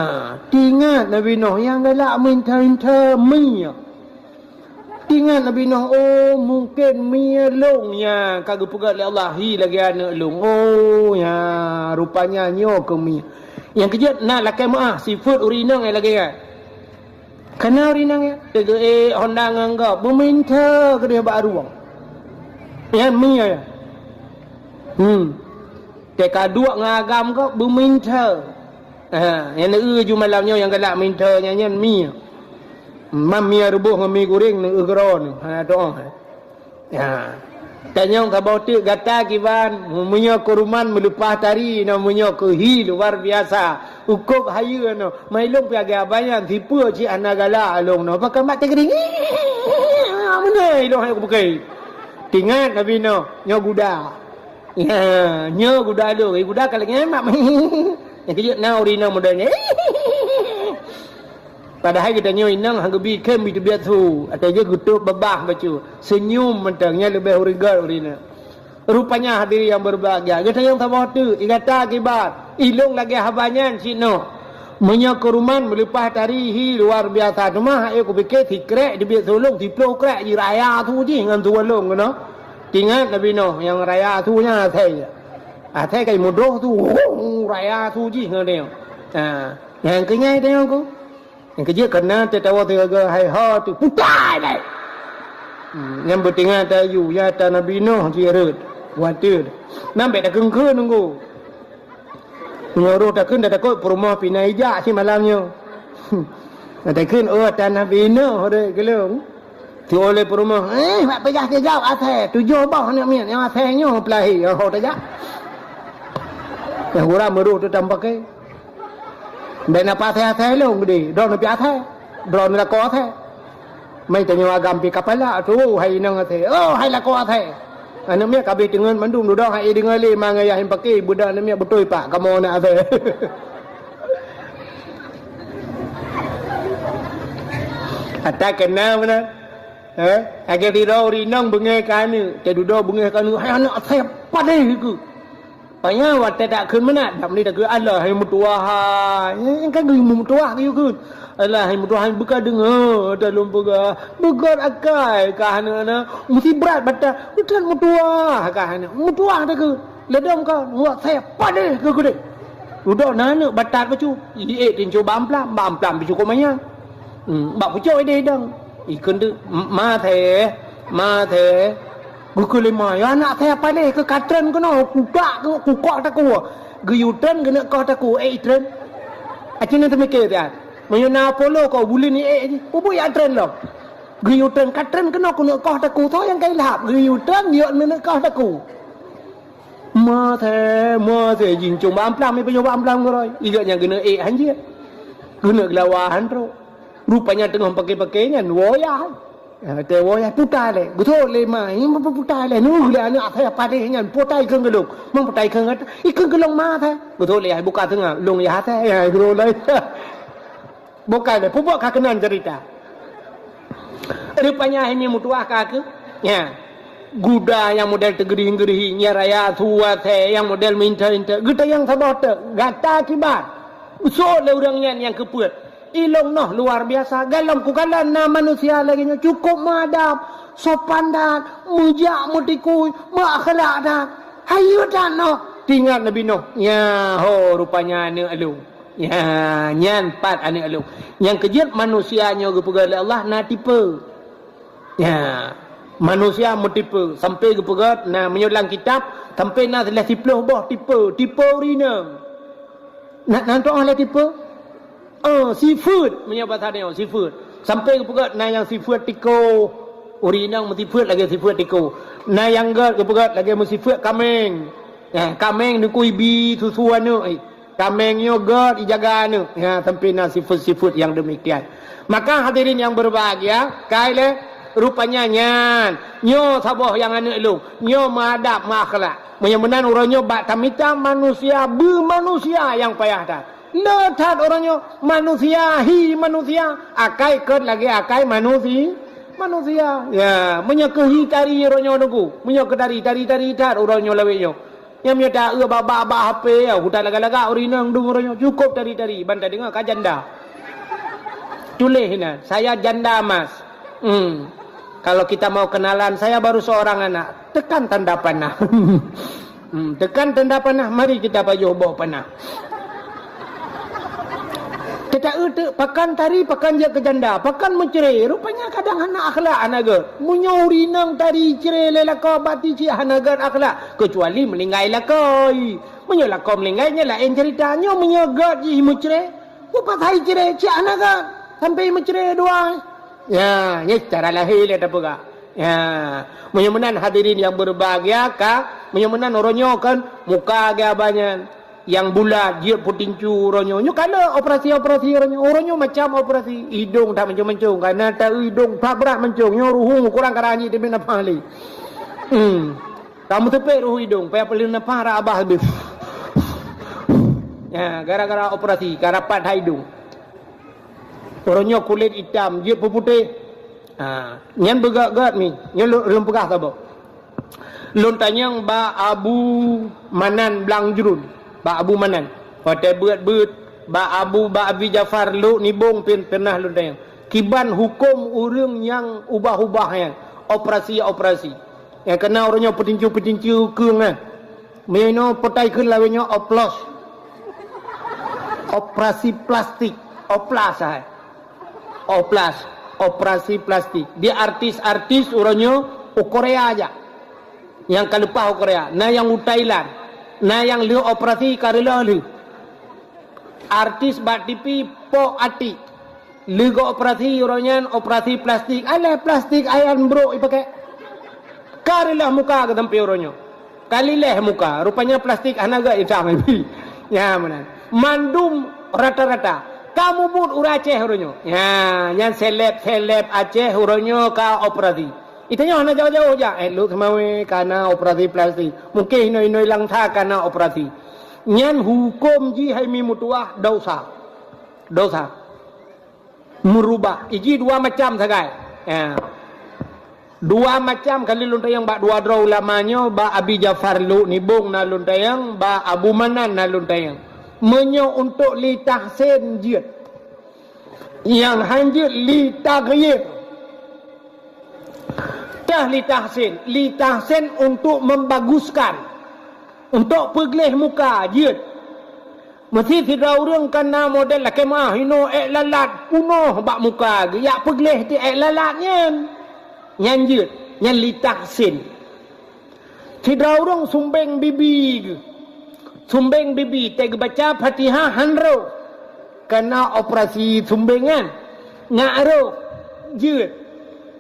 teuingat Nabi Nuh nyang galak meuinta-inta mie. Teuingat Nabi Nuh, "Oh, mungken mie lôn nyang ka geupeugét lé Allah hi lagée aneuëk lôn. Oh, ya, rupanya nyoe keuh mie." Nyang keujeuet na lakée meuáh, sifeuet ureuëng inong nyang lagée nyan. Kana ureuëng inong nyan, teugeuék honda ngon gob, beumeuinta keudeh bak rueng. Nyan mie nyan. Hmm. Teuka duek ngon agam gob, beumeuinta. Ha, nyang neueu ju malam nyoe nyang galak meuinta nyan, nyan mie. Mam mie reuboh ngon mie goreng neueu keudroe nyoe, hana tuoh. Ha. Tanyong saboh teuk gata kiban, meunyoe keu ruman meuleupah tari nyoe, meunyoe keu hi luar biasa. Ukôb hayeue nyoe, mai lôn piagée abang nyan, sipeue cit hana galak lôn nyoe, pakon mak teugiring. Meunan ilong hai kupeugah. Teuingat Nabi Nuh, nyoe guda. Ya, nyoe guda lôn, eh, guda ka lagée mak. Nyang keujeuet na ureuëng inong model nyan. Padahai geutanyoe inong han geubi khem, bi teubiet su, ateueh jih geutôb babah bacut. Seunyum mantong, nyan leubeh ureuëng göt ureuëng inong. Rupanya hadirin yang berbahagia, geutanyoe saboh teuk, i gata kiban, ilong lagée haba nyan cit nyoe. Meunyoe keu ruman meuleupah tari hi luar biasa, teuma hai kupike sikrek teubiet su lôn, siplôh krek jih raya su jih ngon su lôn keunoe. Teuingat Nabi Nuh nyang raya su nyan asai. Asai kai mudroh su, raya su jih ngon dia. Ha, nyang keu nyan teuh nyoe ku. Nyang keujeuet keunan teuh tawoe teuga hai ho teuh putai dai. Hmm, nyang beuteungoh tayue, ya ta Nabi Nuh jih rhot. Watèe. Nyan bèk takheun-kheun nunggu. Meunyoe roh takheun dah takot peurumoh pih na ijak si malam nyoe. Dah takheun, oh, ta Nabi Nuh rhot geulong. Tuwoe lé peurumoh, eh, bak peugah keu gob asèe, tujoh boh aneuk miet nyang asèe nyoe peulahé, oh, tajak. Nyang kurang meurôh teutam paké. Bèk na pasé asèe lôn geude, droeneuh pih asèe, droeneuh lakoe asèe. Mai tanyoe agam pih kapala tu, hai inong asèe. Oh, hai lakoe asèe. Aneuk miet ka abéh teungeut mandum, dudoe hai deungoe lé ma ngon yah nyang paké, beudoh aneuk miet beutôi pak kamoe na asèe. Ata keunong meunan. Eh, lagèe sidroe ureueng inong beungèh keu aneuk, teududoe beungèh keu aneuk, hai aneuk asèe padéh keuh. Panya watèe takheun meunan, dak meunan takheun, "Allah hai meutuwah hai." Nyan kan geuyue meutuwah geuyue kheun. "Allah hai meutuwah hai, beuka deungoe ata lôn peugah. Beugèt akai kah aneuk na, meusti brat batat, beuthat meutuwah kah aneuk." Meutuwah takheun. Ladôm ka, wah, asèe padéh keu keudéh. Dudoe na aneuk batat bacut, iék tinco bak amplam, bak amplam pih cukôp manyang. Hmm, bak pucôk idéh idong. Ikheun teuk, "Ma asèe, ma asèe." Geukheun lé ma, "Ya aneuk asèe padéh keuh, ka treun keunoe, kutak keuh, kukoh takue." Geuyue treun keuneuk koh takue, ék treun. Aci nyan teumiké siat. Meunyoe na polo koh buleuen ék jih, peue buet jak treun lom. Geuyue treun, ka treun keunoe keuneuk koh takue, soe nyang ka ilhab. Geuyue treun, yok keuneuk koh takue. Ma asèe, ma asèe, jincong bak amplam, ipajoh bak amplam keudroe. Igeuet nyan keuneuk ék han jeuet. Keuneuk geulawa han trok. Rupanya teungoh paké-paké nyan woe yah. Ha, teuwoe yah puta lé. Geuthôt lé ma, "Nyoe puta lé. Nyoe lé aneuk asèe padéh nyan, puta ikheun keu lôn." "Mang puta ikheun keu, ikheun keu lôn ma asèe?" Geuthôt lé yah buka teungoh, "Lôn yah asèe." Ya, geuthôt lé. Bukan lé, peubuet ka keunan cerita. Rupanya hai nyan meutuwah ka keuh. Ya. Guda nyang model teugeurih-geurih, nyang raya su asèe nyang model meuinta-inta. Geutanyong saboh teuk, gata kiban. Beusôt lé ureueng nyan nyang keupeuet. Ilong noh luar biasa. Galom kukalon na manusia lagèe nyoe cukôp meuadab, sopan that, meujak meutikui, meuakhlak that. Hayeue that noh. Teuingat Nabi Nuh. Nyan ho rupanya aneuk lôn. Ya, nyan pat aneuk lôn. Nyang keujeuet manusia nyoe geupeugah lé Allah na tipe. Ya, manusia meutipe sampai geupeugah na meunyoe lam kitab sampai na lhèe siploh boh tipe, tipe ureueng inong. Na, na tu'oh lé tipe? Oh, sifeuet meunyoe basa tanyoe sifeuet. Sampai geupeugah na nyang sifeuet tiko. Ureueng inong meusifeuet lagèe sifeuet tiko. Na nyang gèt geupeugah lagèe meusifeuet kaméng. Ya, kaméng neukui bi susu aneuk. Kaméng nyoe gèt ijaga aneuk. Ya, sampai na sifeuet-sifeuet nyang demikian. Maka hadirin yang berbahagia, kai lé rupanya nyan. Nyoe saboh nyang aneuk lôn. Nyoe meuadab, meuakhlak. Meunyoe meunan uroe nyoe bak tamita manusia beumanusia nyang payah that. Le that uroe nyoe manusia hi manusia, akai kèt lagèe akai manusi-, manusia. Ya, meunyoe keu hi tari uroe nyoe nunggu. Meunyoe keu tari, tari-tari that uroe nyoe lawét nyoe. Nyang meunyoe ta-eu bak-bak, bak H P, ya, utai lagak-lagak ureueng inong dum uroe nyoe. Cukôp tari-tari, ban tadeungoe ka janda. Tuléh inan, "Saya janda, Mas." Hmm. Kalau kita mau kenalan, saya baru seorang anak. Tekan tanda panah. Hmm, tekan tanda panah, mari kita pajoh boh panah. Teuta-eu teuk, pakan tari, pakan jeuet keu janda, pakan meucre. Rupanya kadang hana akhlak, hana gèt. Meunyoe ureueng inong tari cre lé lakoe bak ti cit hana gèt akhlak, keucuali meuninggai lakoe. Meunyoe lakoe meuninggai, nyan laén cerita. Nyoe meunyoe gèt jih meucre, peue pasai cre, cit hana gèt. Sampai meucre dua. Ya, nyan secara lahé lé tapeugah. Ya, meunyoe meunan hadirin yang berbahagia ka, meunyoe meunan uroe nyoe kan muka geuh abah nyan nyang bulat jeuet peutincu uroe nyoe. Nyoe ka le operasi-operasi uroe nyoe. Uroe nyoe macam operasi idong that mancong-mancong. Karena ta idong that brat mancong. Nyoe ruhueng kurang karang jih teubiet nafah lé. Hmm. Ka meuteupék ruhueng idong, payah peuleueng nafah rab abah leubeh. Ya, gara-gara operasi ka rapat that idong. Uroe nyoe kulét itam jeuet peuputéh. Ha, nyan beugèt-gèt mi, nyoe lôn, lôn peugah saboh. Lôn tanyong bak Abu Manan Blang Jruen, bak Abu Manan. Watèe beuet-beuet bak Abu, bak Abi Jafar Lhokseumawe pih pernah lôn tanyong. Kiban hukôm ureueng nyang ubah-ubah nyan, operasi-operasi. Nyang keuna uroe nyoe peutincu-peutincu keueng nyan. Meunyoe inoe peue ta kheun lawét nyoe oplos. Operasi plastik. Oplas hai. Oplas. Operasi plastik. Di artis-artis uroe nyoe u Korea jak. Nyang ka leupah u Korea. Na nyang u Thailand. Na nyang lheueh operasi ka reuloh lheueh. Artis bak T V pok atik. Lheueh geuoperasi uroe nyan operasi plastik. Alah plastik ayan brok ipaké. Ka reuloh muka geusampoe uroe nyoe. Ka lileh muka. Rupanya plastik hana gèt itam. Nyan meunan. Mandum rata-rata. Ka mubuet ureuëng Aceh uroe nyoe. Nya, nyan seleb-seleb Aceh uroe nyoe ka operasi. Itanyoe hana jauh-jauh jak. Eh, Lhokseumawe ka na operasi plastik. Mungken inoi-inoi Langsa ka na operasi. Nyan huköm jih hai mi meutuwah dosa. Dosa. Meurubah. Iji dua macam sagai. Ya. Dua macam kali lôn tanyong bak dua droe ulama nyoe, bak Abi Jafar Luk Nibong na lôn tanyong, bak Abu Manan na lôn tanyong. Meunyoe untuk li tahsin jeuet. Nyang han jeuet li taghyir. Tah li tahsin, li tahsin untuk membaguskan, untuk peugleh muka jeuet. Meusi sidroe ureuëng ka na model lakée meuah inoe ék lalat punoh bak muka geuh, jak peugleh ti ék lalat nyan. Nyan jeuet, nyan li tahsin. Sidroe ureuëng sumbeng bibi geuh. Sumbeng bibi, teuh geubaca Fatihah han roh. Ka na operasi sumbeng nyan. Ngak roh jeuet.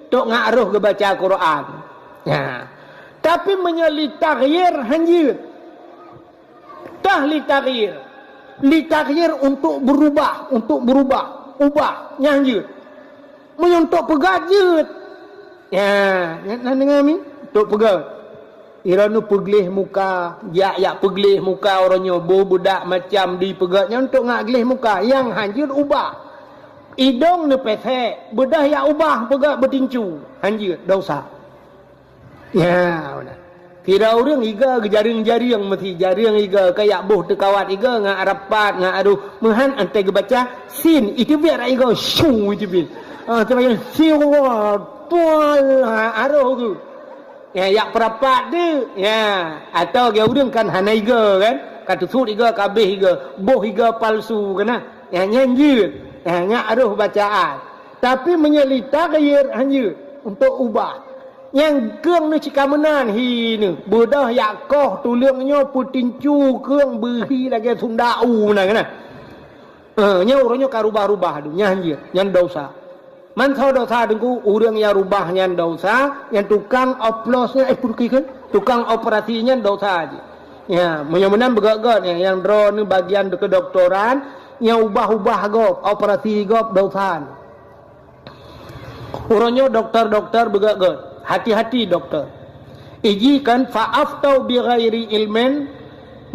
Tok ngak roh geubaca Quran. Nah. Tapi meunyoe li taghyir han jeuet. Tah li taghyir. Li taghyir untuk berubah, untuk berubah. Ubah, nyan jeuet. Meunyoe untuk peugah jeuet. Ya, nyan na deungoe mi? Untuk peugah. Droeneuh peugleh muka, jak-jak peugleh muka uroe nyoe, boh beudak macam di peugah nyan untuk ngak gleh muka. Nyang han jeuet ubah. Idong neupesek, beudoh jak ubah peugah beutincu. Han jeuet, dosa. Ya, beuna. Sidroe ureuëng iga geujareueng-jareueng meusi jareueng iga kayak boh teukawat iga ngak rapat ngak aduh meuhan antai geubaca sin iteubiet rak iga syu iteubiet. Ah, teuma siwa tual ha, aroh geuh. Ya, yak perapat deh. Ya, atau ge ureuëng kan hana iga kan? Ka teusut iga kabeh iga, boh iga palsu kan? Ya, nyan jeuet. Ya, ngak aroh bacaan. Tapi meunyoe li taghyir han jeuet untuk ubah. Nyang keueng neuh cika meunan hi neuh, beudoh yak koh tuleueng nyoe peutincu keueng beuhi lagée sunda u meunan keunan. Eh, nyoe uroe nyoe ka rubah-rubah tu, nyan jeuet, nyan dosa. Mansoe dosa Teungku, ureuëng nyang rubah nyan dosa, nyang tukang oplos nyan, eh, peuruki kan? Tukang operasi nyan dosa jih. Ya, meunyoe meunan beugét-gét nyan, nyang droeneuh bagian kedoktoran, nyang ubah-ubah gob, operasi gob dosa. Uroe nyoe doktor-doktor beugét-gét. Hati-hati doktor. Iji kan fa'aftau bi ghairi ilmin,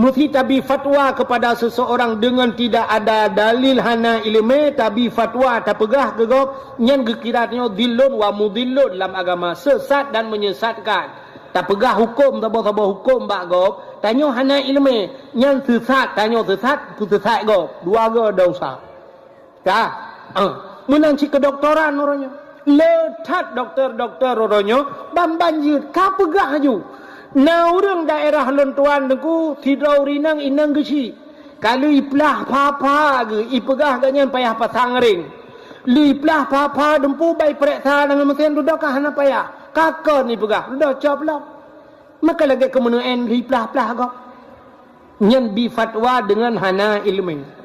meusi tabi fatwa kepada seseorang dengan tidak ada dalil hana ileumé, tabi fatwa tapeugah keu gob, nyan geukira nyoe dhillun wa mudhillun lam agama, sesat dan menyesatkan. Tapeugah huköm saboh-saboh huköm bak gob, tanyoe hana ileumé, nyan sesat, tanyoe sesat, peusesat gob. Dua go dosa. Ka? Ah, meunan cit keudoktoran uroe nyoe. Le that doktor-doktor uroe nyoe ban-ban jeuet ka peugah laju. Na ureuëng daerah lôn tuan Teungku, sidroe ureuëng inong, inong geuchik. Ka lheueh iplah pha-pha geuh, ipeugah geuh nyan payah pasang ring. Lheueh iplah pha-pha dumpeue bai pereksa deungon meusén dudoe ka hana payah. Ka kon ipeugah, dudoe cop lom. Maka lagée keumeuneuén lheueh iplah-plah gob. Nyan bi fatwa deungon hana ileumé.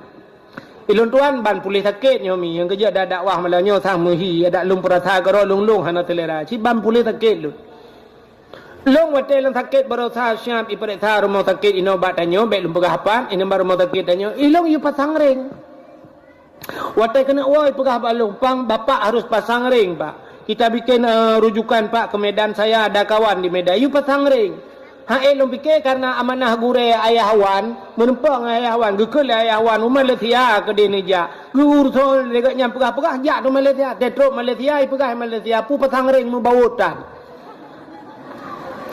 Ilôn tuan ban puléh sakét nyoe mi, nyang keujeuet dak dakwah malam nyoe sang meuhi, adak lôn peurasa keudroe lôn-lôn hana seulera. Cit ban puléh sakét lôn. Lôn watée lôn sakét baroesa siab ipeuriksa rumoh sakét inoe bak tanyoe, bék lôn peugah pat, inoe bak rumoh sakét tanyoe, ilôn yue pasang ring. Watée keuneuk woe ipeugah bak lôn, "Pang, bapak harus pasang ring, Pak. Kita bikin, eh, rujukan, Pak, ke Medan, saya ada kawan di Medan." Yue pasang ring. Hai lôn pike karena amanah gurée ayah wan, meureumpok ngon ayah wan, geukheun lé ayah wan u Malaysia keudeh neujak. Geuuruson lé geuh nyan peugah-peugah jak u Malaysia. Teutrok Malaysia, ipeugah Malaysia, peue pasang ring meubawot tan.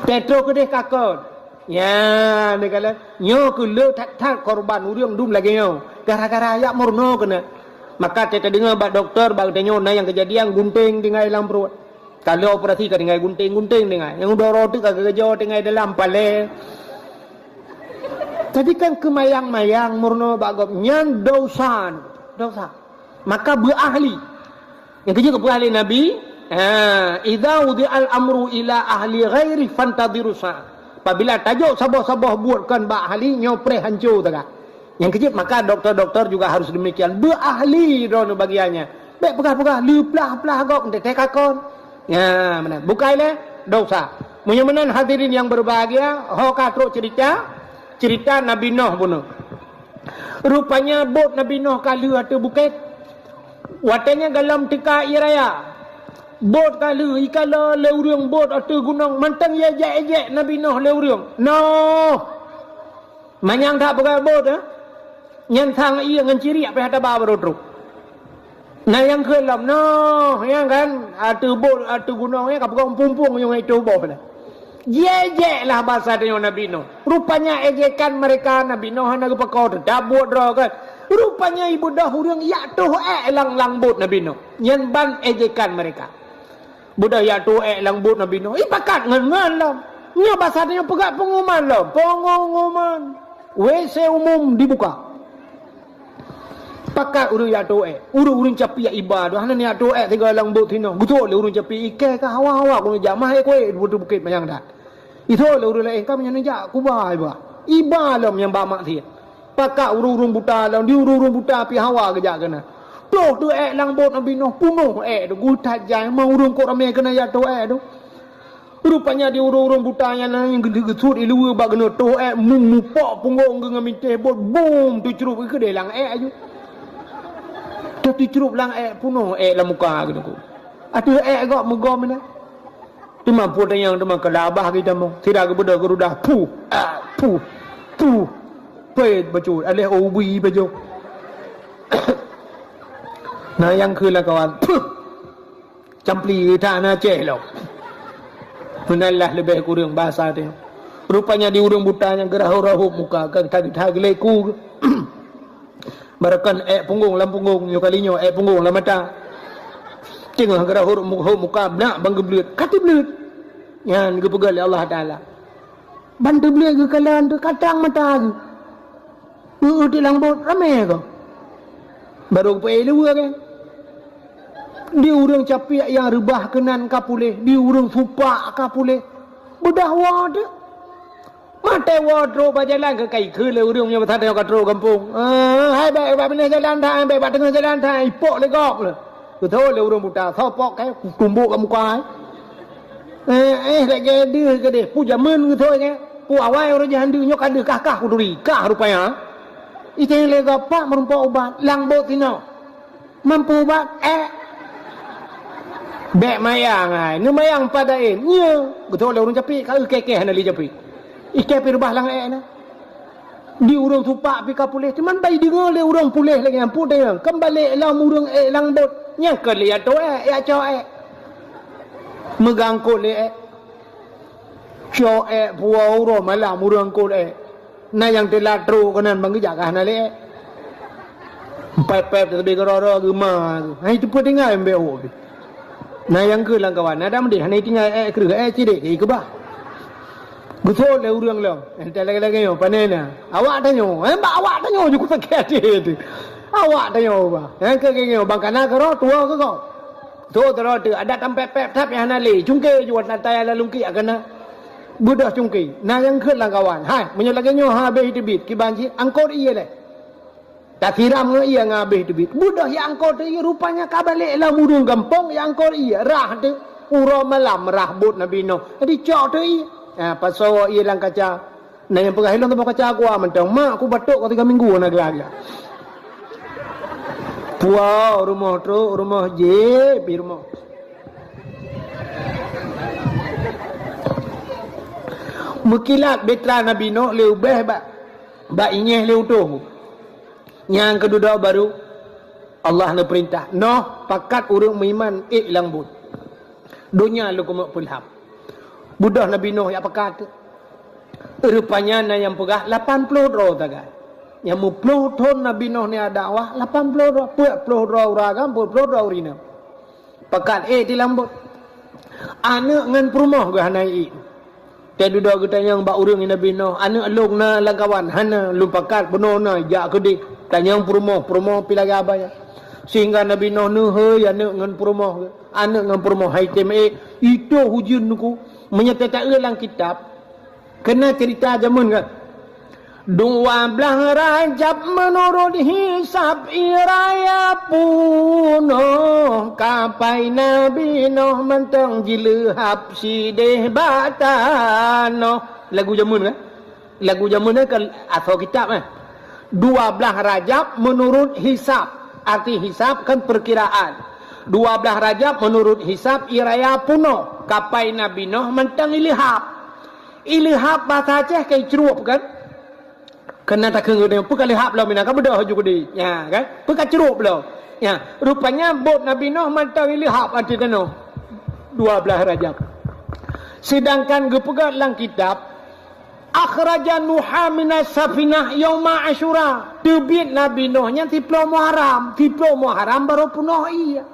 Teutrok keudeh ka kon. Nyan, neukalon, nyoe keuh le that-that korban ureuëng dum lagée nyoe. Gara-gara jak meurunoe keuneuk. Maka teudeungoe bak dokto, bak tanyoe na nyang keujadian gunting tinggai lam pruet. Ka lheueh operasi ka tinggai gunting-gunting tinggai. Nyang udah roh teuk ka geujoe tinggai dalam palée. Jadi kan keumayang-mayang meurunoe bak gob nyan dosa, dosa. Maka beuahli. Nyang keujeuet geupeugah lé Nabi, ha, "Idza wudi'al amru ila ahli ghairi fantadhiru sa'ah." Apabila tajok saboh-saboh buet kon bak ahli, nyoe preh hanco taga. Nyang keujeuet maka doktor-doktor juga harus demikian. Beuahli droeneuh bagiannya. Bék peugah-peugah, leuplah-plah gob, enteh-teh ka kon. Ya, meunan. Bukai lé dosa. Meunyoe meunan hadirin yang berbahagia, ho ka trok cerita, cerita Nabi Nuh bunoe. Rupanya bot Nabi Noh ka lheueh ateueh bukét. Watée nyan gohlom teuka ié raya. Bot ka lheueh, ikalon lé ureuëng bot ateueh gunong, mantong ijak-ijak Nabi Noh lé ureuëng. Noh! Manyang that peugah bot, eh? Nyan sang ié ngon ciriek pih haba barô trok. Na nyang kheun lom, noh, nyang kan, ateueh bot, ateueh gunong nyan ka peugah pumpung nyang itu boh lah. Jijak lah basa tanyoe Nabi Nuh. Rupanya ejekan mereka Nabi Nuh hana geupakoe, teutab buet droe kan. Rupanya ibeudôh ureuëng jak toh ék lam, lam bot Nabi Nuh. Nyan ban ejekan mereka. Beudôh jak toh ék lam bot Nabi Nuh. Ipakat ngon-ngon lom. Nyoe basa tanyoe peugah pengumuman lom. Pengumuman. W C umum dibuka. Pakat ureuëng jak toh ék. Ureuëng-ureuëng capiak iba tu hana jak toh ék tinggai lam bot sinoe. Geutrok lé ureuëng capiak iké ka hawa-hawa keuneuk jak mah ék kuék di bukét manyang that. Ithok lé ureuëng laén ka meunyoe jak kuba iba. Iba lom nyang ba maksiat. Pakat ureuëng-ureuëng buta lom, di ureuëng-ureuëng buta pih hawa geujak keunan. Toh teuh ék lam bot Nabi Nuh, punoh ék tu, geuh that jai, ma ureuëng kok ramé keunan jak toh ék tu. Rupanya di ureuëng-ureuëng buta nyan na nyang geudeue geusut iluweue bak keuneuk toh ék, mu-, mupok punggong geuh ngon minteh bot, bum, teucrup keudeh lam ék aju. Teucrup lam ék, punoh ék lam muka geuh tu. Ateueh ék gob meugom inan. Teuma peue tanyong teuma keu labah geutamong. Sira geubeudôh geurudah, puh, ah, puh, puh. Peuet bacut, aléh ubui pajoh. Na nyang kheun lam kawan, puh. Campli that na Aceh lom. Meunan lah leubeh kureueng basa teuh. Rupanya di ureuëng buta nyang geurahot-rahot muka, ka geuta-geuta geuleku. Barokon ék punggong lam punggong, nyoe kali nyoe ék punggong lam mata. Teungoh geurahot mu-, hot muka, beunak ban geubleuet, ka teubleuet. Nyan geupeugah lé Allah Taala. Ban teubleuet geukalon teuh katang mata geuh. Eu-eu di lam bot ramé gob. Barô geupeuék luweue kan. Di ureuëng capiak nyang reubah keunan ka puléh, di ureuëng supak ka puléh. Beudôh woe teuh. Maté woe trok bak jalan keu ka ikheun lé ureuëng meunyoe basa tanyoe ka trok gampông. Ah, hai bék bak binéh jalan that, hai bék bak teungoh jalan that, ipok lé gob lé. Geuthôn lé ureuëng buta, soe pok kèe, tumbok bak muka hai. Eh, eh, lagèe deuh keudeh, peue jameun geuthôn kèe. Peue awai ureuëng jahan deuh nyoe ka deuh kah-kah kuduri, kah rupanya. Iteng lé gob pat meurumpok ubat, lam bot sinoe. Mampu ubat, eh. Bék mayang ai, neumayang pada in. Nyo, geuthok lé ureuëng capit, ka eu kèe-kèe hana lé capit. Ikèe pih reubah lam ék na. Di ureuëng supak pih ka puléh, teuma bai deungoe lé ureuëng puléh lagèe nyan, peue teuh, kan balek lom ureuëng ék lam bot. Nyang keu lé atô ék, jak cok ék. Meugangkot lé ék. Cok ék puwoe uroe malam ureuëng angkot ék. Na nyang teulat trok keunan ban geujak ka hana lé ék. Pép-pép teubiet keudroe-droe geuma. Hai teupeu tinggai mbek uroe pih. Na nyang keu lam kawan, na dam deh hana tinggai ék kreueh ék cidek ke keubah. Geuthok lé ureuëng lom. Entah lagèe-lagèe nyoe pane na. Awak tanyoe, eh, bak awak tanyoe ju kupakè até teuh. Awak tanyoe bah. Nyang keu geutanyoe bang kana keudroe tuwoe keu gob. Tho droe teuh adat tampék-pék that nyang hana lé, cungké ju ata nyang lam lungkiek keunan. Beudôh cungké, na nyang kheun lam kawan, "Hai, meunyoe lagèe nyoe habéh teubiet kiban jih, angkot ie lé." Tasiram ngon ie ngon habéh teubiet. Beudôh jak angkot teuh ie, rupanya ka balek lam ureuëng gampông jak angkot ie, rhah teuh. Uroe malam rhah bot Nabi Nuh. Jadi cok teuh ie. Ha, pasoe ie lam kaca. Na nyang peugah ilôn teuma kaca gua mantong, "Mak, ku batuk ka tiga minggu hana geula-geula." Puwoe rumoh trok, rumoh jép pih rumoh. Meukilat bahtera Nabi Nuh lé ubéh bak, bak inyéh lé utôh. Nyang keududoe barô Allah neupeurintah, "Noh, pakat ureuëng meuiman ék lam bot. Donya lôn keumeuk peulham." Beudôh Nabi Nuh jak pakat. Rupanya na nyang peugah lapan ploh droe sagai. Nyang meuploh thon Nabi Nuh nyan dakwah, lapan ploh droe, peuet ploh droe ureuëng agam, peuet ploh droe ureuëng inong. Pakat ék di lam bot. Aneuëk ngon peurumoh geuh hana ék. Teududoe geutanyong bak ureuëng Nabi Nuh, "Aneuëk lôn na lam kawan?" "Hana, lôn pakat bunoe na jak keudeh." Tanyong peurumoh, peurumoh pih lagèe abah nyan. Sehingga Nabi Nuh neuhôi aneuëk ngon peurumoh geuh. Aneuëk ngon peurumoh hai tem ék, itôh ujeuen nuku. Meunyoe teuta-eu lam kitab, keunan ceurita jameun kan. Dua blaih Rajab meunurot hisab ie raya punoh, kapai Nabi Nuh mantong jileuhab sidéh bak tanoh. Lagu jameun kan? Lagu jameun kan asoe kitab kan? Dua blaih Rajab menurut hisab. Arti hisab kan perkiraan. Dua blaih Rajab menurut hisab ie raya punoh. Kapai Nabi Nuh mantong ilihab. Ilihab bahasa Aceh kan icrueb kan? Keunan takheun geutanyoe, peu ka lihab lom inan, ka beudôh ju keudeh. Nya kan? Peu ka crueb lom. Nya, rupanya bot Nabi Nuh mantong ilihab ateueh tanoh. Dua blaih Rajab. Sedangkan geupeugah lam kitab, "Akhraja Nuha minas safinah yauma Asyura." Teubiet Nabi Nuh nyan siploh Muharram. Siploh Muharram barô punoh ie.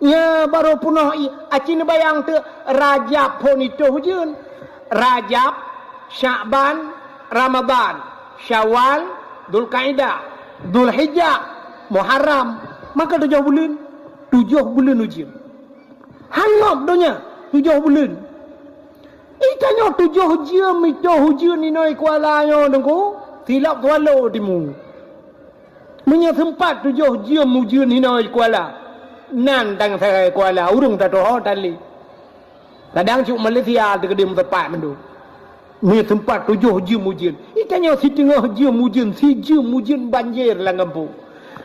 Nya barô punoh ie. Aci neubayang teuk, Rajab phon itoh ujeuen. Rajab, Syakban, Ramadhan, Syawal, Dzulkaidah, Dzulhijjah, Muharram. Maka tujoh buleuen. Tujoh buleuen ujeuen. Hangop donya, tujoh buleuen. Ih, tanyoe tujoh jeuem itoh ujeuen inoe Kuala nyoe, Teungku. Silap Kuala timu. Meunyoe seumpat tujoh jeuem ujeuen inoe Kuala, nan dang sagai Kuala, ureueng tatoho tali. Kadang cuk Malaysia teukeudeh meuteumpat mandum. Meunyoe seumpat tujoh jeuem ujeuen, ih, tanyoe siteungoh jeuem ujeuen, sijeuem ujeuen banjir lam gampông.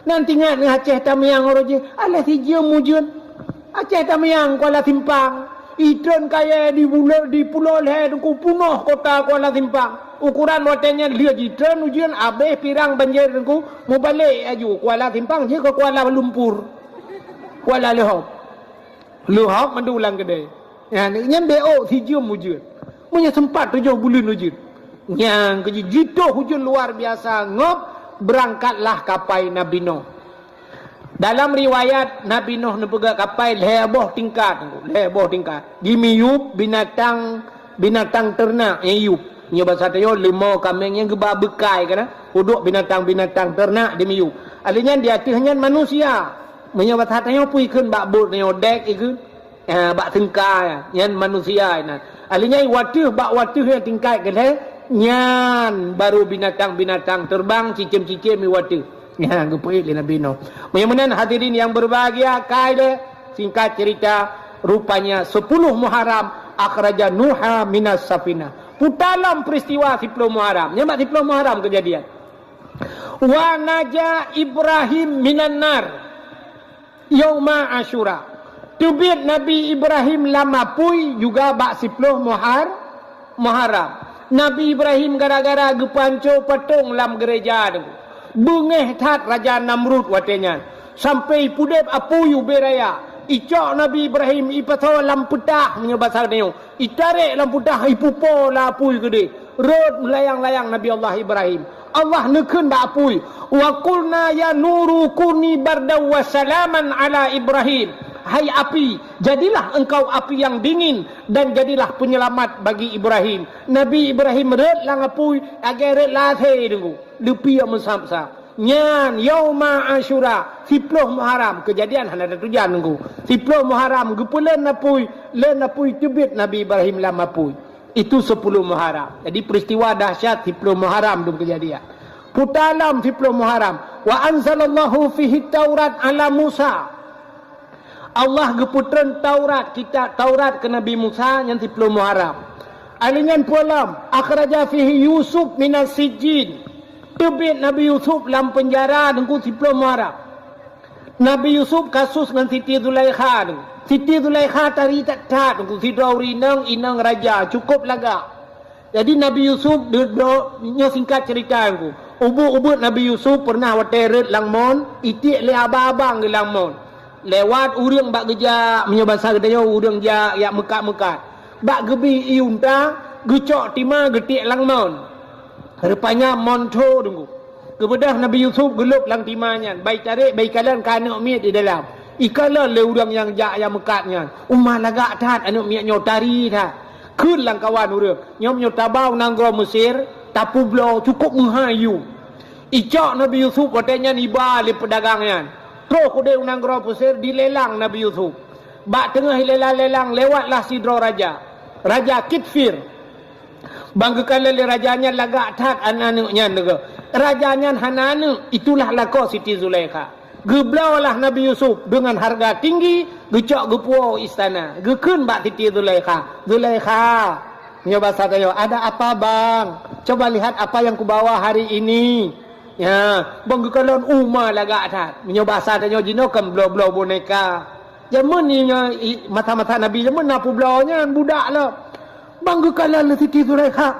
Nan tingat ngon Aceh Tamiang uroe jih, alah sijeuem ujeuen. Aceh Tamiang Kuala Simpang, itreun kayèe di bulo-, di Pulo Lhèe Teungku, punoh kota Kuala Simpang. Ukuran watèe nyan lheueh jitreun ujeuen abéh pirang banjir Teungku, mubalek laju Kuala Simpang jeuet keu Kuala Lumpur. Kuala Leuhop. Leuhop mandum lam keudè. Nyan, nyan beuôk sijeuem ujeuen. Meunyoe seumpat tujoh buleuen ujeuen. Nyang keujeuet jitoh ujeuen luar biasa ngop, beurangkatlah kapai Nabi Nuh. Dalam riwayat, Nabi Nuh neupeugah kapai lhèe boh tingkat, lhèe boh tingkat. Jimiyueb binatang, binatang teurenak nyang yub. Nyoe basa tanyoe leumô kaméng nyang geuba beukai kana, udok binatang-binatang teurenak jimiyueb. Alèh nyan di ateueh nyan manusia. Meunyoe basa tanyoe peue ikheun bak bot tanyoe dek ikheun. Eh, bak seungka nyan manusia nyan. Alèh nyan wateueh bak wateueh nyang tingkat keulhèe, nyan barô binatang-binatang teubang cicém-cicém di wateueh. Nyan geupeuék lé Nabi Nuh. Meunyoe meunan hadirin yang berbahagia, kai lé, singkat cerita, rupanya sepuluh Muharram akhraja Nuha minas safinah. Puta lom peristiwa siploh Muharram. Nyan bak siploh Muharram keujadian. Wa naja Ibrahim minan nar. Yauma Asyura. Teubiet Nabi Ibrahim lam apui juga bak siploh Muhar-, Muharram. Nabi Ibrahim gara-gara geupeuhanco patong lam geureja tu. Beungéh that Raja Namrud watèe nyan. Sampai pudeb apui ubé raya. Icok Nabi Ibrahim ipasoe lam peutah meunyoe basa tanyoe. Itarek lam peutah ipupo lam apui keudeh. Rhot meulayang-layang Nabi Allah Ibrahim. Allah neukheun bak apui, "Wa qulna ya nuru kuni bardan wa salaman ala Ibrahim." Hai api, jadilah engkau api yang dingin dan jadilah penyelamat bagi Ibrahim. Nabi Ibrahim rhot lam apui, lagèe rhot lam asèe Teungku. Leupie meusab-sab. Nyan yauma Asyura, siploh Muharram, keujadian hana tatujan Teungku. Siploh Muharram geupeulon apui, lon apui teubiet Nabi Ibrahim lam apui. Itu sepuluh Muharram. Jadi peristiwa dahsyat siploh Muharram dum keujadian. Puta lom siploh Muharram. Wa anzalallahu fihi Taurat ala Musa. Allah geupeutreun Taurat, kitab Taurat keu Nabi Musa nyan siploh Muharram. Alèh nyan peue lom, akhraja fihi Yusuf minas sijjin. Teubiet Nabi Yusuf lam peunjara Teungku siploh Muharram. Nabi Yusuf kasus ngon Siti Zulaikha tu. Siti Zulaikha tari that-that Teungku, sidroe ureueng inong, inong raja, cukup lagak. Jadi Nabi Yusuf, de-, do-, nyoe singkat cerita Teungku. Ubeuet-ubeuet Nabi Yusuf pernah watèe rhot lam mon, itiek lé abang-abang geuh lam mon. Lewat ureueng bak geujak, meunyoe basa geutanyoe ureueng jak, jak meukat-meukat. Bak geubi ié unta, geucok tima geutiek lam mon. Rupanya mon tho Teungku. Geubeudôh Nabi Yusuf geulôb lam tima nyan, bai tarek, bai kalon ka aneuk miet di dalam. Ikalon lé ureueng nyang jak nyang meukat nyan. Uma lagak that aneuk miet nyoe tari that. Kheun lam kawan ureueng, nyoe meunyoe taba u nanggroe Mesir, tapeubloe cukup meuhai yum. Icok Nabi Yusuf watèe nyan iba lé peudagang nyan. Troh keudeh u nanggroe Mesir dilelang Nabi Yusuf. Bak teungoh ilelang-lelang lewatlah sidroe raja. Raja Kitfir. Ban geukalon lé raja nyan lagak that aneuk nyan lagèe. Raja nyan hana aneuk, itulah lakoe Siti Zulaikha. Geubloe lah Nabi Yusuf deungon hareuga tinggi, geucok geupuwoe u istana. Geukheun bak Siti Zulaikha, "Zulaikha, nyoe basa tanyoe, ada apa, Bang? Coba lihat apa yang kubawa hari ini." Ya, bang geukalon uma lagak that. Meunyoe basa tanyoe jinoe kan bloe-bloe boneka. Jameun nyoe i-, masa-masa Nabi jameun na peubloe nyan budak lom. Bang geukalon lé Siti Zulaikha.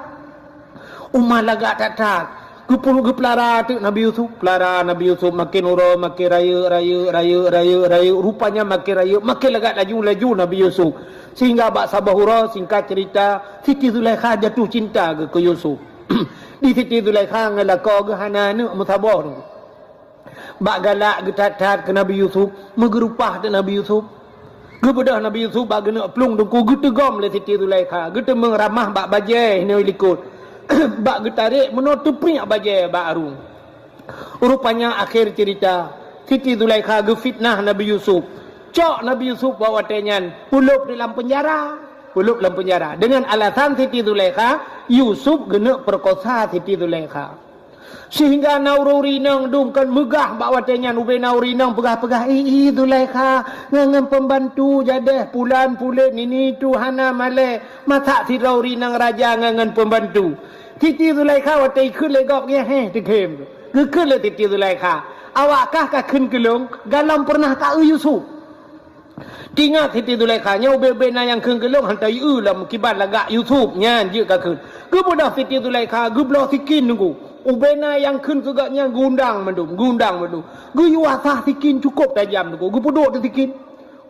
Uma lagak that-that. Geupeu-, geupeulara teuk Nabi Yusuf. Peulara Nabi Yusuf makin uroe makin rayeuk, rayeuk, rayeuk, rayeuk, rayeuk. Rupanya makin rayeuk, makin lagak laju-laju Nabi Yusuf. Sehingga bak saboh uroe, singkat cerita, Siti Zulaikha jatuh cinta keu, keu Yusuf. Di Siti Zulaikha ngon lakoe geuh hana aneuk meusaboh teungku. Bak galak geuthat-that keu Nabi Yusuf, meugeurupah teuk Nabi Yusuf. Geubeudôh Nabi Yusuf bak geuneuk plueng teungku geuteugom lé Siti Zulaikha, geuteumeung ramah bak bajée hinoe likot. Bak geutarek meunoe teupriek bajée bak arueng. Rupanya akhé cerita, Siti Zulaikha geufitnah Nabi Yusuf. Cok Nabi Yusuf bak watée nyan, peulôb di lam peunjara. Peulôb lam peunjara. Dengan alasan Siti Zulaikha, Yusuf geuneuk peurekosa Siti Zulaikha. Sehingga na ureuëng inong dum kon meugah bak watée nyan, ubé na ureuëng inong peugah-peugah, "Ih, ih, Zulaikha, ngon, ngon pembantu jadeh pulan pulet nini tu hana malée, masak sidroe ureuëng inong raja ngon, ngon pembantu." Siti Zulaikha watée ikheun lé gob nyan, heh, teugém. Geukheun lé Siti Zulaikha, "Awak kah ka kheun keu lôn, galom peureunah ka eu Yusuf." Teuingat Siti Zulaikha nyoe ubé-ubé na nyang kheun keu lôn hantom ieu lom kiban lagak Yusuf nyan jeuet ka kheun. Geubeudôh Siti Zulaikha geubloe sikin teungku. Ubé na nyang kheun keu gobnyan geuundang mandum, geuundang mandum. Geuyue asah sikin cukôp tajam teungku. Geupeuduek di sikin.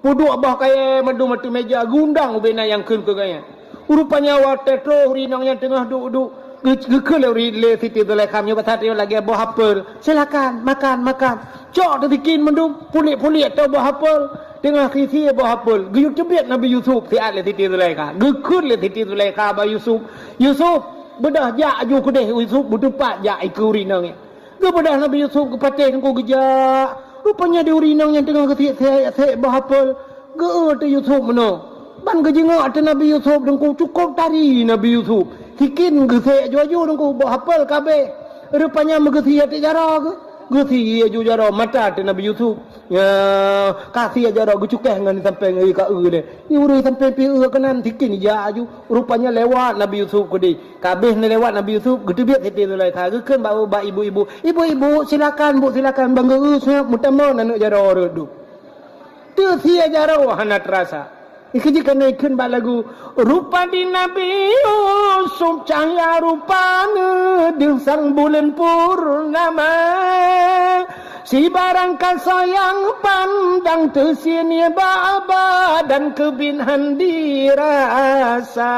Peuduek boh kayée mandum ateueh méja geuundang ubé na nyang kheun keu gobnyan. Rupanya watée troh ureuëng inong nyan teungoh duek-duek, geu-, geukheun lé ureuëng, lé Siti Zulaikha nyoe basa teuh lagée boh apel. "Silakan, makan, makan." Cok teusikin mandum, pulék-pulék ateueh boh apel. Teungoh sie-sie boh apel, geuyue teubiet Nabi Yusuf siat lé Siti Zulaikha. Geukheun lé Siti Zulaikha bak Yusuf, "Yusuf, beudôh jak aju keudeh." Yusuf beuteupat jak ikeue ureuëng inong nyan. Geubeudôh Nabi Yusuf geupatéh teungku geujak. Rupanya di ureuëng inong nyan teungoh geusiek-siek boh apel. Geu-eu teuh Yusuf meunoe. Ban geujeungok teuh Nabi Yusuf teungku cukôp tari Nabi Yusuf. Sikin geusék aju-aju teungku boh apel ka abéh. Rupanya meugeusie teuk jaroe geuh. Geusie aju jaroe mata teuh Nabi Yusuf. Ya, ka sie jaroe geucukéh ngon sampéng, ka eu lé. Di ureuëng sampéng pih eu keunan sikin jak aju. Rupanya lewat Nabi Yusuf keudeh. Ka abéh neulewat Nabi Yusuf, geuteubiet Siti Zulaikha, geukheun bak, bak ibu-ibu, "Ibu-ibu, silakan, Bu, silakan, bang geu-eu seungat meutamong aneuk jaroe rot dum." Teusie jaroe hana teurasa. Ikheun jih keuneuk ikheun bak lagu, "Rupa di Nabi Yusuf cahya rupa neudeuh sang buleuen purnama. Sibarang kasa nyang pandang teusie nie bak badan keubiet han dirasa."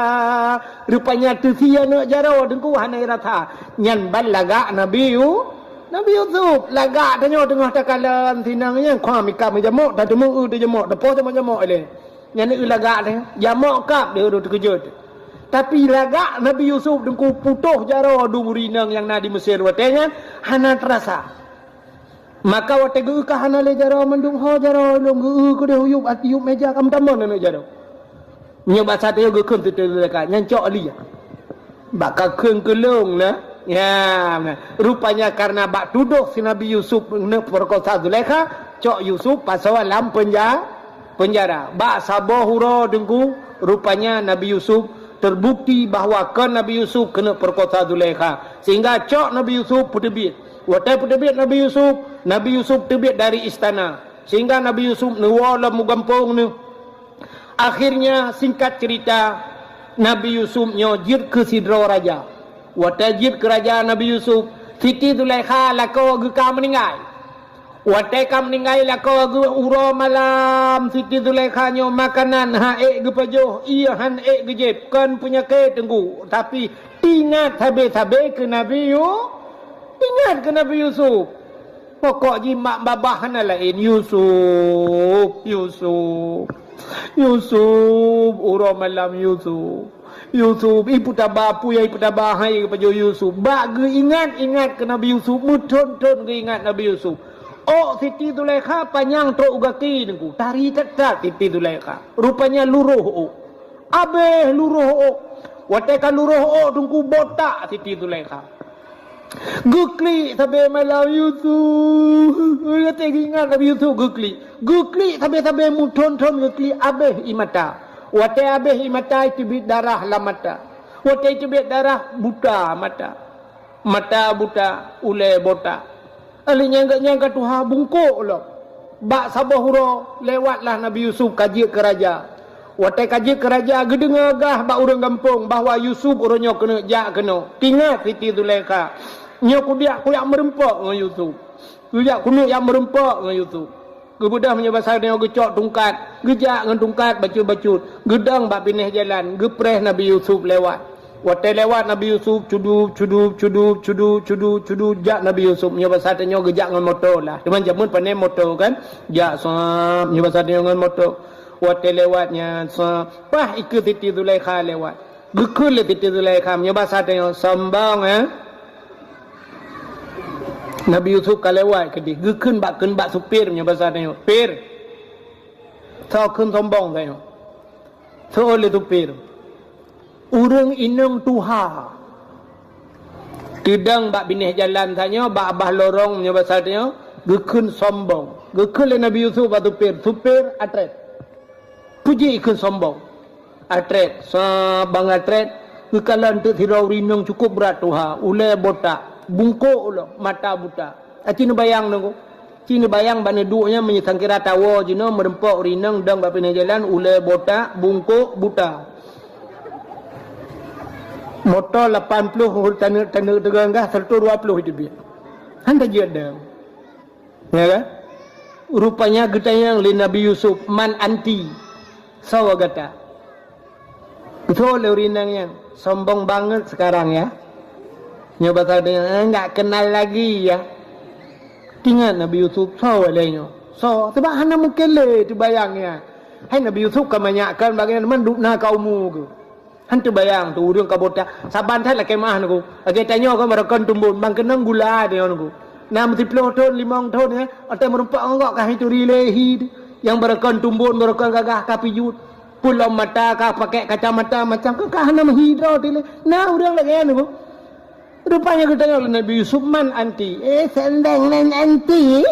Rupanya teusie aneuk jaroe teungku hana rasa. Nyan ban lagak Nabi Yu-, Nabi Yusuf. Lagak tanyoe teungoh takalon sinang nyan, khua mika meujamok, tateumeu eu teujamok, tapoh jamok-jamok ilée. Nyan eu lagak teuh, jamok kab deuh ureuëng teukeujot. Tapi lagak Nabi Yusuf teungku putôh jaroe dum ureuëng inong nyang na di Mesir watée nyan hana teurasa. Maka watée geu-eu ka hana lé jaroe mandum, ho jaroe lôn geu-eu keudeh u yup, ati yup méja ka meutamong aneuk jaroe. Nyoe basa teuh geukheun teuh teuh ka nyan cok li. Bak ka kheun keu lôn na. Ya, na. Rupanya karena bak tudoh si Nabi Yusuf neuk peurekosa Zulaikha, cok Yusuf pasoe lam penja-, penjara. Bak saboh uroe teungku, rupanya Nabi Yusuf terbukti bahwa kon Nabi Yusuf keuneuk peurekosa Zulaikha. Sehingga cok Nabi Yusuf peuteubiet. Watée peuteubiet Nabi Yusuf, Nabi Yusuf teubiet dari istana, sehingga Nabi Yusuf neuwoe lom u gampông neuh. Akhirnya, singkat cerita, Nabi Yusuf nyoe jeuet keu sidroe raja. Watée jeuet keu raja Nabi Yusuf, Siti Zulaikha lakoe geuh ka meuninggai. Watée ka meuninggai lakoe geuh uroe malam, Siti Zulaikha nyoe makanan han ék geupajoh, ié han ék geujieb, kon peunyakét teungku, tapi teuingat sabe-sabe keu Nabi Yu-, Ingat keu Nabi Yusuf. Pokok jih mak babah hana laén, Yusuf, Yusuf, Yusuf, uroe malam Yusuf. Yusuf, ipeutaba, peue nyang ipeutaba hai geupajoh Yusuf. Bak geuingat-ingat keu Nabi Yusuf, meuthon-thon geuingat Nabi Yusuf. Ôk Siti Zulaikha panyang trok u gaki teungku, tari that-that Siti Zulaikha. Rupanya luroh ôk. Abéh luroh ôk. Watée ka luroh ôk teungku botak Siti Zulaikha. Geuklik sabe malam Yusuf. Watée geuingat Nabi Yusuf geuklik. Geuklik sabe-sabe meuthon-thon geuklik abéh ie mata. Watée abéh ie mata iteubiet darah lam mata. Watée iteubiet darah buta mata. Mata buta, ulée botak. Lheueh nyan geuhnyan ka tuha bungkôk lom. Bak saboh uroe lewatlah Nabi Yusuf ka jeuet keu raja. Watée ka jeuet keu raja, geudeungoe gah bak ureuëng gampông bahwa Yusuf uroe nyoe keuneuk jak keunoe. Teuingat Siti Zulaikha, "Nyoe kudiak kujak meurumpok ngon Yusuf. Kujak keuneuk jak meurumpok ngon Yusuf." Geubeudôh meunyoe basa tanyoe geucok tungkat, geujak ngon tungkat bacut-bacut, geudong bak binéh jalan, geupreh Nabi Yusuf lewat. Watée lewat Nabi Yusuf, cudub, cudub, cudub, cudub, cudub, cudub, jak Nabi Yusuf. Meunyoe basa tanyoe geujak ngon moto lah. Cuman jameun pane moto kan, jak sab, meunyoe basa tanyoe ngon moto. Watée lewat nyan sab, paih ikeue Siti Zulaikha lewat. Geukheun lé Siti Zulaikha, meunyoe basa tanyoe, sombong, eh? Nabi Yusuf ka lewat keudeh, geukheun bak, kheun bak supir, meunyoe basa tanyoe, "Pir, soe kheun sombong tanyoe?" Soe lé supir, "Ureuëng inong tuha teudong bak binéh jalan tanyoe, bak babah lorong," meunyoe basa tanyoe, geukheun sombong. Geukheun lé Nabi Yusuf bak supir, "Supir, atrét." Peue jih ikheun sombong? Atrét, saban atrét, geukalon teuk sidroe ureuëng inong cukôp brat tuha, ulée botak, bungkôk lom, mata buta. Aci neubayang Teungku. Ci neubayang bak neuduek nyan meunyoe sangkira tawoe jinoe meurumpok ureuëng inong dong bak binéh jalan, ulée botak, bungkôk, buta. Moto lapan ploh taneuk-taneuk teuganggah, seratus dua ploh iteubiet. Han tajeuet dong. Ya kan? Rupanya geutanyong lé Nabi Yusuf, "Man anti?" Soe gata? Geutanyong lé ureuëng inong nyan, "Sombong banget sekarang ya. Nyoe basa tanyoe, eh, nggak kenal lagi ya." Teuingat Nabi Yusuf, "Soe lé nyoe? Soe?" Sabab hana mungken lé teubayang ya. Hai Nabi Yusuf ka manyak kan bagian man dubna ka umu geuh. Han teubayang tu ureuëng ka botak. Saban that lakée meu'ah Teungku. Lagée tanyoe kan barokon tumbon, ban keunong gula tanyoe Teungku. Na meusiplôh thon, limong thon ya, watée meurumpok ngon gob ka hituri lé hi. Nyang barokon tumbon, barokon gagah ka pijuet. Peulom mata ka pakai kacamata macam ka, ka hana meuhi droe dilée. Na ureuëng lagée nyan Teungku. Rupanya geutanyong lé Nabi Yusuf, "Man anti?" Eh, sendeng nan anti.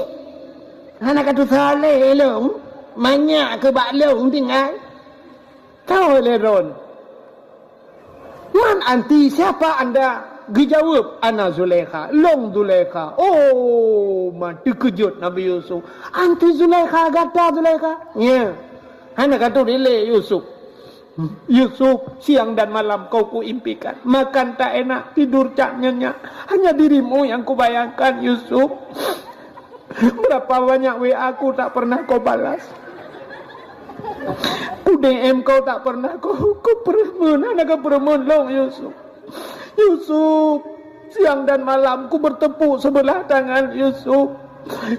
Hana ka tusoe lé lôn. Manyak keu bak lôn tinggai. Tho lé droen, "Man anti, siapa anda?" Geujaweueb, "Ana Zulaikha, lôn Zulaikha." Oh, ma teukeujot Nabi Yusuf. "Anti Zulaikha, gata Zulaikha?" "Nya." Hana ka tuléh lé Yusuf. "Yusuf, siang dan malam kau kuimpikan. Makan tak enak, tidur tak nyenyak. Hanya dirimu yang kubayangkan, Yusuf." Berapa banyak W A ku tak pernah kau balas. Ku D M kau tak pernah kau, kau peureumeun, hana kau peureumeun lôn, Yusuf. Yusuf, siang dan malam ku bertepuk sebelah tangan, Yusuf.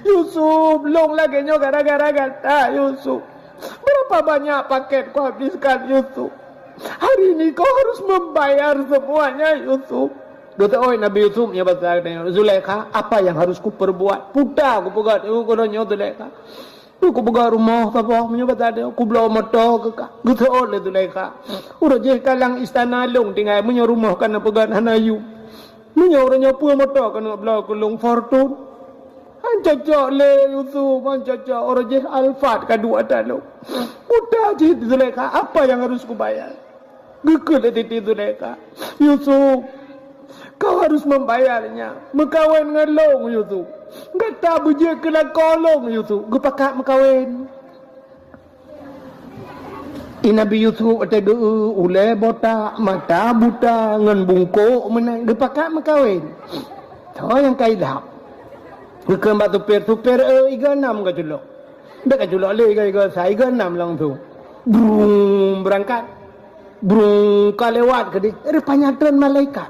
Yusuf, lôn lagée nyoe gara-gara gata, Yusuf. Berapa banyak paket ku habiskan, Yusuf. Hari ini kau harus membayar semuanya, Yusuf. Geuteuôt Nabi Yusuf nyan basa geutanyoe, "Zulaikha, apa yang harus kuperbuat? Puta kupeugét, eh, keu donya Zulaikha. Kupeugét rumoh saboh, meunyoe basa geutanyoe, kubloe moto keu kah." Geuteuôt lé Zulaikha. "Uroe jih ka lam istana lôn tinggai, meunyoe rumoh ka neupeugét hana yum. Meunyoe uroe nyoe peue moto ka neubloe keu lôn, Fortuner?" Han cocok lé Yusuf, han cocok. Uroe jih Alphard ka duek ata lôn. Puta cit Zulaikha, apa yang harus kubayar? Geukheun lé Siti Zulaikha, "Yusuf, kau harus membayarnya. Meukawen ngon lôn, Yusuf. Gata beujeuet keu lakoe lôn, Yusuf." Geupakat meukawen. I Nabi Yusuf watée geu-eu ulée botak, mata buta, ngon bungkôk meunan, geupakat meukawen. Soe nyang ka idhab? Geukheun bak supir, "Supir, eh, iga nam ka culok." Bék ka culok lé iga-iga sa, iga nam langsung. Brung, beurangkat. Brung, ka lewat keudeh. Rupanya treun malaikat.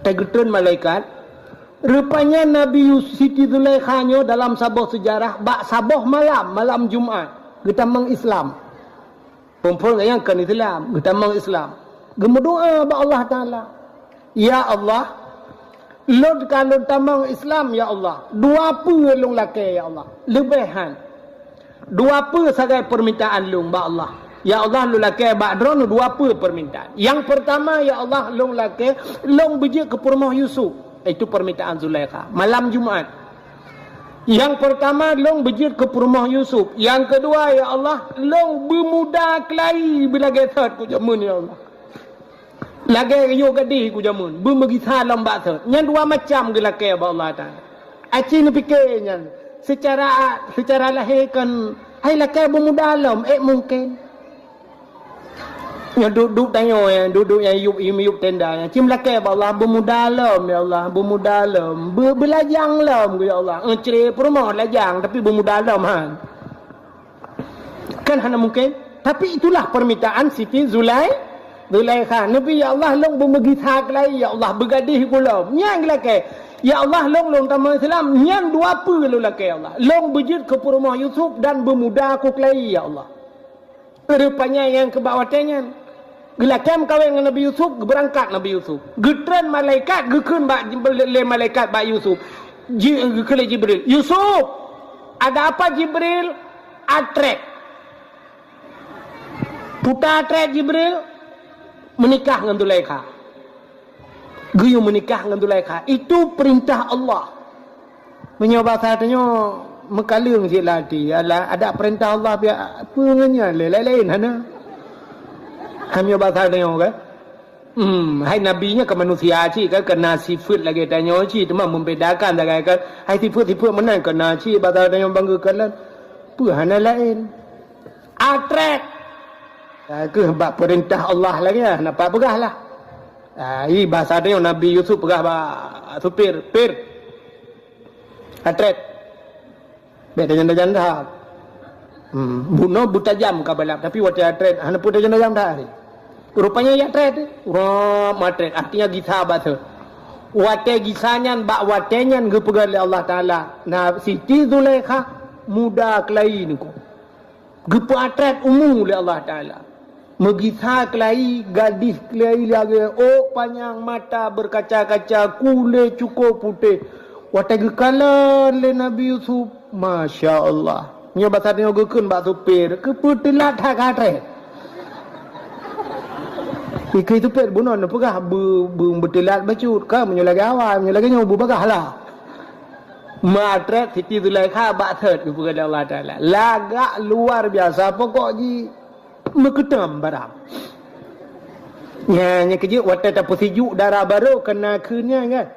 Teugeutreun malaikat. Rupanya Nabi Yus-, Siti Zulaikha nyoe dalam saboh seujarah, bak saboh malam, malam Jumat, geutamong Islam. Phon-phon geuh nyan kon Islam, geutamong Islam. Geumeudoá bak Allah Taala, "Ya Allah, lôn ka lôn tamong Islam, ya Allah. Dua peue lôn lakée, ya Allah. Leubeh han. Dua peue sagai peurmintaan lôn bak Allah. Ya Allah, lôn lakée bak Droeneuh dua peue peurmintaan. Nyang peurtama, ya Allah, lôn lakée lôn beujeuet keu peurumoh Yusuf." Itu peurmintaan Zulaikha. Malam Jumat. Nyang peurtama, lôn beujeuet keu peurumoh Yusuf. Nyang keudua, ya Allah, lôn beumuda keulayi beulagée thot keu jameun, ya Allah. Lagée yôh gadih ku jameun, beumeugisa lom bak sot. Nyan dua macam geulakée bak Allah Taala. Aci neupike nyan, seucara, seucara lahé kon hai lakée beumuda lom, ék mungken. Nyoe duek-duek tanyoe, ya, duek-duek nyang yup, yup tenda nyan. Ci meulakée bak Allah, beumuda lom, ya Allah, beumuda lom. Be-, beulajang lom, ya Allah. Encre peurumoh lajang, tapi beumuda lom, ha. Kan hana mungken. Tapi itulah permintaan Siti Zulai-, Zulaikha. Nabi, "Ya Allah, lôn beumeugisa keulai, ya Allah, beugadih ku lom." Nyan geulakée. "Ya Allah, lôn, lôn tamong Islam." Nyan dua peue lôn lakée, ya Allah. "Lôn beujeuet keu peurumoh Yusuf dan beumuda ku keulai, ya Allah." Rupanya nyang keubak watée nyan. Geulakée meukawen ngon Nabi Yusuf, geubeurangkat Nabi Yusuf. Geutreun malaikat, geukheun bak, lé malaikat bak Yusuf. Ji-, geukheun lé Jibril, "Yusuf!" "Ada apa, Jibril?" "Atrét." Puta atrét Jibril, meunikah ngon Zulaikha. Geuyue meunikah ngon Zulaikha. Itu perintah Allah. Meunyoe basa tanyoe meukaleueng cit lam até, alah, ada perintah Allah biar peue ngon nyan lé, laén-laén hana. Meunyoe basa tanyoe kan? Hmm, hai Nabi nyan keu manusia cit kan, keu na sifeuet lagée tanyoe cit, teuma membedakan sagai kan. Hai sifeuet-sifeuet meunan keu na cit, basa tanyoe bangga keu lôn. Peue hana laén? Atrét. Ka kheueh bak peurintah Allah lagée nyan, napa peugah lah. Ah, i basa tanyoe Nabi Yusuf peugah bak supir, "Pir, atrét." Bék tajam-tajam that. Hmm, bunoe beutajam ka balap, tapi watée atrét hana peue tajam-tajam that. Rupanya ya atrét, rop atrét, artinya gisa basa. Watée gisa nyan, bak watée nyan geupeugah lé Allah Taala, na Siti Zulaikha muda keulai niko. Geupeuatrét umu lé Allah Taala. Meugisa keulai, gadih keulai lagée ôk panyang, mata berkaca-kaca, kulét cukôp putéh. Watée geukalon lé Nabi Yusuf, masya Allah. Nyoe basa tanyoe geukheun bak supir, keupeue teulat that ka atrét. Ikeu supir bunoe neupeugah beu-, beu-, beuteulat bacut, ka meunyoe lagée awai, meunyoe lagée nyoe beubagaih lah. Meuatrét Siti Zulaikha bak sot geupeugah lé Allah Taala. Lagak luar biasa, pokok jih meukeutem barang. Nyan, nyan keuh jeuet watée tapeusijuek dara barô keu na kheun nyan kan.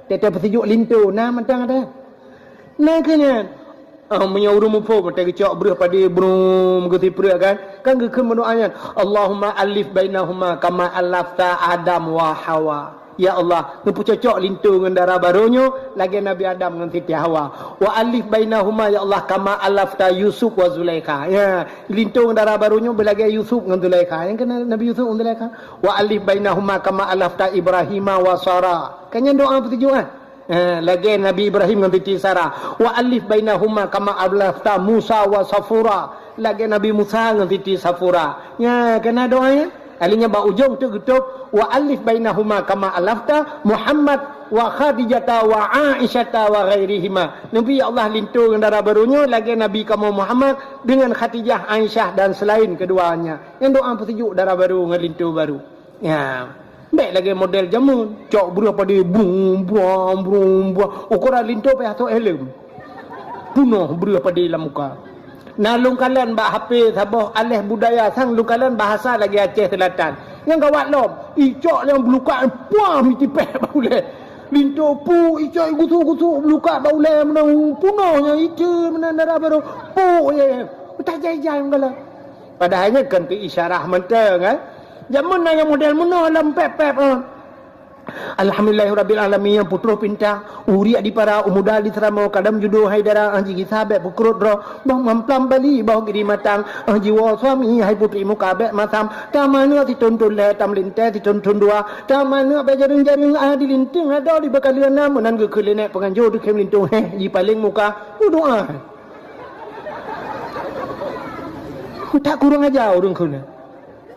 Watée tapeusijuek linto na mantong ada. Na kheun nyan. Ah, meunyoe ureuëng muphom watée geucok breueh padé brum geusipreuk kan. Kan geukheun meudoá nyan, "Allahumma alif bainahuma kama alafta Adam wa Hawa." Ya Allah, neupeucocok linto ngon dara barô nyoe lagée Nabi Adam ngon Siti Hawa. Wa alif bainahuma ya Allah kama alafta Yusuf wa Zulaikha. Ya, linto ngon dara barô nyoe beulagée Yusuf ngon Zulaikha. Nyang keunan Nabi Yusuf ngon Zulaikha. Wa alif bainahuma kama alafta Ibrahima wa Sara. Kan nyan doá peutujuh kan? Eh, lagée Nabi Ibrahim ngon Siti Sara. Wa alif bainahuma kama alafta Musa wa Safura. Lagée Nabi Musa ngon Siti Safura. Nya, keunan doá nyan. Akhirnya bak ujong teuk geutôb, "Wa alif bainahuma kama alafta Muhammad wa Khadijata wa Aisyata wa ghairihima." Nabi ya Allah linto ngon dara barô nyoe lagée Nabi kamoe Muhammad dengan Khadijah, Aisyah dan selain keduanya. Nyan doá peusijuek dara barô ngon linto barô. Ya. Bék lagée model jameun, cok breueh padé brum brum brum brum. Ukoran linto payah sok helm. Punoh breueh padé lam muka. Na lôn kalon bak H P saboh aleh budaya sang lôn kalon bahasa lagée Aceh Selatan. Nyang gawat lom, icok nyang beulukat puam itipéh bak ulée. Linto pu icok gusuk-gusuk beulukat bak ulée meunan punoh nyang iceu meunan dara barô. Pu ye. Utak jai-jai meunan. Padahai nyan kan keu isyarah mantong kan. Jameun na nyang model meunoe lom pép-pép, ah. Alhamdulillahirabbil alamin nyang putroh pinta, uriek di para, u muda di seuramoe, kadam judo hai dara, ah, jigisa bék peukrot droe, boh mamplam bali, boh giri matang, ah, jiwoe suami hai putri muka bék masam, tam aneuk siton-ton lhée, tam lintée siton-ton dua, tam aneuk bék jareueng-jareueng, ah, di linteung adoe di beukaleunan, meunan geukheun lé nèk peunganjo teukhém linteung, héh, jipaleng muka, meudoá. Utak kurang aja ureueng kheun.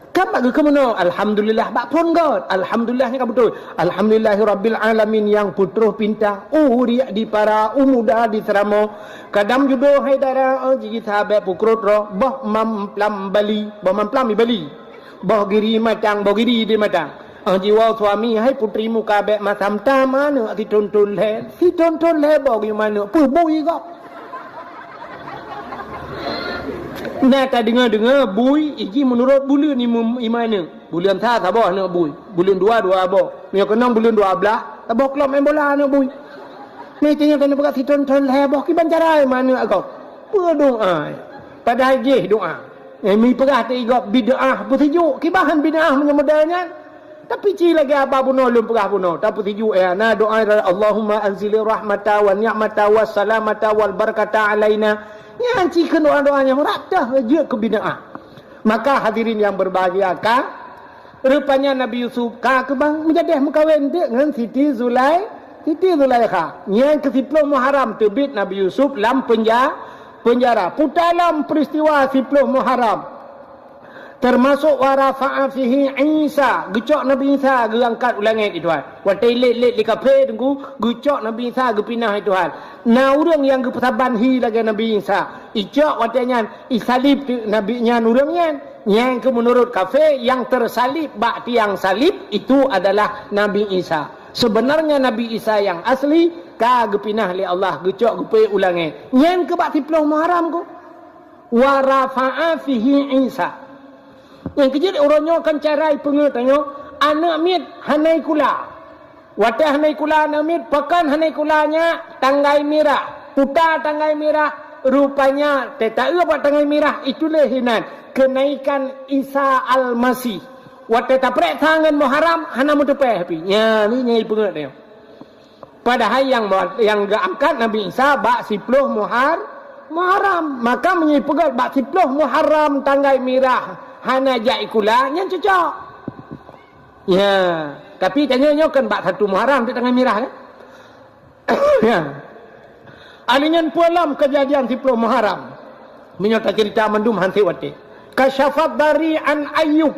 Kan bak geukheun meunoe, alhamdulillah bak phon göt. Alhamdulillah nyan ka beutôi. Alhamdulillahirabbil alamin nyang putroh pinta, uriek di para, u muda di seuramoe. Kadam judo hai dara, oh, jigisa bék peukrot droe, boh mamplam bali, boh mamplam ibali. Boh giri matang, boh giri di matang. Oh, jiwoe suami hai putri muka bék masam, tam aneuk siton-ton lhée, siton-ton lhée boh giri maneuk, peue bui gob. Na tadeungoe-deungoe bui iji meunurot buleuen imeum iman nyan. Buleuen sa saboh aneuk bui, buleuen dua dua boh. Meunyoe keunong buleuen dua blaih, saboh klub main bola aneuk bui. Nyan tanyoe keuneuk peugah sithon-thon lhèe boh, kiban cara manök agam. Peue doa? Padahai jih doa. Eh, mi peugah teuh i gob bid'ah peusijuek. Kiban bid'ah meunyoe model nyan. Tapi ci lagèe haba bunoe lôn peugah bunoe, tapeusijuek, eh, na doa, "Allahumma anzilir rahmata wa ni'mata wa salamata wal barakata alaina." Nyan ci keu doa-doa nyang rab teuh jeuet keu bid'ah. Maka hadirin yang berbahagia, ka rupanya Nabi Yusuf ka keubang meujadeh meukawen deuk ngon Siti Zulai-, Siti Zulaikha. Nyan keu siploh Muharram teubiet Nabi Yusuf lam penja-, penjara. Puta lom peristiwa siploh Muharram. Termasuk wa rafa'a fihi Isa, geucok Nabi Isa geuangkat u langét di Tuhan. Watèe ilét-lét lé kafé teungku, geucok Nabi Isa geupinah di Tuhan. Na ureueng nyang geupeusaban hi lagèe Nabi Isa. Icok watèe nyan, isalib teuk Nabi nyan ureueng nyan. Nyan keuh meunurot kafé, nyang tersalib bak tiang salib itu adalah Nabi Isa. Sebenarnya Nabi Isa nyang asli ka geupinah lé Allah, geucok geupeuék u langét. Nyan keuh bak siploh Muharram keuh. Wa rafa'a fihi Isa. Nyang keujeuet uroe nyoe kan cara ipeungeut tanyoe, aneuk miet hana ikula. Watèe hana ikula aneuk miet, pakon hana ikula nyak? Tanggai mirah. Puta tanggai mirah, rupanya teuta-eu bak tanggai mirah itulah hinan kenaikan Isa Almasih. Watèe tapreh tangan Muharram hana meuteupèh pi. Nyan, nyan ipeungeut tanyoe. Padahai nyang, nyang geuangkat Nabi Isa bak siploh Muhar-, Muharram. Maka meunyoe peugah bak siploh Muharram tanggai mirah hana jak ikula, nyan cocok. Ya, tapi tanyoe nyoe kan bak satu Muharram tu tanggai mirah, kan? Ya. Alèh nyan peue lom keujadian siploh Muharram. Meunyoe taceurita mandum han sép watèe. Kasyafad dari an Ayub.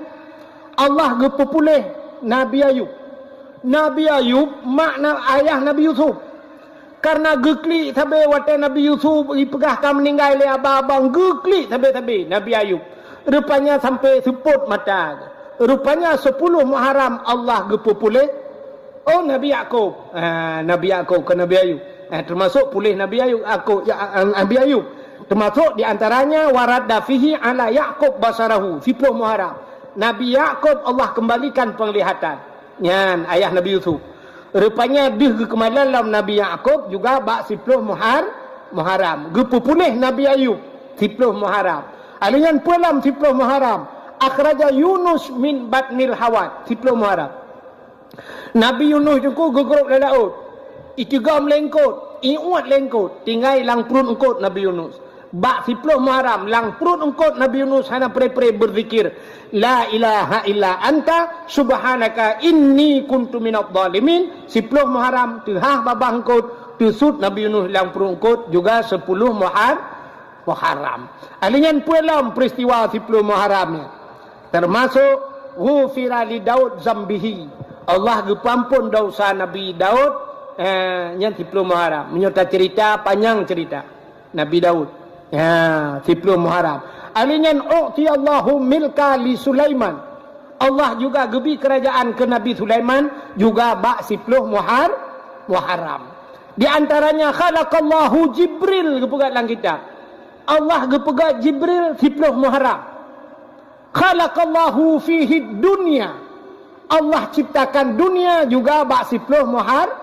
Allah geupeupuléh Nabi Ayub. Nabi Ayub, mak na-, ayah Nabi Yusuf. Karena geuklik sabe watèe Nabi Yusuf ipeugah ka meuninggai lé abang-abang, geuklik sabe-sabe Nabi Ayub. Rupanya sampai seupôt mata. Rupanya sepuluh Muharram Allah geupeupuléh Oh, Nabi Yakub. Ah, Nabi Yakub, ke Nabi Ayub. Ah, termasuk puléh Nabi Ayub, Yakub, ya, ah, Nabi Ayub. Termasuk di antaranya, "Wa radda fihi ala Yakub basarahu", siploh Muharram. Nabi Yakub Allah kembalikan penglihatan. Nyan, ayah Nabi Yusuf. Rupanya deuh geukeumalan lom Nabi Yakub juga bak siploh Muhar-, Muharram. Geupeupuléh Nabi Ayub, siploh Muharram. Alèh nyan peue lom siploh Muharram. Akhraja Yunus min batnil hawat, siploh Muharram. Nabi Yunus teungku geugrôb lam laôt. Itigom lé eungkôt, iuet lé eungkôt, tinggai lam pruet eungkôt Nabi Yunus. Bak siploh Muharram, lam pruet eungkôt Nabi Yunus hana pré-pré beuzikir, "La ilaha illa anta subhanaka inni kuntu minadh dhalimin." Siploh Muharram, teuhah babah eungkôt, teusut Nabi Yunus lam pruet eungkôt juga sepuluh Muhar-, Muharram. Alèh nyan peue lom peristiwa siploh Muharram nyan. Termasuk, "Ghufira li Daud zambihi." Allah geupeuampon dosa Nabi Daud, eh, nyan siploh Muharram. Meunyoe taceurita, panyang ceurita Nabi Daud. Ya, siploh Muharram. Alèh nyan, "U'tiyallahu milka li Sulaiman." Allah juga geubri kerajaan keu Nabi Sulaiman juga bak siploh Muhar-, Muharram. Di antaranya, "Khalaqallahu Jibril," geupeugah lam kitab. Allah geupeugah Jibril siploh Muharram. "Khalaqallahu fihi dunya." Allah ciptakan dunia juga bak siploh Muhar-,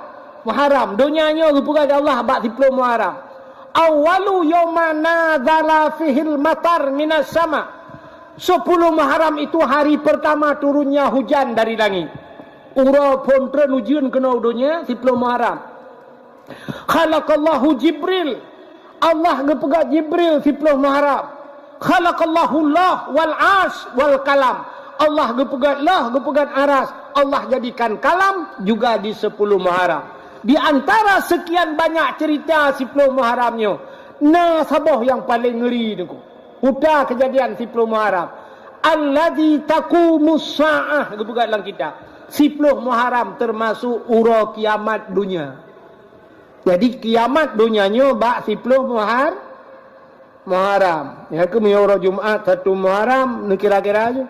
Muharram. Dunia nyoe geupeugah lé Allah bak siploh Muharram. "Awwalu yauma nazala fihil matar minas sama." Sepuluh Muharram itu hari pertama turunnya hujan dari langit. Uroe phon treun ujeuen keunoe u donya, siploh Muharram. "Khalaqallahu Jibril." Allah geupeugah Jibril siploh Muharram. "Khalaqallahu Lah wal Ash wal Kalam." Allah geupeugah Lah, geupeugah Aras. Allah jadikan Kalam juga di sepuluh Muharram. Di antara sekian banyak cerita siploh Muharram nyoe, na saboh nyang paleng ngeuri teungku. Uta keujadian siploh Muharram. "Alladzi taqumus sa'ah," geupeugah lam kitab. Siploh Muharram termasuk uroe kiamat donya. Jadi, kiamat donya nyoe bak siploh Muhar-, Muharram. Nyan keuh meunyoe uroe Jumat satu Muharram, neukira-kira ju.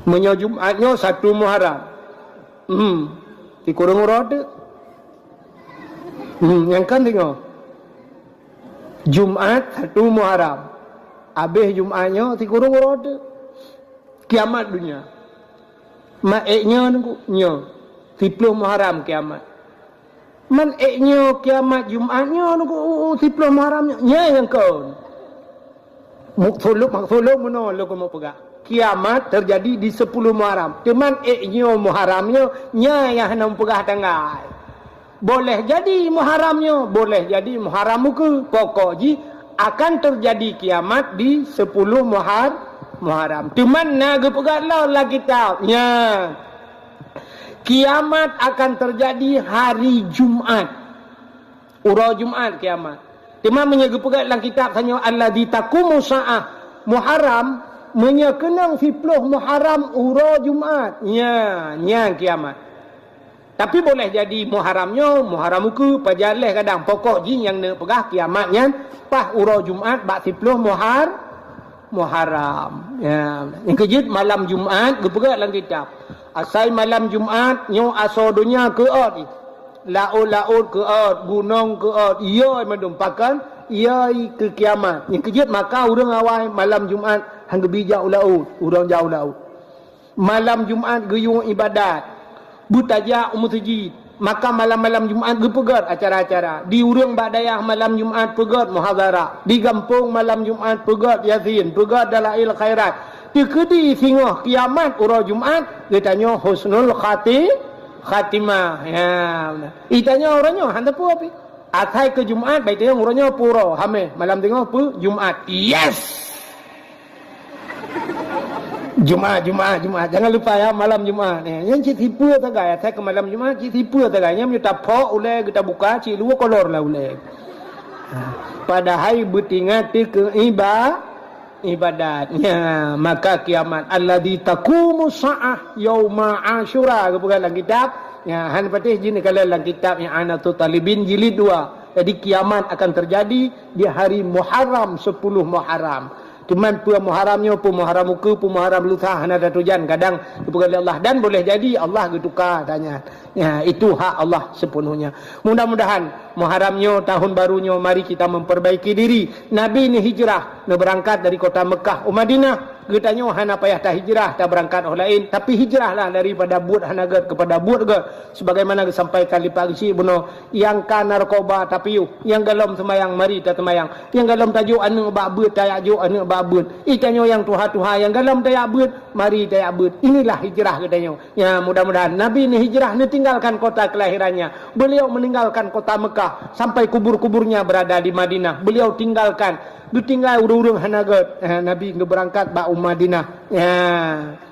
Meunyoe Jumat nyoe satu Muharram. Hmm. Sikureueng uroe teuk. Hmm, nyang kan singoh. Jumat satu Muharram. Abéh Jumat nyoe sikureueng uroe teuk. Kiamat dunia. Man ék nyoe nunggu, nyoe. Siploh Muharram kiamat. Man ék nyoe kiamat Jumat nyoe nunggu, u, u, siploh Muharram nyoe. Nyoe nyang kon. Maksud lôn, maksud lôn meunoe lôn keuneuk peugah. Kiamat teujadi di siploh Muharram. Teuma ék nyoe Muharram nyoe, nyoe nyang hana meupeugah tanggai. Boleh jadi Muharram nyoe, boleh jadi Muharram ukeue. Pokok jih akan teujadi kiamat di siploh Muhar-, Muharram. Teuma na geupeugah lom lam kitab. Nya. Kiamat akan teujadi hari Jumat. Uroe Jumat kiamat. Teuma meunyoe geupeugah lam kitab tanyoe alladzi taqumu sa'ah Muharram, meunyoe keunong siploh Muharram uroe Jumat. Nya, nyan kiamat. Tapi boleh jadi Muharram nyoe, Muharram ukeue, pajan lé kadang. Pokok jih nyang neupeugah kiamat nyan paih uroe Jumat bak siploh Muhar-, Muharram. Ya, nyang keujeuet malam Jumat geupeugah lam kitab. Asai malam Jumat nyoe asoe donya keuôt. Laôt-laôt keuôt, gunong keuôt, iyoi mandum pakon, iyoi keu kiamat. Nyang keujeuet maka ureuëng awai malam Jumat han geubi jak u laôt, ureuëng jak u laôt. Malam Jumat geuyue iébadat, beutajak u meuseujid. Maka malam-malam Jumat geupeugét acara-acara. Di ureuëng bak dayah malam Jumat peugét muhadharah. Di gampông malam Jumat peugét Yasin, peugét dalail khairat. Teukeudi singoh kiamat uroe Jumat, geutanyoe husnul khati-, khatimah. Ya, beuna. Itanyoe uroe nyoe han teupeu pih. Asai keu Jumat, bai teunyong uroe nyoe pue uroe, Hameh, malam teungoh pue Jumat. Yes! Jumat, Jumat, Jumat. Jangan lupa ya, malam Jumat. Ya, nyan cit sipeue sagai, asai keu malam Jumat, cit sipeue sagai. Nyan meunyoe taphok ulée, geuta buka, cit luwa kolor lah ulée. Ha, padahai beutingat teu keu iba-, ibadat. Nya, maka kiamat alladzi taqumu sa'ah yauma Asyura geupeugah lam kitab. Nya, han patéh jih neukalon lam kitab I'anatut Talibin jilid dua. Jadi kiamat akan terjadi di hari Muharram, sepuluh Muharram. Cuman peue Muharram nyoe, peue Muharram ukeue, peue Muharram lusa hana tatujan, kadang geupeugah lé Allah dan boleh jadi Allah geutuka tanya. Ya, itu hak Allah sepenuhnya. Mudah-mudahan Muharram nyoe, tahun baru nyoe, mari kita memperbaiki diri. Nabi neuhijrah, neubeurangkat dari kota Mekah u Madinah. Geutanyoe hana payah tahijrah, tabeurangkat óh laén, tapi hijrahlah daripada buet hana gét kepada buet gét. Sebagaimana geusampaikan lé Pak Geuchik bunoe, nyang ka narkoba tapiôh, nyang golom seumayang mari taseumayang, nyang golom tajok aneuëk bak beuet tajak jok aneuëk bak beuet. Itanyoe nyang tuha-tuha, nyang golom tajak beuet, mari tajak beuet. Inilah hijrah geutanyoe. Ya, mudah-mudahan Nabi neuhijrah, neutinggalkan kota kelahirannya. Beliau meninggalkan kota Mekah sampai kubur-kuburnya berada di Madinah. Beliau tinggalkan, geutinggai ureuëng-ureuëng hana gét. Eh, Nabi geubeurangkat bak u Madinah. Ya.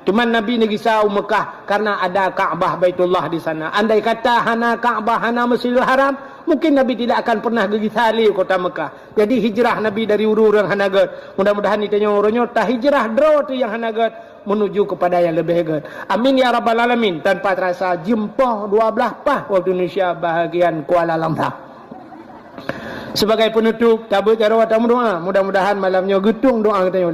Cuman Nabi neugisa u Mekah karena ada Ka'bah Baitullah di sana. Andai kata hana Ka'bah, hana Masjidil Haram, mungkin Nabi tidak akan pernah geugisa lé kota Mekah. Jadi hijrah Nabi dari ureuëng-ureuëng hana gét. Mudah-mudahan itanyoe uroe nyoe tahijrah droe teuh nyang hana gét menuju kepada yang lebih gét. Amin ya rabbal alamin. Tanpa terasa jeuem poh dua belas paih waktu Indonesia bahagian Kuala Lumpur. Sebagai penutup, tabeuet jaroe tameudoa. Mudah-mudahan malam nyoe geutueng doa geutanyoe.